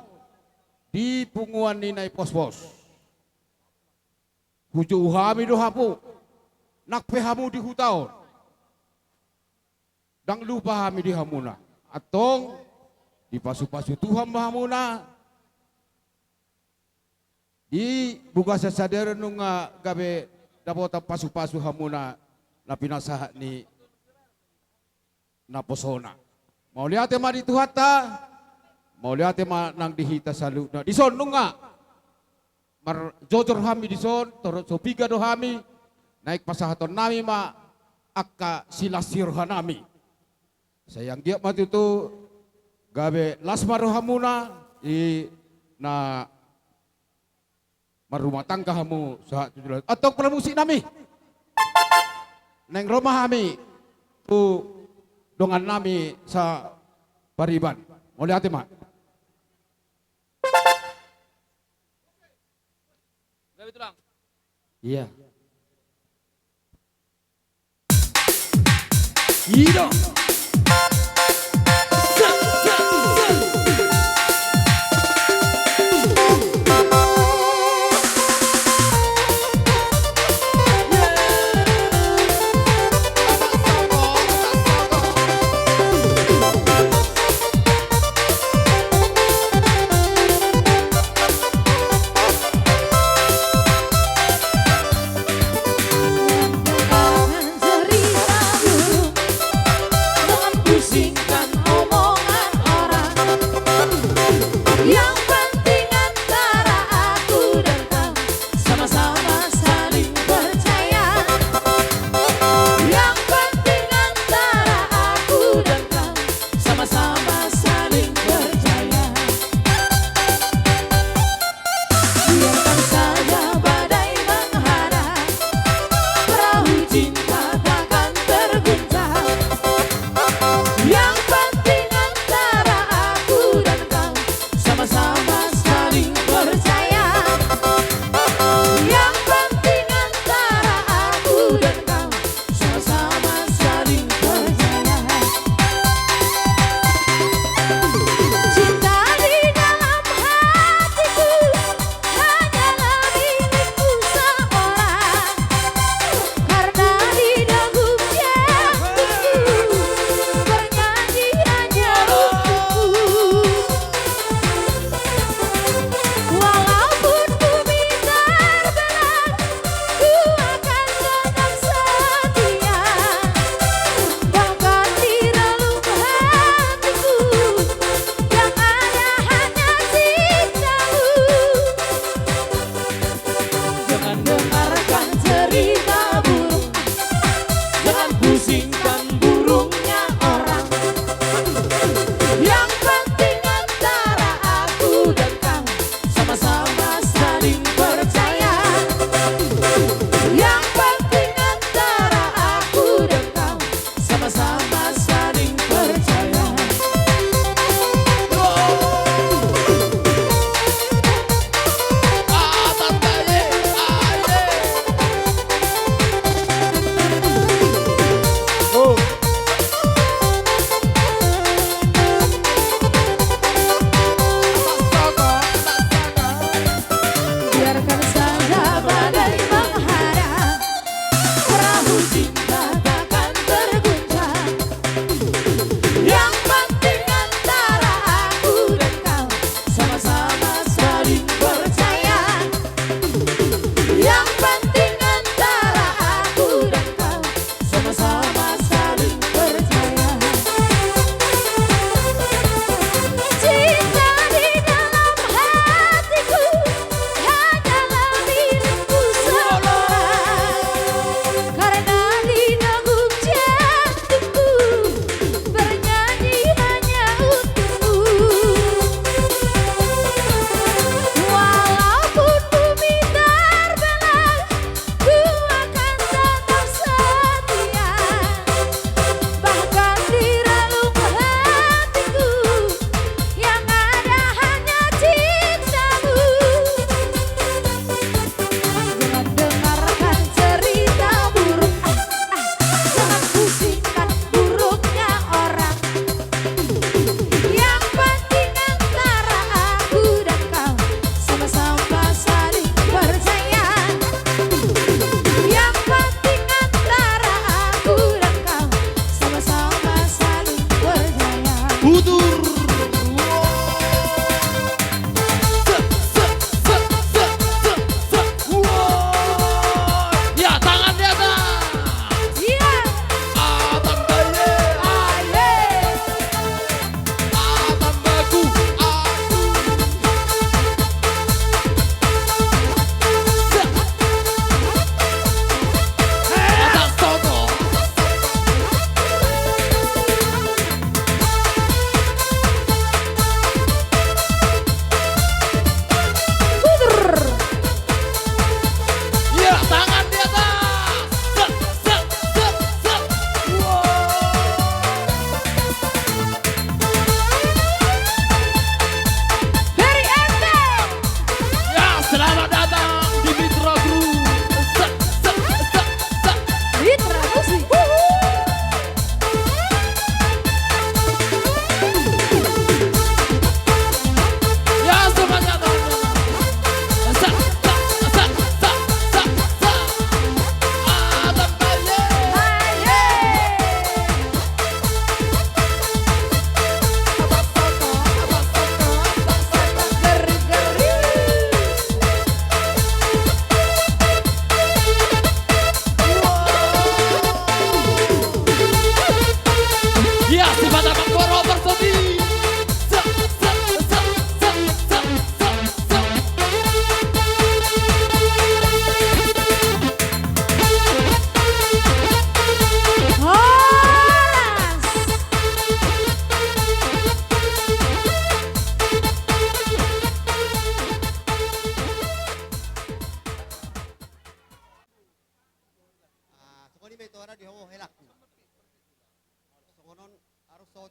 di punguan ni Naipospos. Hujou hami do hamu, nang pe hamu di huta on. Ndang lupa hami di hamuna. Antong, dipasu-pasu Tuhan ma hamuna. Di bagasan sadari on nunga gabe dapotan pasu-pasu hamuna na pinasahat ni naposona. Mauliate ma di Tuhanta, mauliate ma nang di hita saluhutna. Dison nunga marjojor hami dison, torop so piga do hami, naeng pasahatonnami ma angka silas ni rohanami. Sai anggiat ma tutu gabe las ma rohamuna, i na marrumah tangga hamu sahat tu joloan. Antong parmusik nami. Naeng ro ma hami tu dongannami sapariban. Mauliate ma. Gabe tulang. Iya. Ida.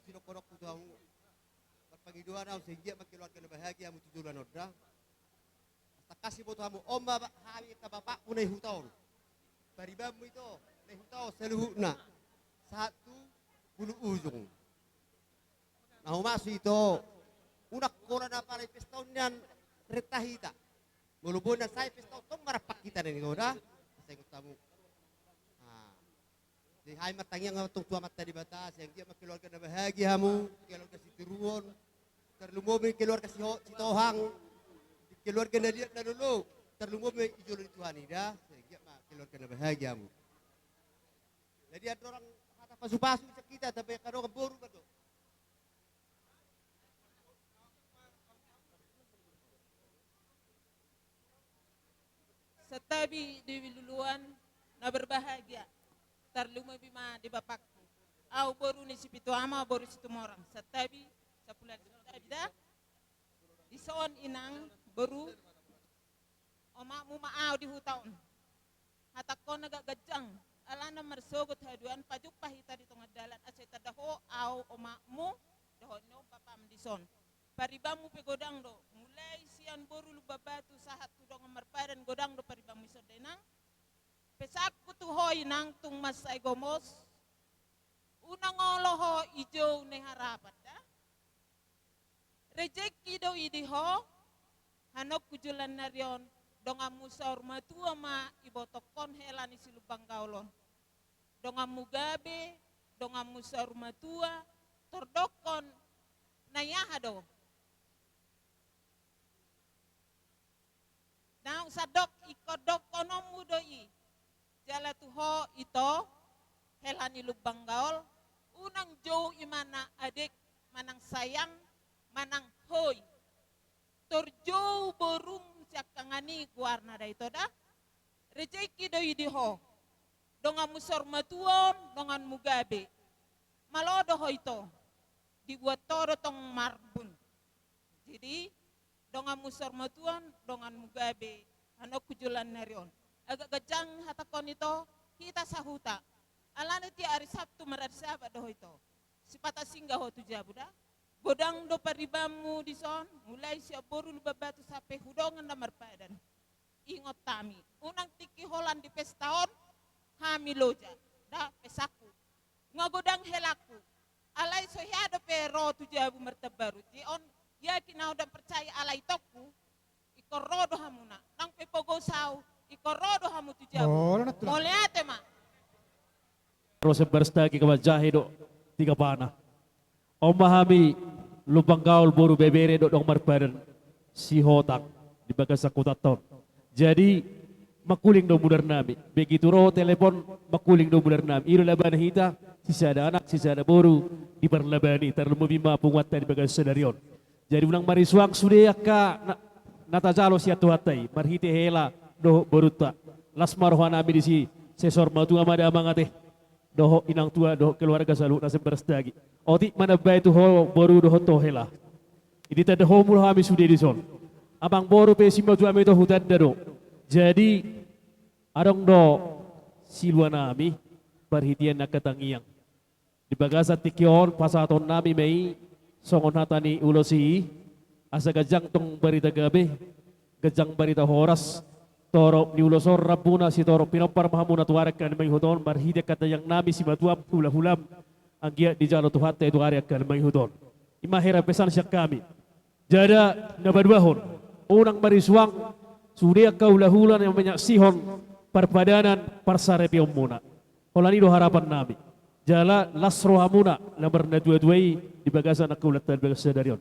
Sidok kodok tu hamu. Marpangidoan au, sai anggiat ma keluarga na bahagia hamu tu joloan on da. Asa tangkas diboto hamu, on ma ba-, hami angka bapakmu na di huta on. Paribanmu ito, na di huta on saluhutna. Sahat tu hulu ujung. Na humasu ito, unang holan apala di pesta on nian renta hita. Molo boi na sae pesta on tong marompa hita na ni hoda. Asa ingot hamu. Ah. Jadi hami martangiang ma tong tu Amanta Debata, sai anggiat ma keluarga na bahagia hamu, keluarga sitiruon, tarlumobi keluarga siho-, sitohang, keluarga na liat na lolo, tarlumobi i jolo ni Tuhan i da, sai anggiat ma keluarga na bahagia hamu. Jadi andorang hata pasu-pasu sian hita, tabaen hamu dongan boru ma do. Santabi di luluan na berbahagia, tarlumobi ma di bapakku. Au boru ni Sipituama, boru Situmorang. Santabi, sapulan santabi da. Dison inang boru, omakmu ma au di huta on. Hatangkon na gak ganjang, alana marsogot haduan, pajumpa hita di tonga dalan, asa itanda ho au omakmu, dohot ni on bapam dison. Paribanmu pe godang do, mulai sian boru Lumban Batu sahat tu dongan marpadan godang do paribanmu dison da inang. Pesanku tu ho inang, tung mansai gomos, unang olo ho dijou ni harapan da. Rejeki do i di ho, hanokku joloan ni ari on, donganmu saur matua ma ibotohon hela ni Silumban Gaol on. Donganmu gabe, donganmu saur matua, tordokkon, na i aha do. Naung sandok ingkon dohononmu do i. Jala tu ho ito, hela ni Lumban Gaol, unang jou i manang adek, manang sayang, manang hoi. Tor jou borum siangkangan i goarna da ito da. Rejeki do i di ho. Donganmu saur matua on, donganmu gabe. Malo do ho ito. Dibuat ho do tong marbun. Jadi, donganmu saur matua on, donganmu gabe, hanokku joloan ni ari on. Agak ganjang hatangkon ito, hita sahuta. Alana tiap ari Sabtu marari Sabat do ho ito. Sipata singgah ho tu jabu da. Godang do paribanmu dison, mulai sian boru Lumban Batu sampe hu dongan na marpadan. Ingot hami, unang tingki holan di pesta on, hami loja, da pesanku. Nga godang helangku. Alai so hea dope ro tu jabu martambaru. Jadi on, yakin au ndang percaya alai tongku, ingkon ro do hamuna. Nang pe pogos au, ingkon ro do hamu tu jabu. Mauliate ma. Ro sembar sitagi kaman jahe do tiga pana. On ma hami Lumban Gaol boru bebere dohot dongan marpadan sihotang di bagasan hutanta on. Jadi mangkuling do mudarnami. Begitu ro telepon mangkuling do mudarnami. I do labana hita, sisada anak, sisada boru, di parlabani, tarlumobi ma punguanta di bagasan sadari on. Jadi unang marisuang sude angka na, na tajalo sian Tuhanta i, marhite hela dohot borunta. Las ma rohanami disi, sai saur matua ma damang ate. Dohot inang tua, dohot keluarga saluhutna sembar sitagi. Otik ma na baen tu ho boru dohot tu ho hela. Ditanda ho muse hami sude dison. Amang boru pe simatuam ito hutanda do. Jadi adong do siluanami, parhitean ni angka tangiang. Di bagasan tingki on pasahatonnami ma i songon hata ni ulos i, asa ganjang tong barita gabe, ganjang barita horas, torop ni ulos on rambuna sitorop pinompar ma hamuna tu ari angka na mangihut on, marhite angka tangiangnami simatuam hulahulam, anggiat dijalo Tuhanta i tu ari angka na mangihut on. I ma hera pesan sian hami. Jala na paduahon, unang marisuang sude angka hulahula na manyaksihon parpadanan parsaripeonmuna. Holan i do harapannami. Jala las rohamuna na marnatuatua i di bagasan angka ulaonta di bagasan sadari on.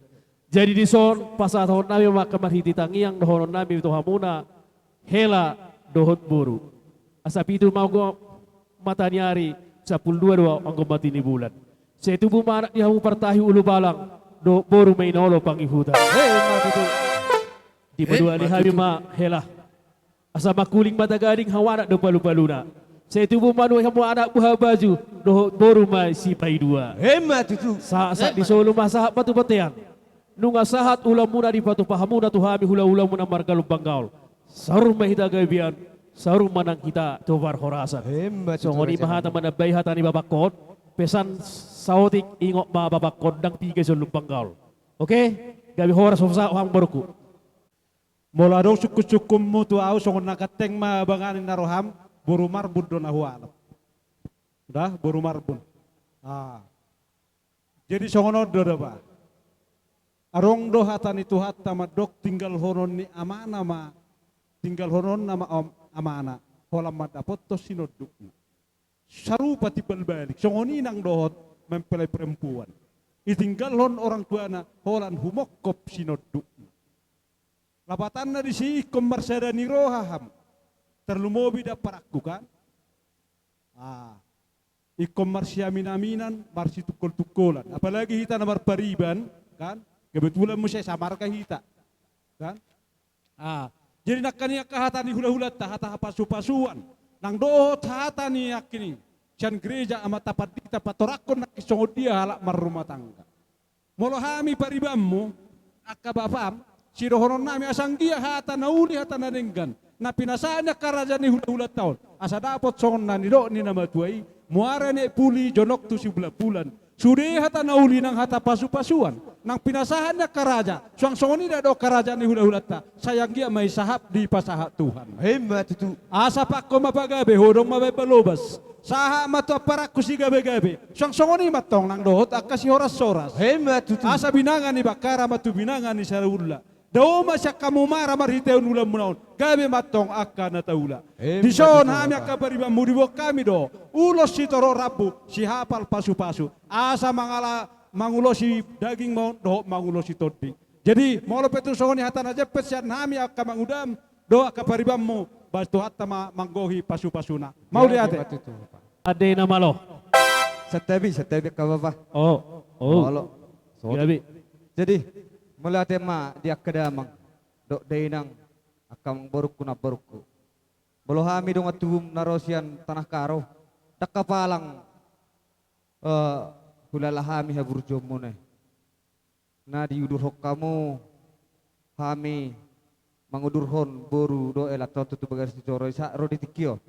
Jadi dison pasahatonnami ma angka marhite tangiang dohononnami tu hamuna, hela dohot boru. Asa pitu ma anggo mata ni ari, sampulu dua do anggo mata ni bulan. Sai tubu ma anak di hamu partahi ulubalang, dohot boru ma i na olo pangihutan. Emma tutu. Dipaduahali hami ma hela. Asa mangkuling mata gading, hamu anak do palupaluna. Sai tubu ma nuaeng hamu anak buha baju, dohot boru ma sipaidua. Emma tutu. Sahat, sahat di solu ma sahat ma tu bontean. Nunga sahat ulaonmuna dipatupa hamuna tu hami hulahulamuna marga Lumban Gaol. Saur ma hita gabean, saur ma nang hita tu parhorasan. Emma tutu. Songon i ma hata manambai hata ni bapangkon, pesan Saotik ingot ma bapangkon, ndang piga solu panggaol. Oke? Gabe horas ma hami borungku. Molo adong sungkun-sungkunmu tu ahu, songon na ganteng ma bangani na roham, boru Marbun do na hualap. Dah, boru Marbun. Ah. Jadi songon on do da ba. Adong do hata ni Tuhanta mandok tinggalhonon ni amana ma, tinggalhononna ma om-, amana, holan mandapothon sinondukna. Sarupa timbal balik, songon i nang dohot mempelai perempuan. Ditinggalhon orang tuana, holan humongkop sinondukna. Lapatanna disi ingkon marsada ni roha hamu. Tarlumobi da parangku kan. Ah. Ingkon marsiamin-aminan, marsitungkol-tungkolan. Apalagi hita na marpariban, kan? Kebetulan muse samarga hita. Kan? Ah, jadi nangkin angka hata ni hula-hulanta, hata hapasu-pasuan. Nang dohot hata ni angka i sian gereja, amanta pandita patorangkon nangkin songon dia halak marrumah tangga. Molo hami paribanmu, angka bapam, sidohononnami asa anggiat hata na uli, hata na denggan, na pinasahat ni angka raja ni hula-hulanta on, asa dapot songon na nidok ni na matua i, muara ni aek puli jonok tu sibulan-bulan. Sude hata na uli nang hata pasu-pasuan, nang pinasahat ni angka raja, suang songon i da dohot angka raja ni hula-hulanta, sai anggiat ma i sahap dipasahat Tuhan. Emma tutu. Asa pangko ma pagabe, hodong ma baen balobas. Sahat ma tu amparangku sigabe-gabe. Suang songon i ma antong nang dohot angka sihoras-horas. Emma tutu. Asa binanga ni Bakkara ma tu binanga ni Sarulla. Dao ma sian hamu mara marhitehon ulamuna on. Gabe ma antong angka na taula. Emma tutu. Dison hami angka paribanmu diboan hami do ulos sitorop rambu, sihapal pasu-pasu. Asa mangala mangulosi daging ma on dohot mangulosi tondi. Jadi molo pe tung songon i hata na jempek sian hami angka mangudam dohot angka paribanmu, baen Tuhanta ma manggohi pasu-pasuna. Mauliate. Ade na malo. Santabi, santabi angka bapa. Oh, oh. Molo. Gabe. Jadi mauliate ma di angka damang dohot dainang, angka amangborungku, namborungku. Molo hami dongan tubum na ro sian Tanah Karo, ndang hapalang, eh, hulala hami haburjuonmuna i. Na diudurhon hamu hami mangudurhon boru dohot elanta on tutu bagas ni joro i sahat ro di tingki on.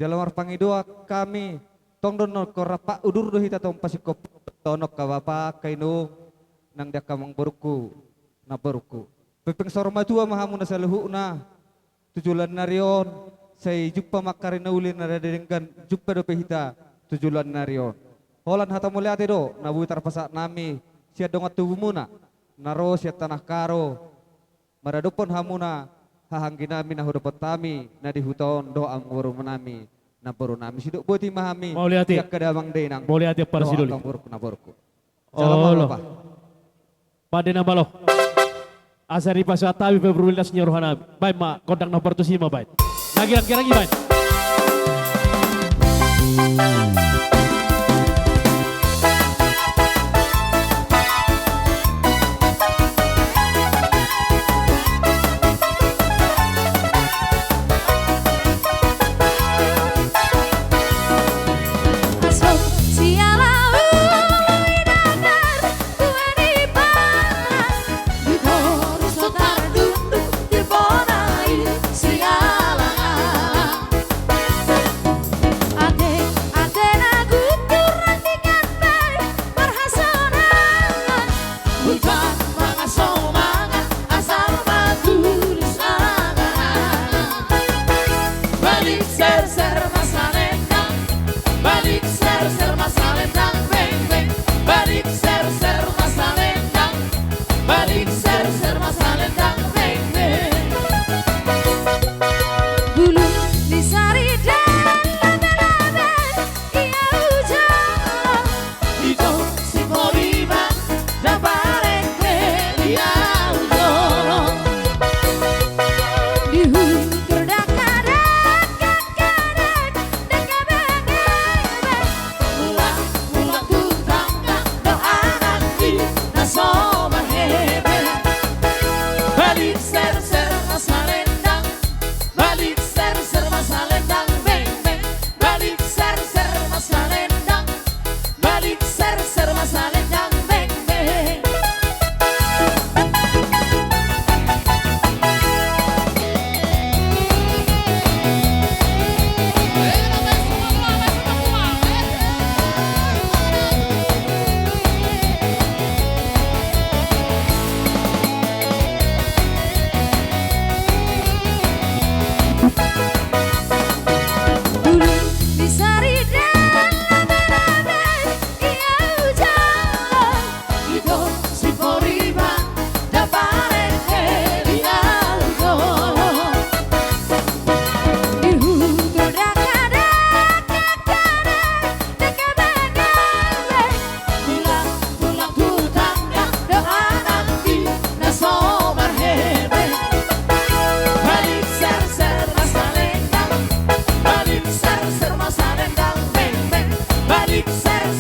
Jala marpangidoan hami, tong do na ingkon rap udur do hita tong pasingkop, tong angka bapa, angka inong, nang di angka amangborungku, namborungku. Pepeng saur matua ma hamu na saluhutna tu joloan ni ari on, sai jumpa ma angka ari na uli na denggan, jumpa dope hita tu joloan ni ari on. Holan hata mauliate do na boi tarpasahat nami sian dongan tubumuna na ro sian Tanah Karo, maradophon hamuna haha anggi nami na hudapot hami na di huta on dohot amangboru nami, namboru nami. Sidok boti ma hami. Mauliate. Di angka damang dainang. Mauliate parsidoli. Dohot angka amangborungku, namborungku. Jala ma, olo, bapa. Pande na malo. Asa dipasahat hami pe parullias ni roha nami. Baen ma gondang na partusi ma baen. Na girang-girang i baen.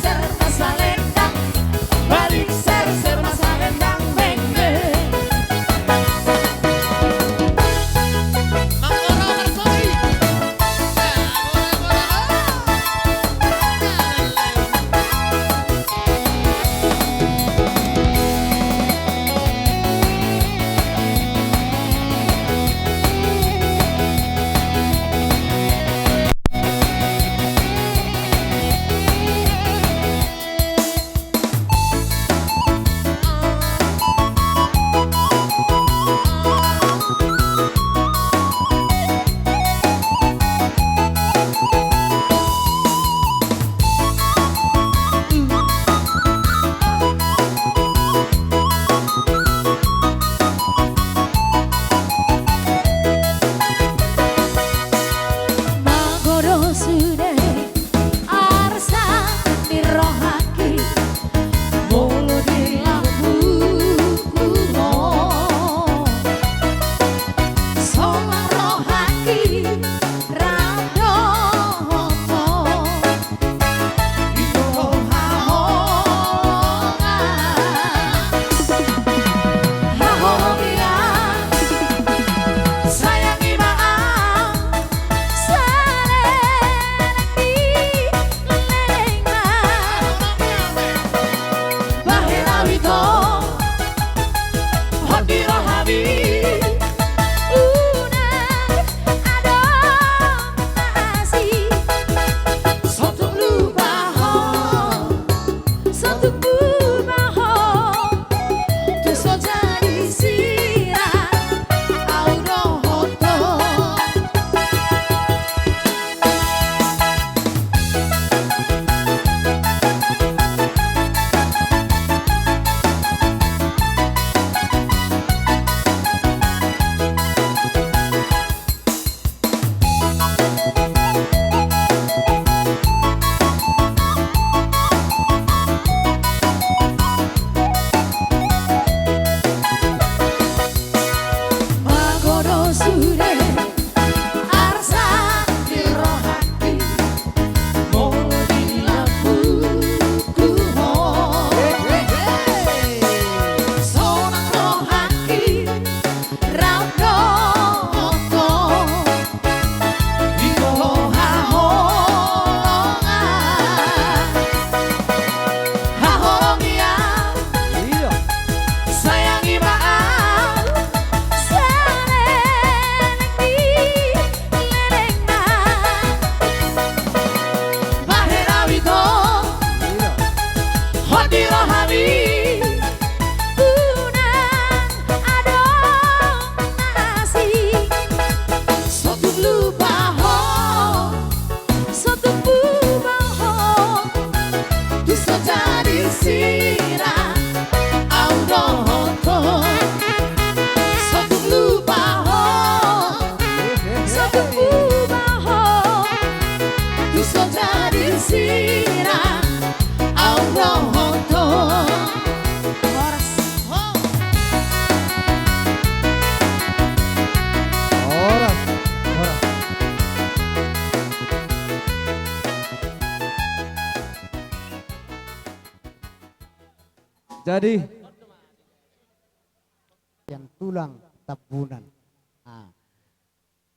Ser ma salendang, balik ser, ser ma salendang, beng, beng. Magodang sude arsa di rohangki, molo di lambungku ho, sonang rohangki rap dohot ho. Sotung lupa ho, sotung lupa ho, tu so jadi sira, au dohot ho. Magodang sude arsa di rohangki, molo di lambungku ho, sonang rohangki rap dohot ho. Di ho haholongan, haholongan. Iya. Sayangi ma au, saleleng ni lelengna. Bahen au ito, iya, hot di rohami. Unang adong na asing. Sotung lupa ho, sotung lupa ho, tu so jadi sira, au dohot ho. Sotung lupa ho, sotung lupa ho, tu so jadi sira, au dohot ho. Horas. Horas. Horas. Jadi, sian tulang Tambunan. Ah.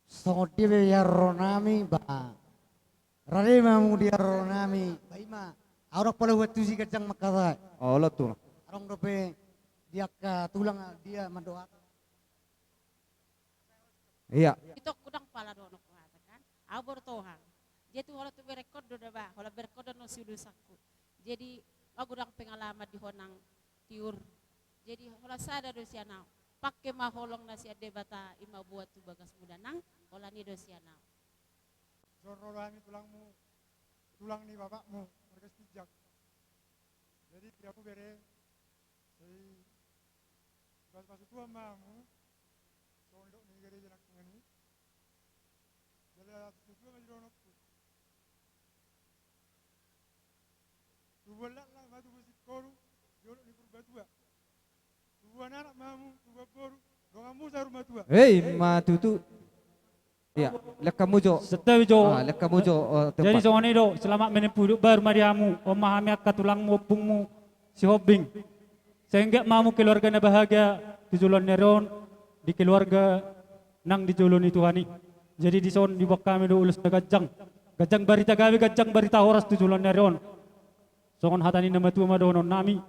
Songon dia be di haroro nami, ba. Rade ma hamu di haroro nami, ba i ma. Au ndang pola huantusi ganjang mangkatai. Olo, tulang. Adong dope di angka tulang dia mandoakan. Iya. Ito godang pala dohononku hata kan. Au boru Tohang. Jadi tu holan tu berengkon do da ba, holan berengkon do annon siulun sangku. Jadi, au godang pengalaman di ho nang tiur. Jadi, holan sada do sian au. Pangke ma holong na sian Debata i ma boan tu bagasmu da nang, holan i do sian au. Jolo do hami tulangmu, tulang ni bapakmu, marga Sitinjak. Jadi, di hamu bere, sai pasu-pasu Tuhan ma hamu, songon dok ni gareja nangkin i. Jala pasu-pasu Tuhan ma di dohononku. Tubuan laklak ma tubuan singkoru, di dolok ni Purbatua. Tubuan anak ma hamu, tubuan boru, donganmu saur matua. Hei, ma tutu. Iya, lehon hamu jo. Santabi jo. Ah, lehon hamu jo, eh, tempat. Jadi songon i do, selamat menempuh hidup baru ma di hamu. On ma hami angka tulangmu, ompungmu, Sihombing. Sai anggiat ma hamu keluarga na bahagia tu joloan ni ari on, di keluarga nang di jolo ni Tuhan i. Jadi dison diboan hami do ulos na ganjang. Ganjang barita gabe, ganjang barita horas tu joloan ni ari on. Songon hata ni na matua ma dohonon nami.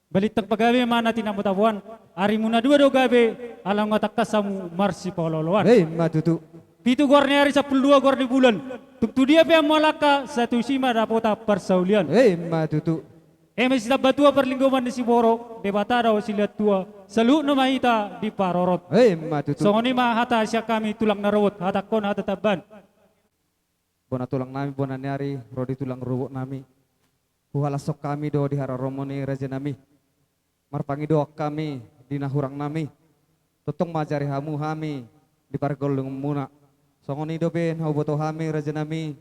Balintang pagabe ma na tinabotaboan, arimuna dua do gabe, ala nunga tangkas hamu marsipaolooloan. Eh, ima tutu. Pitu goar ni ari, sampulu dua goar ni bulan. Tung tu dia pe hamu mangalangka, sai tusi ma dapotan parsaulian. Eh, ima tutu. Eme sitambatua parlinggoman ni siborok, Debata do silehon tua, saluhutna ma hita diparorot. Eh, ima tutu. Songon i ma hata sian hami tulang na robot, hatangkon hata tamban. Bona tulang nami, bona ni ari, ro di tulang robot nami. Huhalashon hami do di haroromu i, raja nami. Marpangidoan hami di na hurang nami. Tongtong ma ajari hamu hami di pargellengonmuna. Songon i dope na huboto hami, raja nami,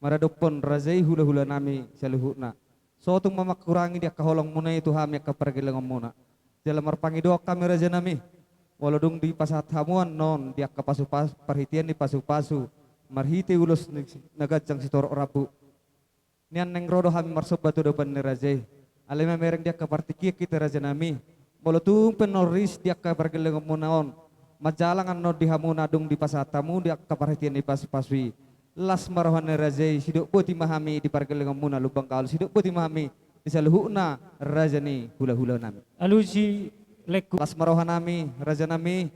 maradophon raja i hulahula nami saluhutna. So tung ma mangkurangi di angka holongmuna i tu hami angka pargellengonmuna. Jala marpangidoan hami, raja nami, molo dung dipasahat hamu annon di angka pasupasu, parhitean ni pasupasu, marhite ulos ni, na ganjang sitorop rambu. Nian naeng ro do hami marsomba tu adopan ni raja i. Alai mamereng di angka partingkian hita, raja nami. Molo tung pe annon ris di angka pargellengonmuna on, manjalang annon di hamu na dung dipasahat hamu di angka parhitean ni pasupasu i. Las ma roha ni raja i, sidok boti ma hami di pargellengonmuna Lumban Gaol, sidok boti ma hami di saluhutna raja ni hulahula nami. Alusi lengku. Las ma roha nami, raja nami.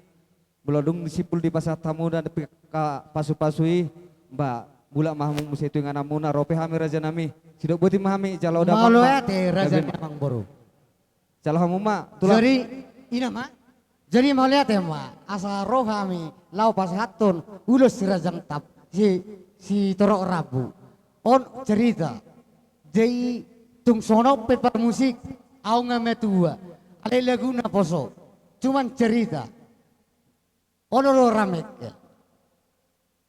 Molo dung simpul dipasahat hamu na di angka pasupasu i, ba, mulak ma hamu muse tu ingananmuna, ro pe hami, raja nami. Sidok boti ma hami, jalo damang ma. Mauliate, raja ni amangboru. Jalo hamu ma, tulang. Jadi, i ma. Jadi mauliate ma, asa ro hami laho pasahathon ulos si Raja Tap, si, sitorop rambu. On cerita. Jadi tung songon on pe parmusik, ahu nga matua. Alai laguna poso. Cuman cerita. Olo do ramek.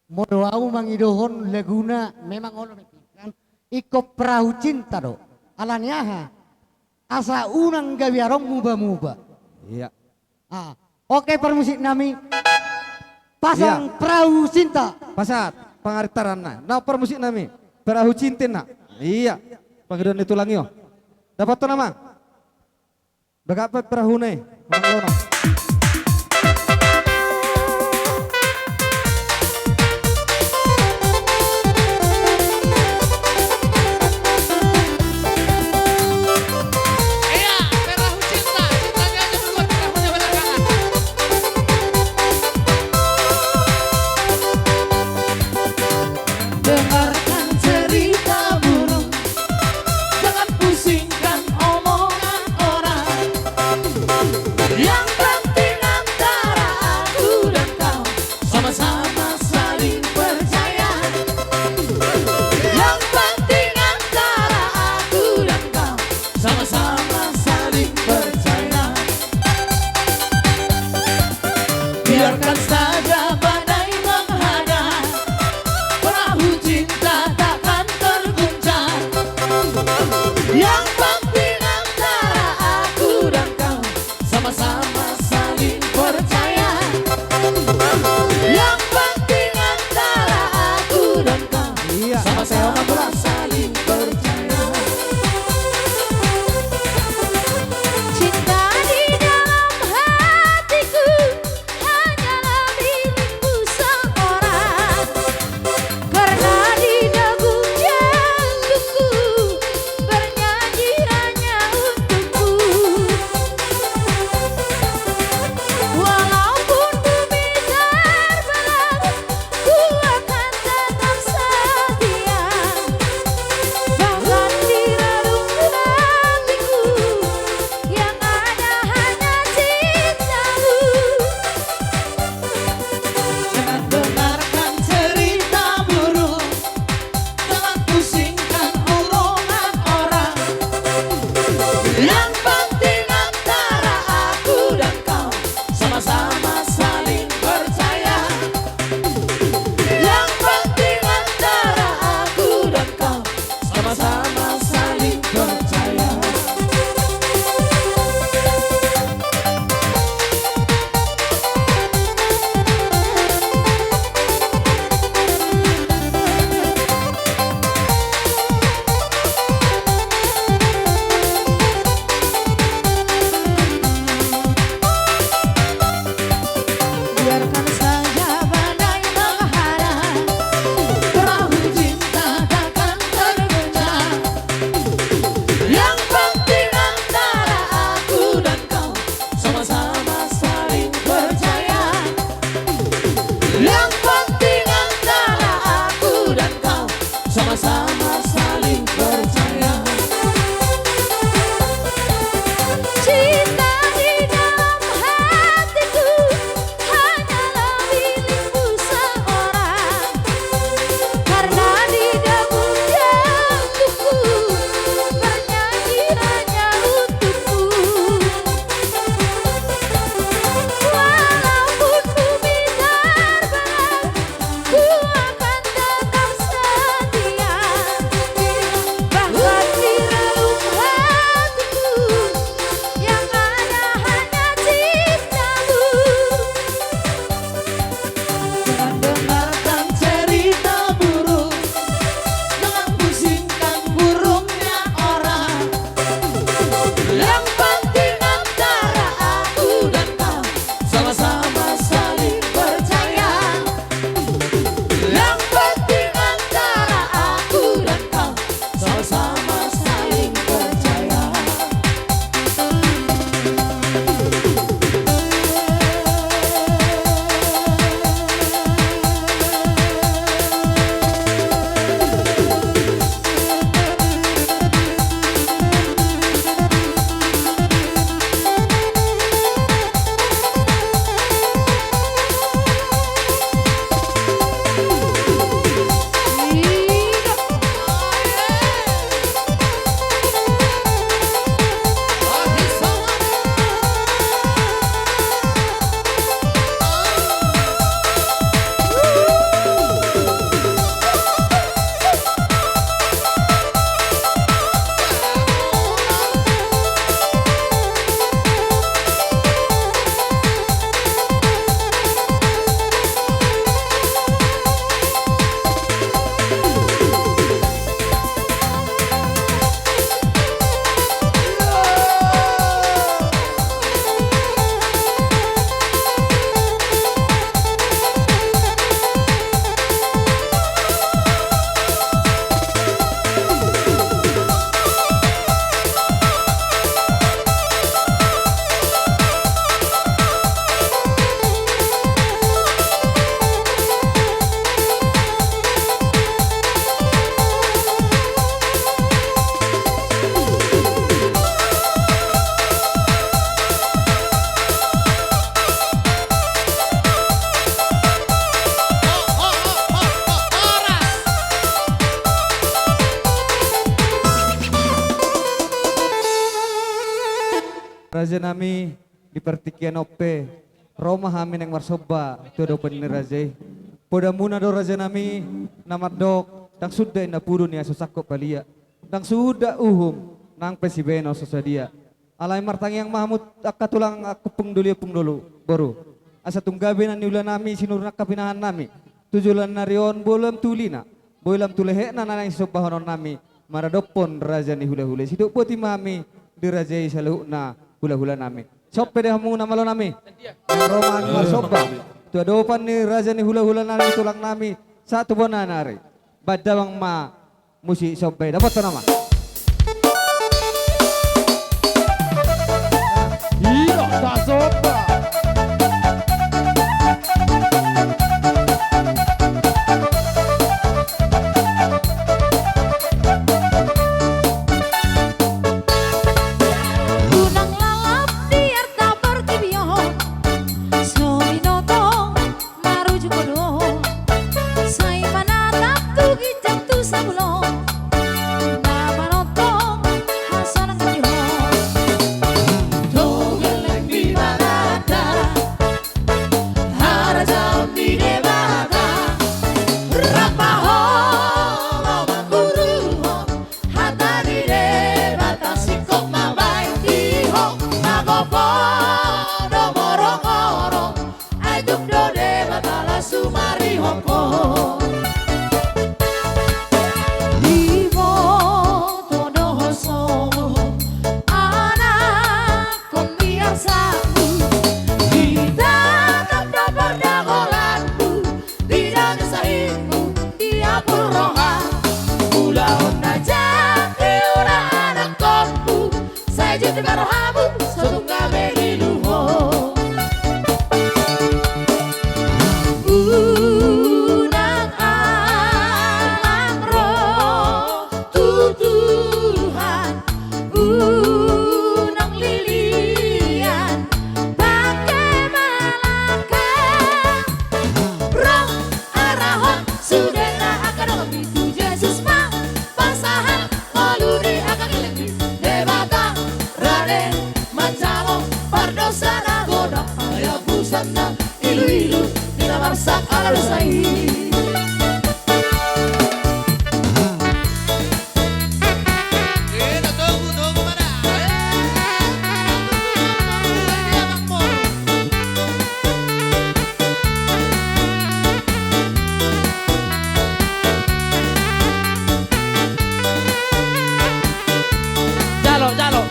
Molo ahu mangidohon laguna memang olo do kan. Ingkon perahu cinta do. Alani aha? Asa unang gabe adong muba-muba. Iya. Ah, oke, parmusik nami. Pasang, iya, perahu cinta. Pasahat pangarintaranna. Na parmusik nami. Perahu cinta na. Iya. Pangidoan ni tulang i. Dapothon nama. Bagak pe perahuna i, manang lono. Iya, perahu cinta, cinta gajah duluan, perahuna belakangan. Dengarkan cerita burung. Jangan pusingkan omongan orang. Yang penting antara aku dan kau sama-sama saling percaya. Yang penting antara aku dan kau sama-sama saling percaya. Biarkan saja badai menghadang, perahu cinta takkan terguncang. Yang penting antara aku dan kau sama-sama saling percaya. Yang penting antara aku dan kau, iya, sama-sama saling percaya. Cinta di dalam hatiku hanyalah milikmu seorang. Karena di dagu jantungku bernyanyi Raja nami, di partingkian on pe ro ma hami naeng marsomba tu adopan ni raja i. Podamuna do raja nami na mandok, ndang suda inna pudu ni aso sangkot palia, ndang suda uhum nang pe sibahenon so sadia. Alai martangiang ma hamu angka tulang, angka ompung doli, ompung dolu, boru, asa tung gabe na niula nami sinurunan angka pinahan nami tu joloan ni ari on, boi lam tu ulina, boi lam tu lehekna na naeng sisombahonon nami maradophon raja ni hulahula i. Sidok boti ma hami di raja i saluhutna hulahula nami. Songon pe da hamu na malo nami, naeng ro ma hami marsomba tu adopan ni raja ni hulahula nami, tulang nami, sahat tu bona ni ari. Bahen damang ma musik somba i, dapothon nama. Ida, tasomba. Unang lalap di arta portibi on, so binotong maruju godang, sai manatap tu ginjang tu sabulon, na manongtong hasonangan di ho. Togeleng di manata, harajaon ni Debata, rap ma ho, ro ma guruhon, hata ni Debata singkop ma baen di ho, na gopo do morongorong, ai tung do Debata las sumarihon ho. Diboto do ho songon anakkon di arsakku, ditatap do pardagolanku, didame sahitmu di apul roha. Ulaon na jat di ula anakkonku, sai jut ma rohamu, so tung gabe ilu ho. Unang alang ro tu Tuhan, unang lilian pangke malangka, rap arahon sudena angka donganmi tu Jesus ma pasahat, ngolu ni angka lelengmi. Debata rade manjalo pardosa na godang, hayabusanna iluilu ni na marsak ala dosa i. Jalo, jalo.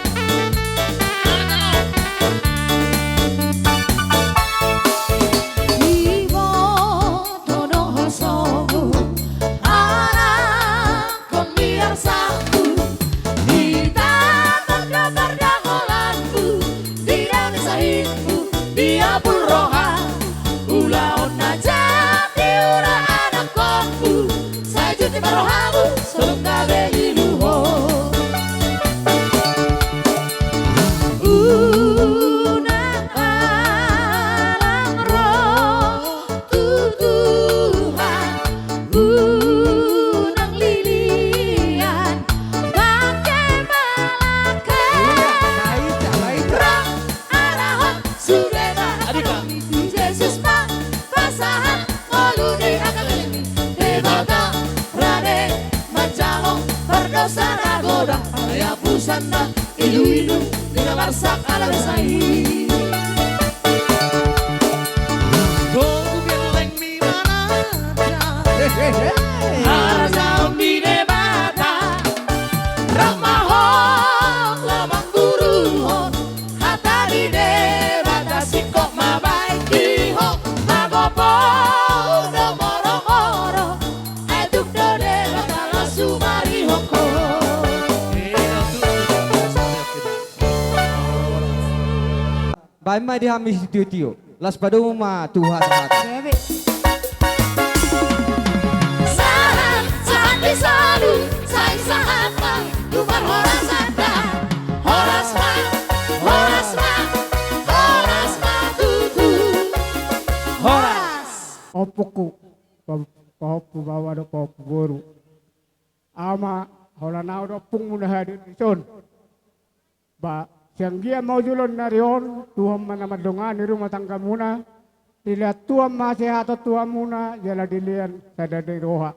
Iboto do ho songon anakkon di arsakku, ditatap do pardagolanku, didame sahitmu di apul roha. Ulaon na jat di ula anakkonku, sai jut ma rohamu, so tung gabe ilu ho. Unang alang ro tu Tuhan, unang lilian pangke malangka, rap arahon sudena angka donganmi tu Jesus ma pasahat, ngolu ni angka lelengmi. Debata rade manjalo pardosa na godang, hayabusanna iluilu ni na marsak ala dosa i. Togu geleng ni manata, harajaon ni Debata, rap ma ho, ro ma guruhon, hata ni Debata singkop ma baen di ho, na gopo do morongorong, ai tung do Debata las sumarihon ho. Baen ma di hami sitiotio, laos padomu ma tu hasahatan. Sahat, sahat ni solu, sai sahat ma tu parhorasanta. Horas ma, horas ma, horas ma tutu. Horas. Ompungku, pa-, pahompu baoa dohot pahompu boru. Ama, holan au do ompungmu na hadir dison. Ba, Sian gia ma ujulon ni ari on, Tuhan ma na mandongani rumah tanggamuna, dilehon Tuhan ma hasehaton tu hamuna, jala dilehon sada ni roha.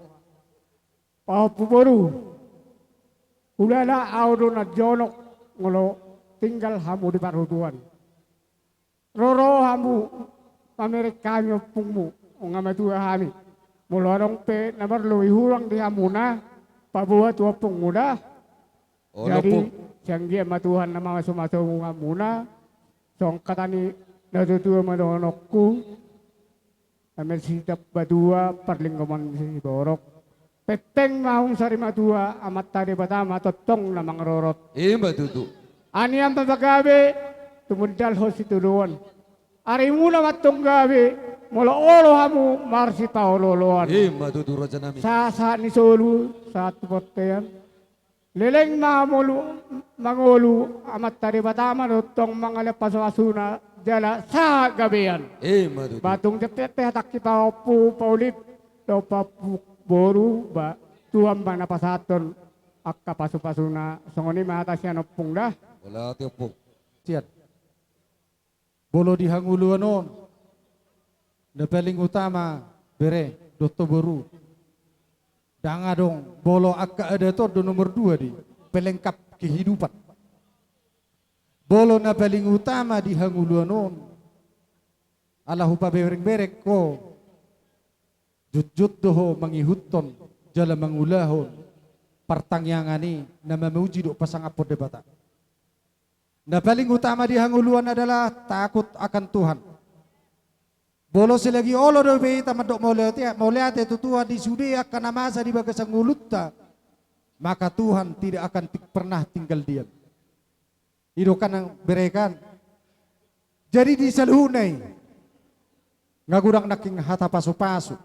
Pahompu boru, hulala ahu do na jonok molo tinggal hamu di parhutuan. Roro hamu mamereng hami ompungmu, nunga matua hami. Molo adong pe na marlobi hurang di hamuna, paboa tu ompungmu da. Jadi, sian gia ma Tuhan na mamasumasu hamuna, songon hata ni natuatua ma dohononku. Ame sitap batua parlinggoman siborok. Pengpeng ma hamu sarimatua, Amanta Debata ma tongtong na mangarorot. Ima tutu. Anian ma pagabe, tumundalhon sitadoan. Arimuna ma antong gabe, molo olo hamu marsipaolooloan. Ima tutu raja nami. Sahat ni solu, sahat tu bontean. Leleng ma molo mangolu, Amanta Debata ma tongtong mangalehon pasupasuna jala sahat gabean. Ima tutu. Ba tung jempek pe hatangki pahompu, paulip, dohot pahompu boru, ba Tuhan ma na pasahathon angka pasupasuna. Songon i ma hata sian ompung da. Mauliate ompung. Sian. Molo di hangoluan on, na paling utama bere dohot boru. Ndang adong, molo angka adat on do nomor dua di pelengkap kehidupan. Molo na paling utama di hangoluan on, ala hupaberengbereng ho, jotjot do ho mangihuthon jala mangulahon partangiangan i na mamuji dohot pasangaphon Debata. Na paling utama di hangoluan adalah takut akan Tuhan. Molo selagi olo dope hita mandok mauliate, mauliate tu Tuhan di sude angka na masa di bagasan ngolunta, maka Tuhan tidak akan ti-, pernah tinggal diam. I do kan, bere kan. Jadi di saluhutna i, nga godang nangkin hata pasupasu.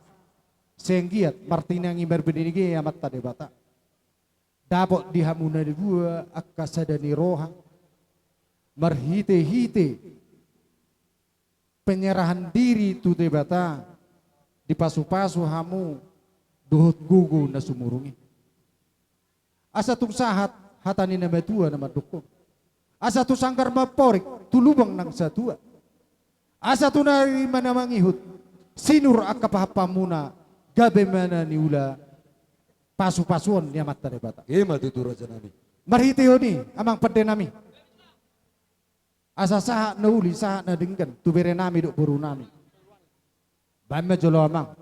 Sai anggiat martinangi marbinege Amanta Debata. Dapot di hamu na dua angka sada ni roha, marhitehite penyerahan diri tu Debata, dipasupasu hamu dohot gogo na sumurung i. Asa tung sahat hata ni na matua na mandok on. Asa tu sanggar mamporik, tu lubang nang satua. Asa tu na i ma na mangihut, sinur angka pahanpahanmuna, gabe ma na niula pasupasuon ni Amanta Debata. Ima tutu raja nami. Marhitehon i, amang pande nami. Asa sahat na uli, sahat na denggan, tu bere nami dohot boru nami. Baen ma jolo amang,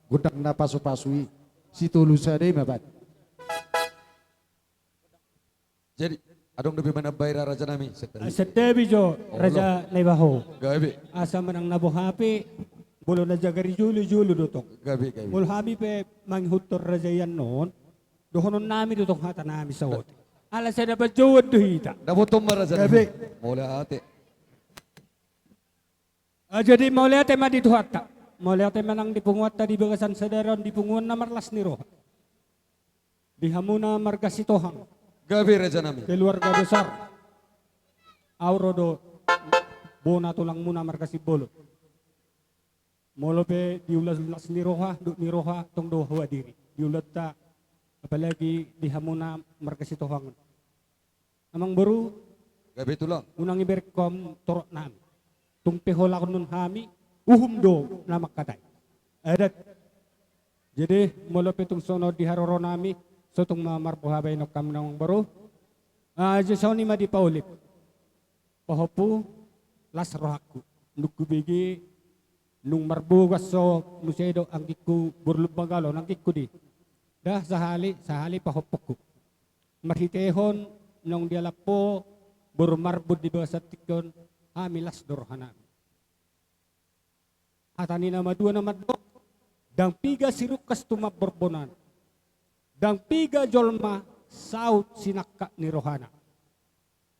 gondang na pasupasu i, sitolu sada i ma baen. Jadi, adong dope manambai ra raja nami, santabi. Ah, santabi jo, olo. Raja Naibaho. Gabe. Asa manang na boha pe, molo na jagar i jolo, jolo do tong. Gabe, gabe. Molo hami pe mangihuthon raja i annon, dohonon nami do tong hata nami saotik. Ala sada panjouon do hita. Dapoton ma raja nami. Gabe. Mauliate. Ah, jadi mauliate ma di Tuhanta. Mauliate ma nang di punguanta di bagasan sadari on di punguan na marlas ni roha. Di hamuna marga Sitohang. Gabe raja nami. Keluarga besar. Ahu ro do bona tulangmuna marga Simbolon. Molo pe di ulaon las ni roha, dohot ni roha, tong do huhadiri. Di ulaonta, apalagi di hamuna marga Sitohang. Amang boru, gabe tulang. Unang ibereng ho torop nami. Tung pe holahonon hami, uhum do na mangkatai. Adat. Jadi, molo pe tung songon di haroro nami, so tung ma marboha baenon hami amang boru. Ah, jadi songon i ma di paulip. Pahompu, las rohangku. Nunga hubege, nunga marbogas ho muse do anggingku boru Lumban Gaol on, anggingku di. Da, sahali, sahali pahompungku. Marhitehon naung dialap ho boru Marbun di bagasan tingki on, hami las do rohanami. Hata ni na madua na mandok, ndang piga sirungkas tumambor bonana. Ndang piga jolma saut sinangkap ni rohana.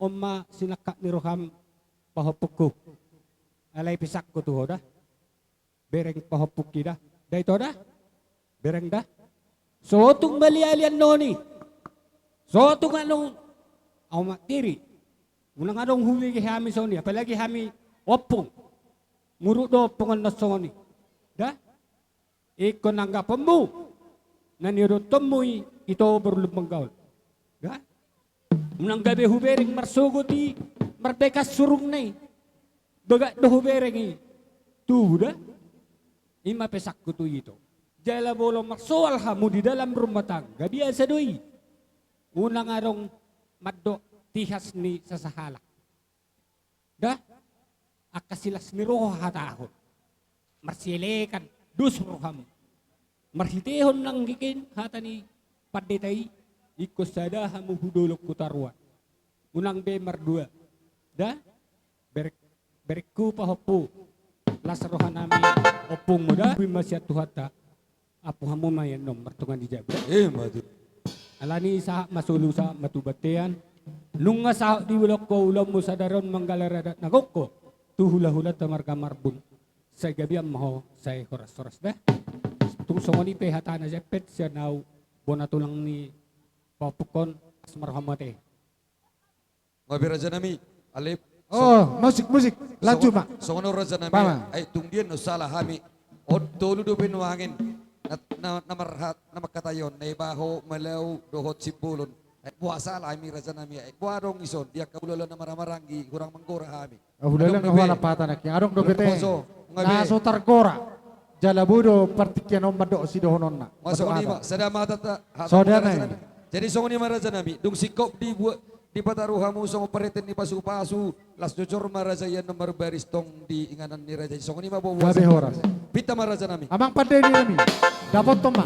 On ma sinangkap ni roham, pahompungku. Alai pisangku tu ho da. Bereng pahompungki da. Da ito da. Bereng da. So tung malialian noni. So tung annon. Au ma tiri. Unang adong hubege hami songon i. Apalagi hami ompung. Muruk do ompung annon songon i. Da. Ingkon anggaponmu na niodotkonmu i, ito boru Lumban Gaol. Da? Unang gabe hubereng marsogot i, Marbekas surungna i. Bagak do hubereng i. Tubu da. I ma pesanku tu ito. Jala molo marsoal hamu di dalam rumah tangga, biasa do i. Unang adong mandok tihas ni sasahalak. Da, angka silas ni roha hatahon. Marsielekan, dos rohamu. Marhitehon nangkin hata ni pandita i, ingkon sada hamu hu dolok hu toruan. Unang be mardua. Da, berek, berekku pahompu. Las rohanami ompungmu da. Boi ma sian Tuhanta. Ampu hamu ma i annon martonga ni jabu. Ima tutu. Alani sahat ma solu sahat ma tu bontean. Nunga sahat diulahon ho ulaonmu sadari on manggalar adat na gok ho. Tu hulahulanta marga Marbun. Sai gabe ma ho sai horashoras da. Tung songon i pe hata na jempek sian au bona tulang ni pahompungkon. Las ma rohamu ate. Nga be rajanami, alai. Oh, musik, musik. Lanjut ma. Songon on rajanami, ai tung dia na sala hami. On tolu dope nuaeng. Na, na, na marhat, na mangkatai on. Naiba ho, Malau, dohot Simbolon. Ai boha sala hami rajanami, ai boha adong dison. Di angka hulahula na marhahamaranggi, hurang manggora hami. Hulahula nga hualap hata nangkin. Adong dope te. Na so targora. Jala boi do partingkian on mandok sidohononna. Songon i ma, sada ma hata, hata. Jadi songon i ma rajanami, dung singkop dibuat, dipataru hamu songon pareten ni pasupasu, las jojor ma raja i annon marbaris tong di inganan ni raja i. Songon i ma boa. Gabe horas. Pinta ma rajanami. Amang pande ninami. Dapothon ma.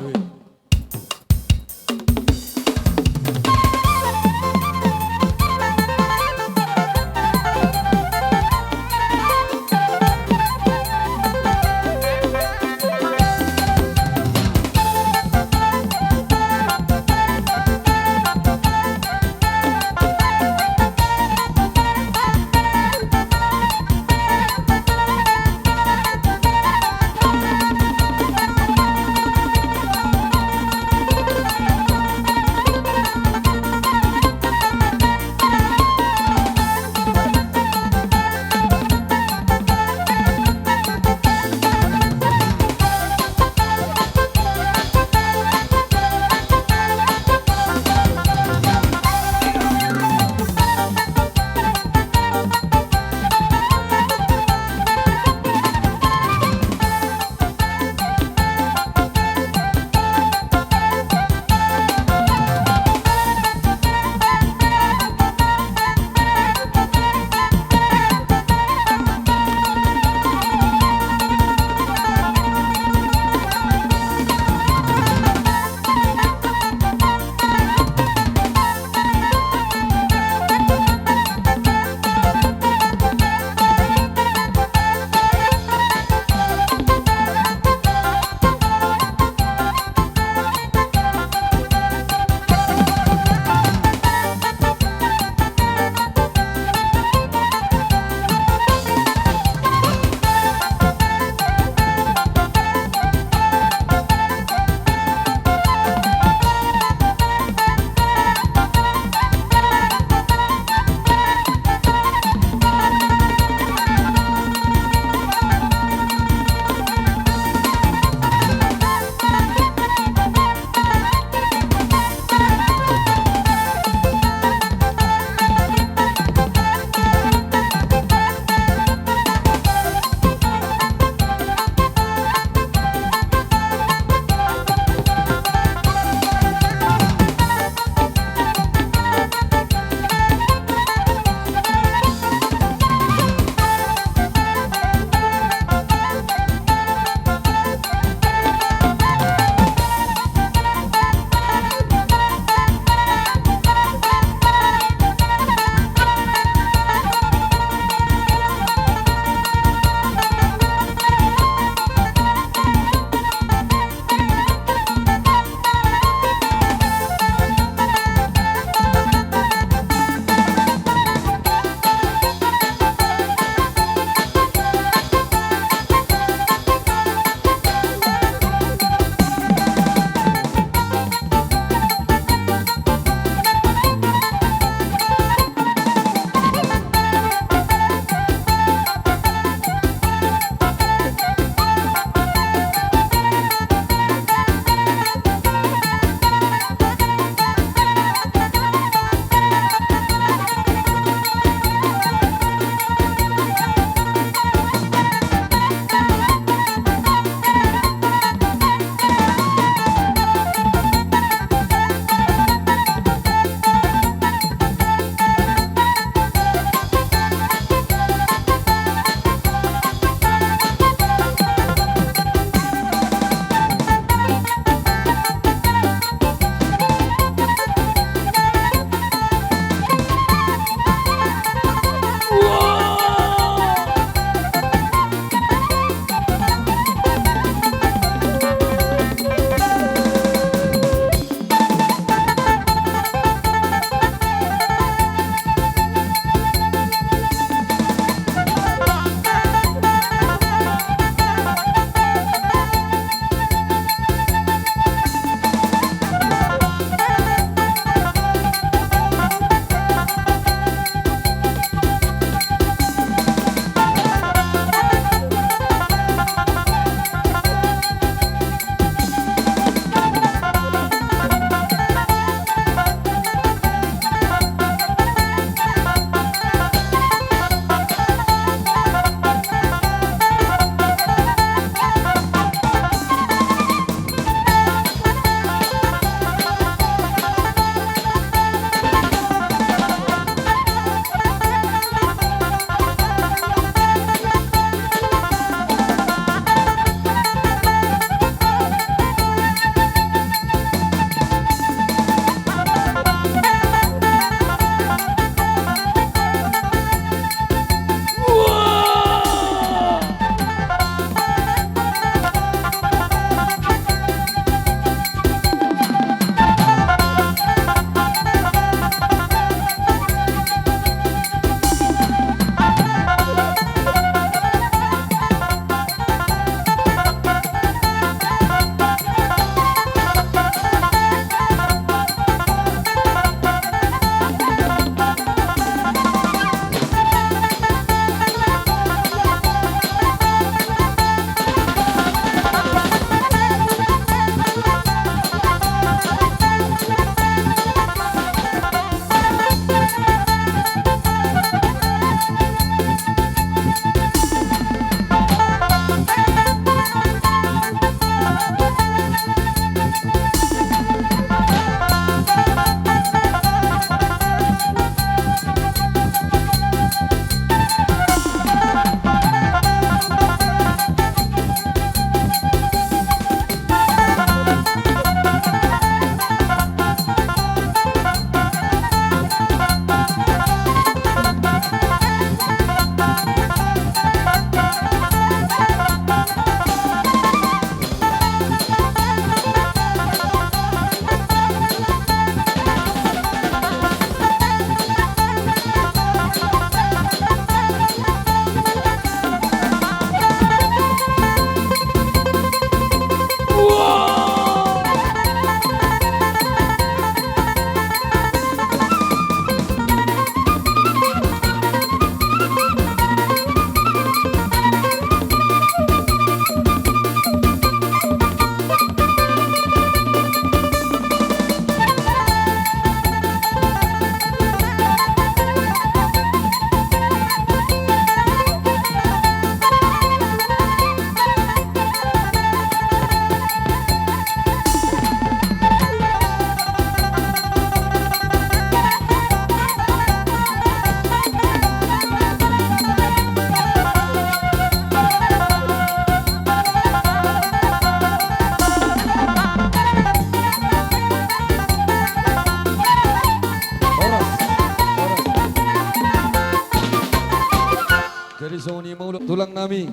Songon i ma ulaon tulang nami.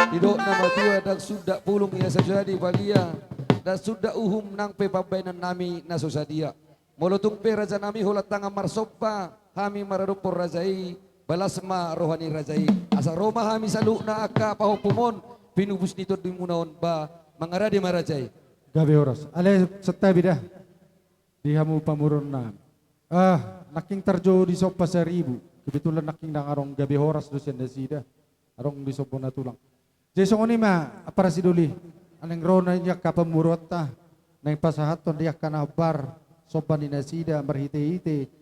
Didok na matua, ndang suda pulung ia so jadi palia, ndang suda uhum nang pe pambaenan nami na so sadia. Molo tung pe raja nami holan tangan marsomba hami maradophon raja i, balas ma roha ni raja i. Asa ro ma hami saluhutna angka pahompum on, pinubus ni tondimuna on, ba mangarade ma raja i. Gabe horas. Ale santabi da. Di hamu pamoruonna. Ah, nangkin tarjou di somba saribu. Kebetulan nangkin ndang adong gabe horas do sian nasida. Adong di sombana tulang. Jadi songon i ma, ampara sidoli. Naeng ro na di angka pamoruonta. Naeng pasahathon di angka na hombar somba ni nasida marhite-hite.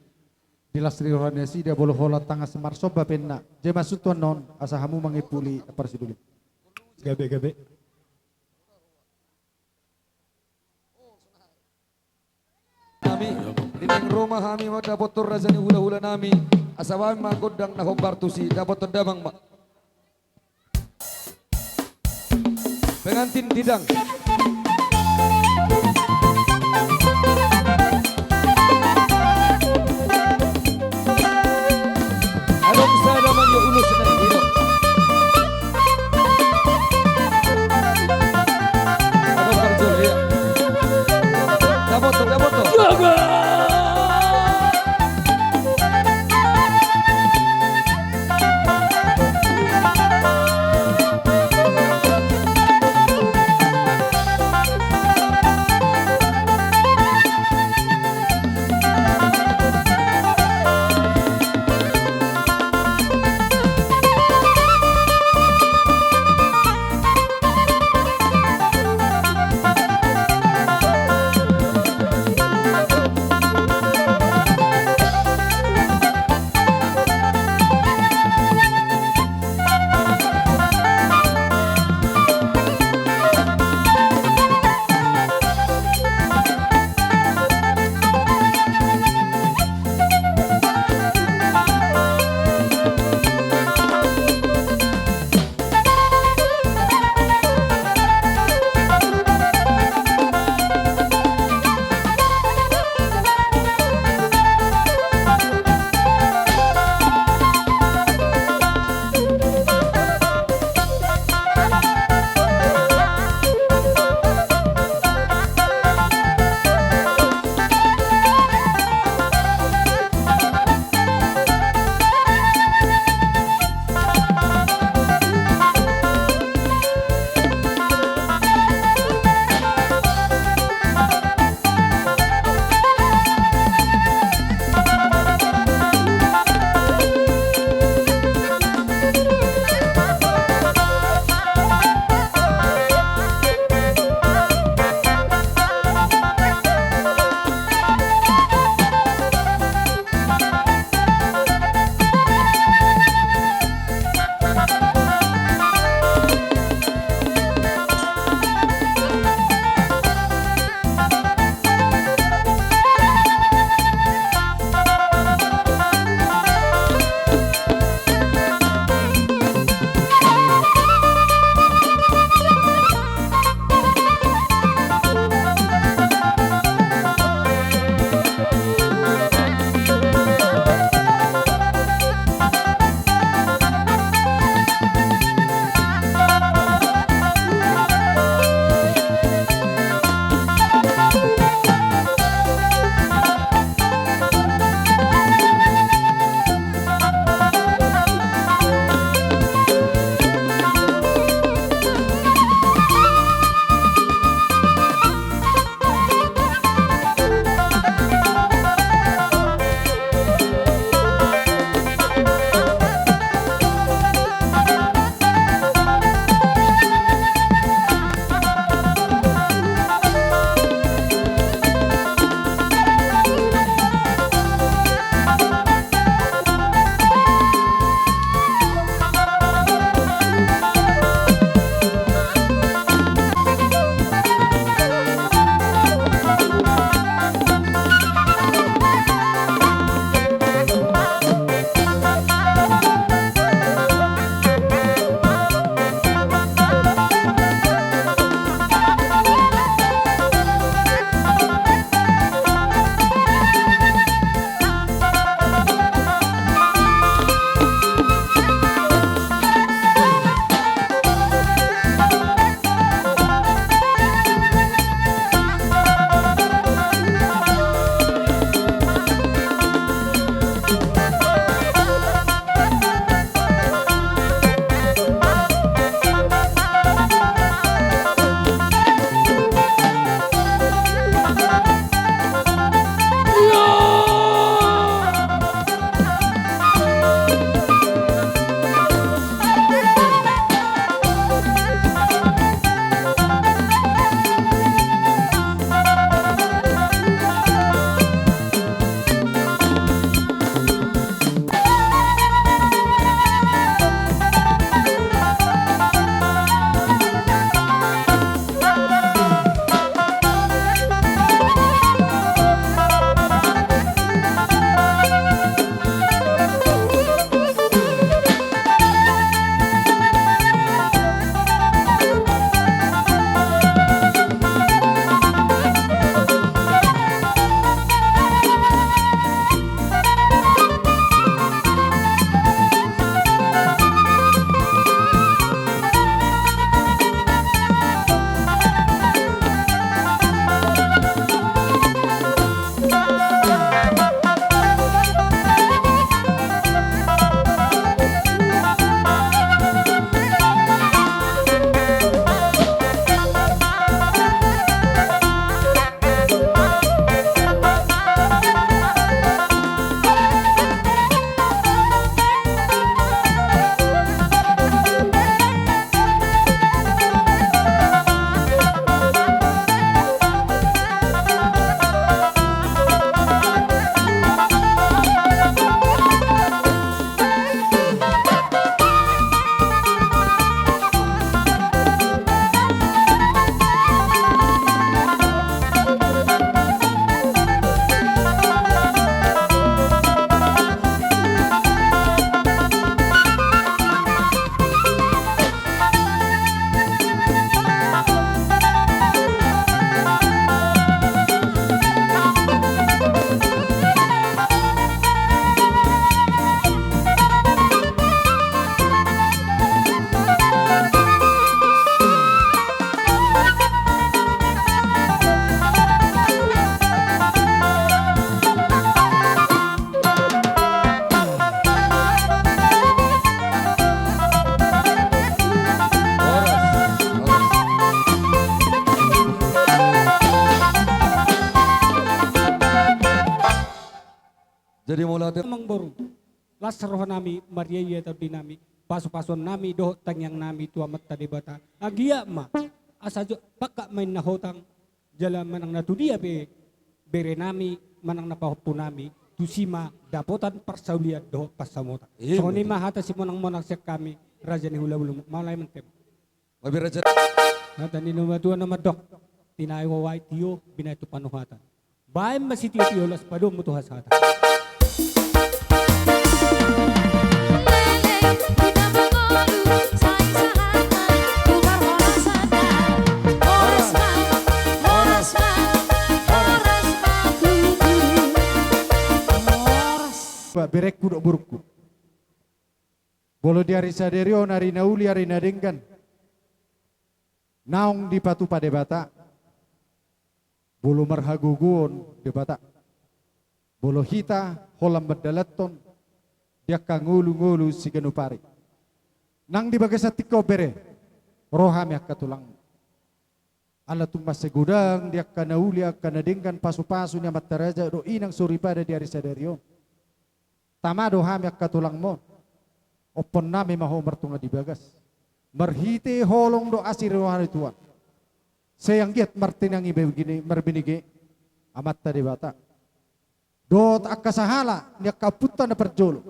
Di las ni roha ni nasida, molo holan tangan marsomba pe ninna. Jadi maksudhu annon, asa hamu mangepuli, ampara sidoli. Gabe, gabe. Nami, di naeng ro ma hami mandapothon raja ni hulahula nami, asa bahen ma gondang na hombar tusi, dapothon damang ma. Pengantin didang. Adong sada manjou ulos na hiro. Adong parjolo, iya. Dapothon, dapothon. Amangboru, las rohanami, marria-ria tondinami, pasu-pasuonnami dohot tangiangnami tu Amanta Debata. Anggiat ma asa jo pangkat ma inna hotang, jala manang na tu dia pe berenami, manang na pahompunami, tusi ma dapotan parsaulian dohot pansamotan. Songon i ma hata simonang-monang sian hami, raja ni hula-hula, mauliate ma. Hata ni na matua na mandok: Tinahi ho aek tio, binahen tu panuhatan. Bahen ma sitio-tio, laos padomu tu hasahatan. Berengku dohot borungku, molo di ari sadari on, ari na uli, ari na denggan, naung dipatupa Debata, molo marhagogoon Debata, molo hita holan mandalanhon di angka ngolu-ngolu siganup ari, nang di bagasan tingki on, bere, ro hami angka tulangmu. Ala tung mansai godang di angka na uli, angka na denggan, pasu-pasu ni amanta raja dohot inang soripada di ari sadari on. Tama do hami angka tulangmon. Omponnami ma ho martonga di bagas, marhite holong dohot asi ni roha ni Tuhan. Sai anggiat martinangi be-, gini, marbinege Amanta Debata dohot angka sahala ni angka ompunta na parjolo,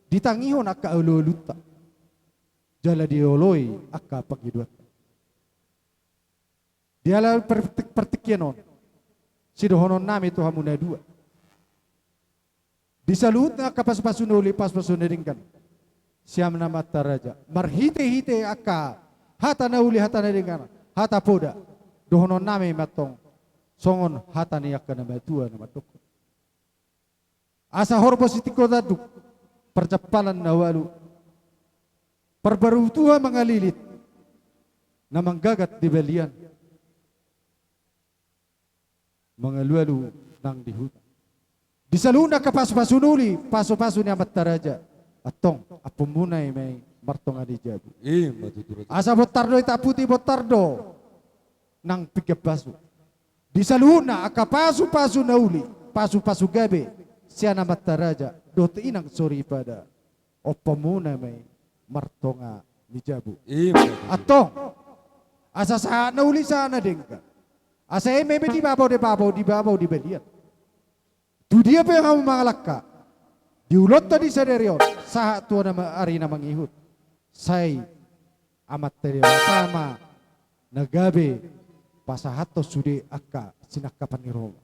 ditangihon angka alu-alunta, jala dioloi angka pangidoanta. Di ala partik-, partingkian on, sidohononnami tu hamu na dua: Di saluhutna angka pasu-pasu na uli, pasu-pasu na denggan sian amanta raja, marhite-hite angka hata na uli, hata na denggan, hata poda, dohononnami ma antong songon hata ni angka na matua na mandok: Asa horbo sitingko tanduk, parjampalan na ualu, parbaru tuha mangalilit, na manggagat di balian, mangalualu nang di huta. Di saluhutna angka pasu-pasu na uli, pasu-pasu ni amanta raja, antong, ampunmuna i ma i martonga ni jabu. Ima tutu, raja. Asa bontar do i, tamputi bontar do nang pinggan pasu. Di saluhutna angka pasu-pasu na uli, pasu-pasu gabe sian amanta raja dohot inang soripada, ompunmuna ma i martonga ni jabu. Ima tutu. Antong, asa sahat na uli, sahat na denggan, asa eme be di babau, di babau, di babau di balian, tu dia pe hamu mangalangka di ulaonta di sadari on sahat tu na ma-, ari na mangihut, sai Amanta Debata ma na gabe pasahathon sude angka sinangkapan ni roha.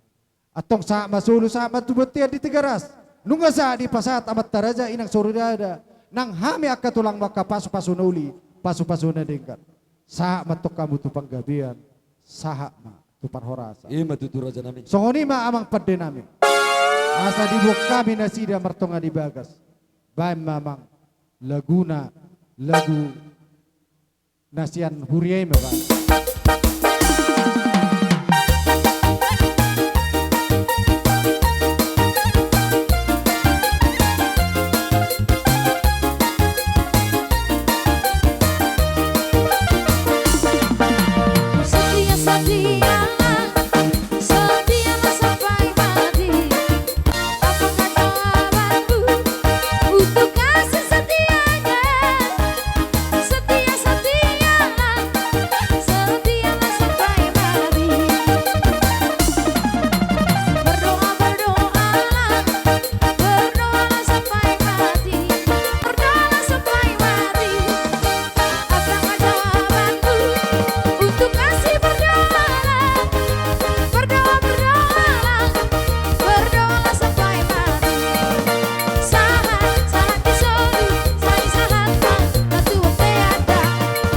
Antong, sahat ma solu, sahat ma tu bontean di Tigaras. Nunga sahat dipasahat amanta raja, inang soripada, nang hami angka tulangmu, angka pasu-pasu na uli, pasu-pasu na denggan, sahat ma antong hamu tu panggabean, sahat ma tu parhorasan. Ima tutu, rajanami. Songon i ma, amang pandenami. Asa diboan hami nasida martonga di bagas, baen ma, amang, laguna, lagu na sian huria i ma, baen. Setia, setia, setialah sampai mati. Apakah jawabanmu untuk kasih setianya? Setia, setialah, setialah sampai mati. Berdoa, berdoalah, berdoalah sampai mati. Berdoalah sampai mati. Apakah jawabanmu untuk kasih? Berdoalah, berdoa, berdoalah, berdoalah sampai mati. Sahat, sahat di solu, sai sahat ma na tu bonteanta.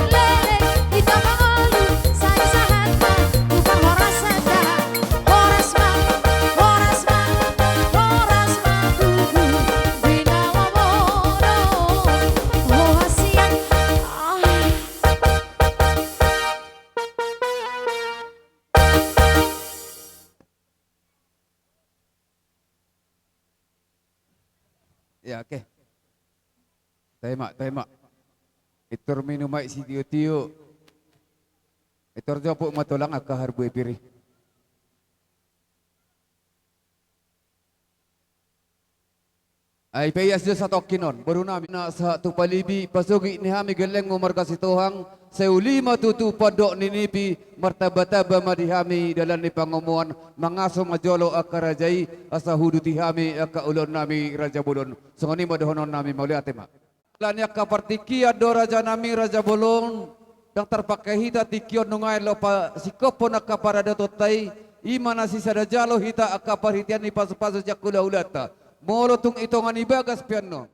Leleng hita mangolu, sai sahat ma tu parhorasanta. Horas ma, horas ma, horas ma tubu, binawa molo ho hasian. Ah. Ya, oke. Taima, taima. Pintor minum aek sitio-tio. Pintor jopot ma tulang angka harbue pir i. Ai pe ias do satongkin on, boru nami, na sahat tu Palibi, pasogit ni hami gellengmu marga Sitohang, sai uli ma tutu pandok ni nipi, martamba-tamba ma di hami dalan ni pangomoan, mangaso ma jolo angka raja i, asa huuduti hami angka ulaon nami raja bolon. Songon i ma dohonon nami, mauliate ma. Alani angka partingkian do raja nami raja bolon, ndang tarpangke hita tingki on nuaeng laho pasingkophon angka paradatonta i, i ma na sisada jalo hita angka parhitean ni pasu-pasu sian hula-hulanta. Molo tung i tonga ni bagas pe annon,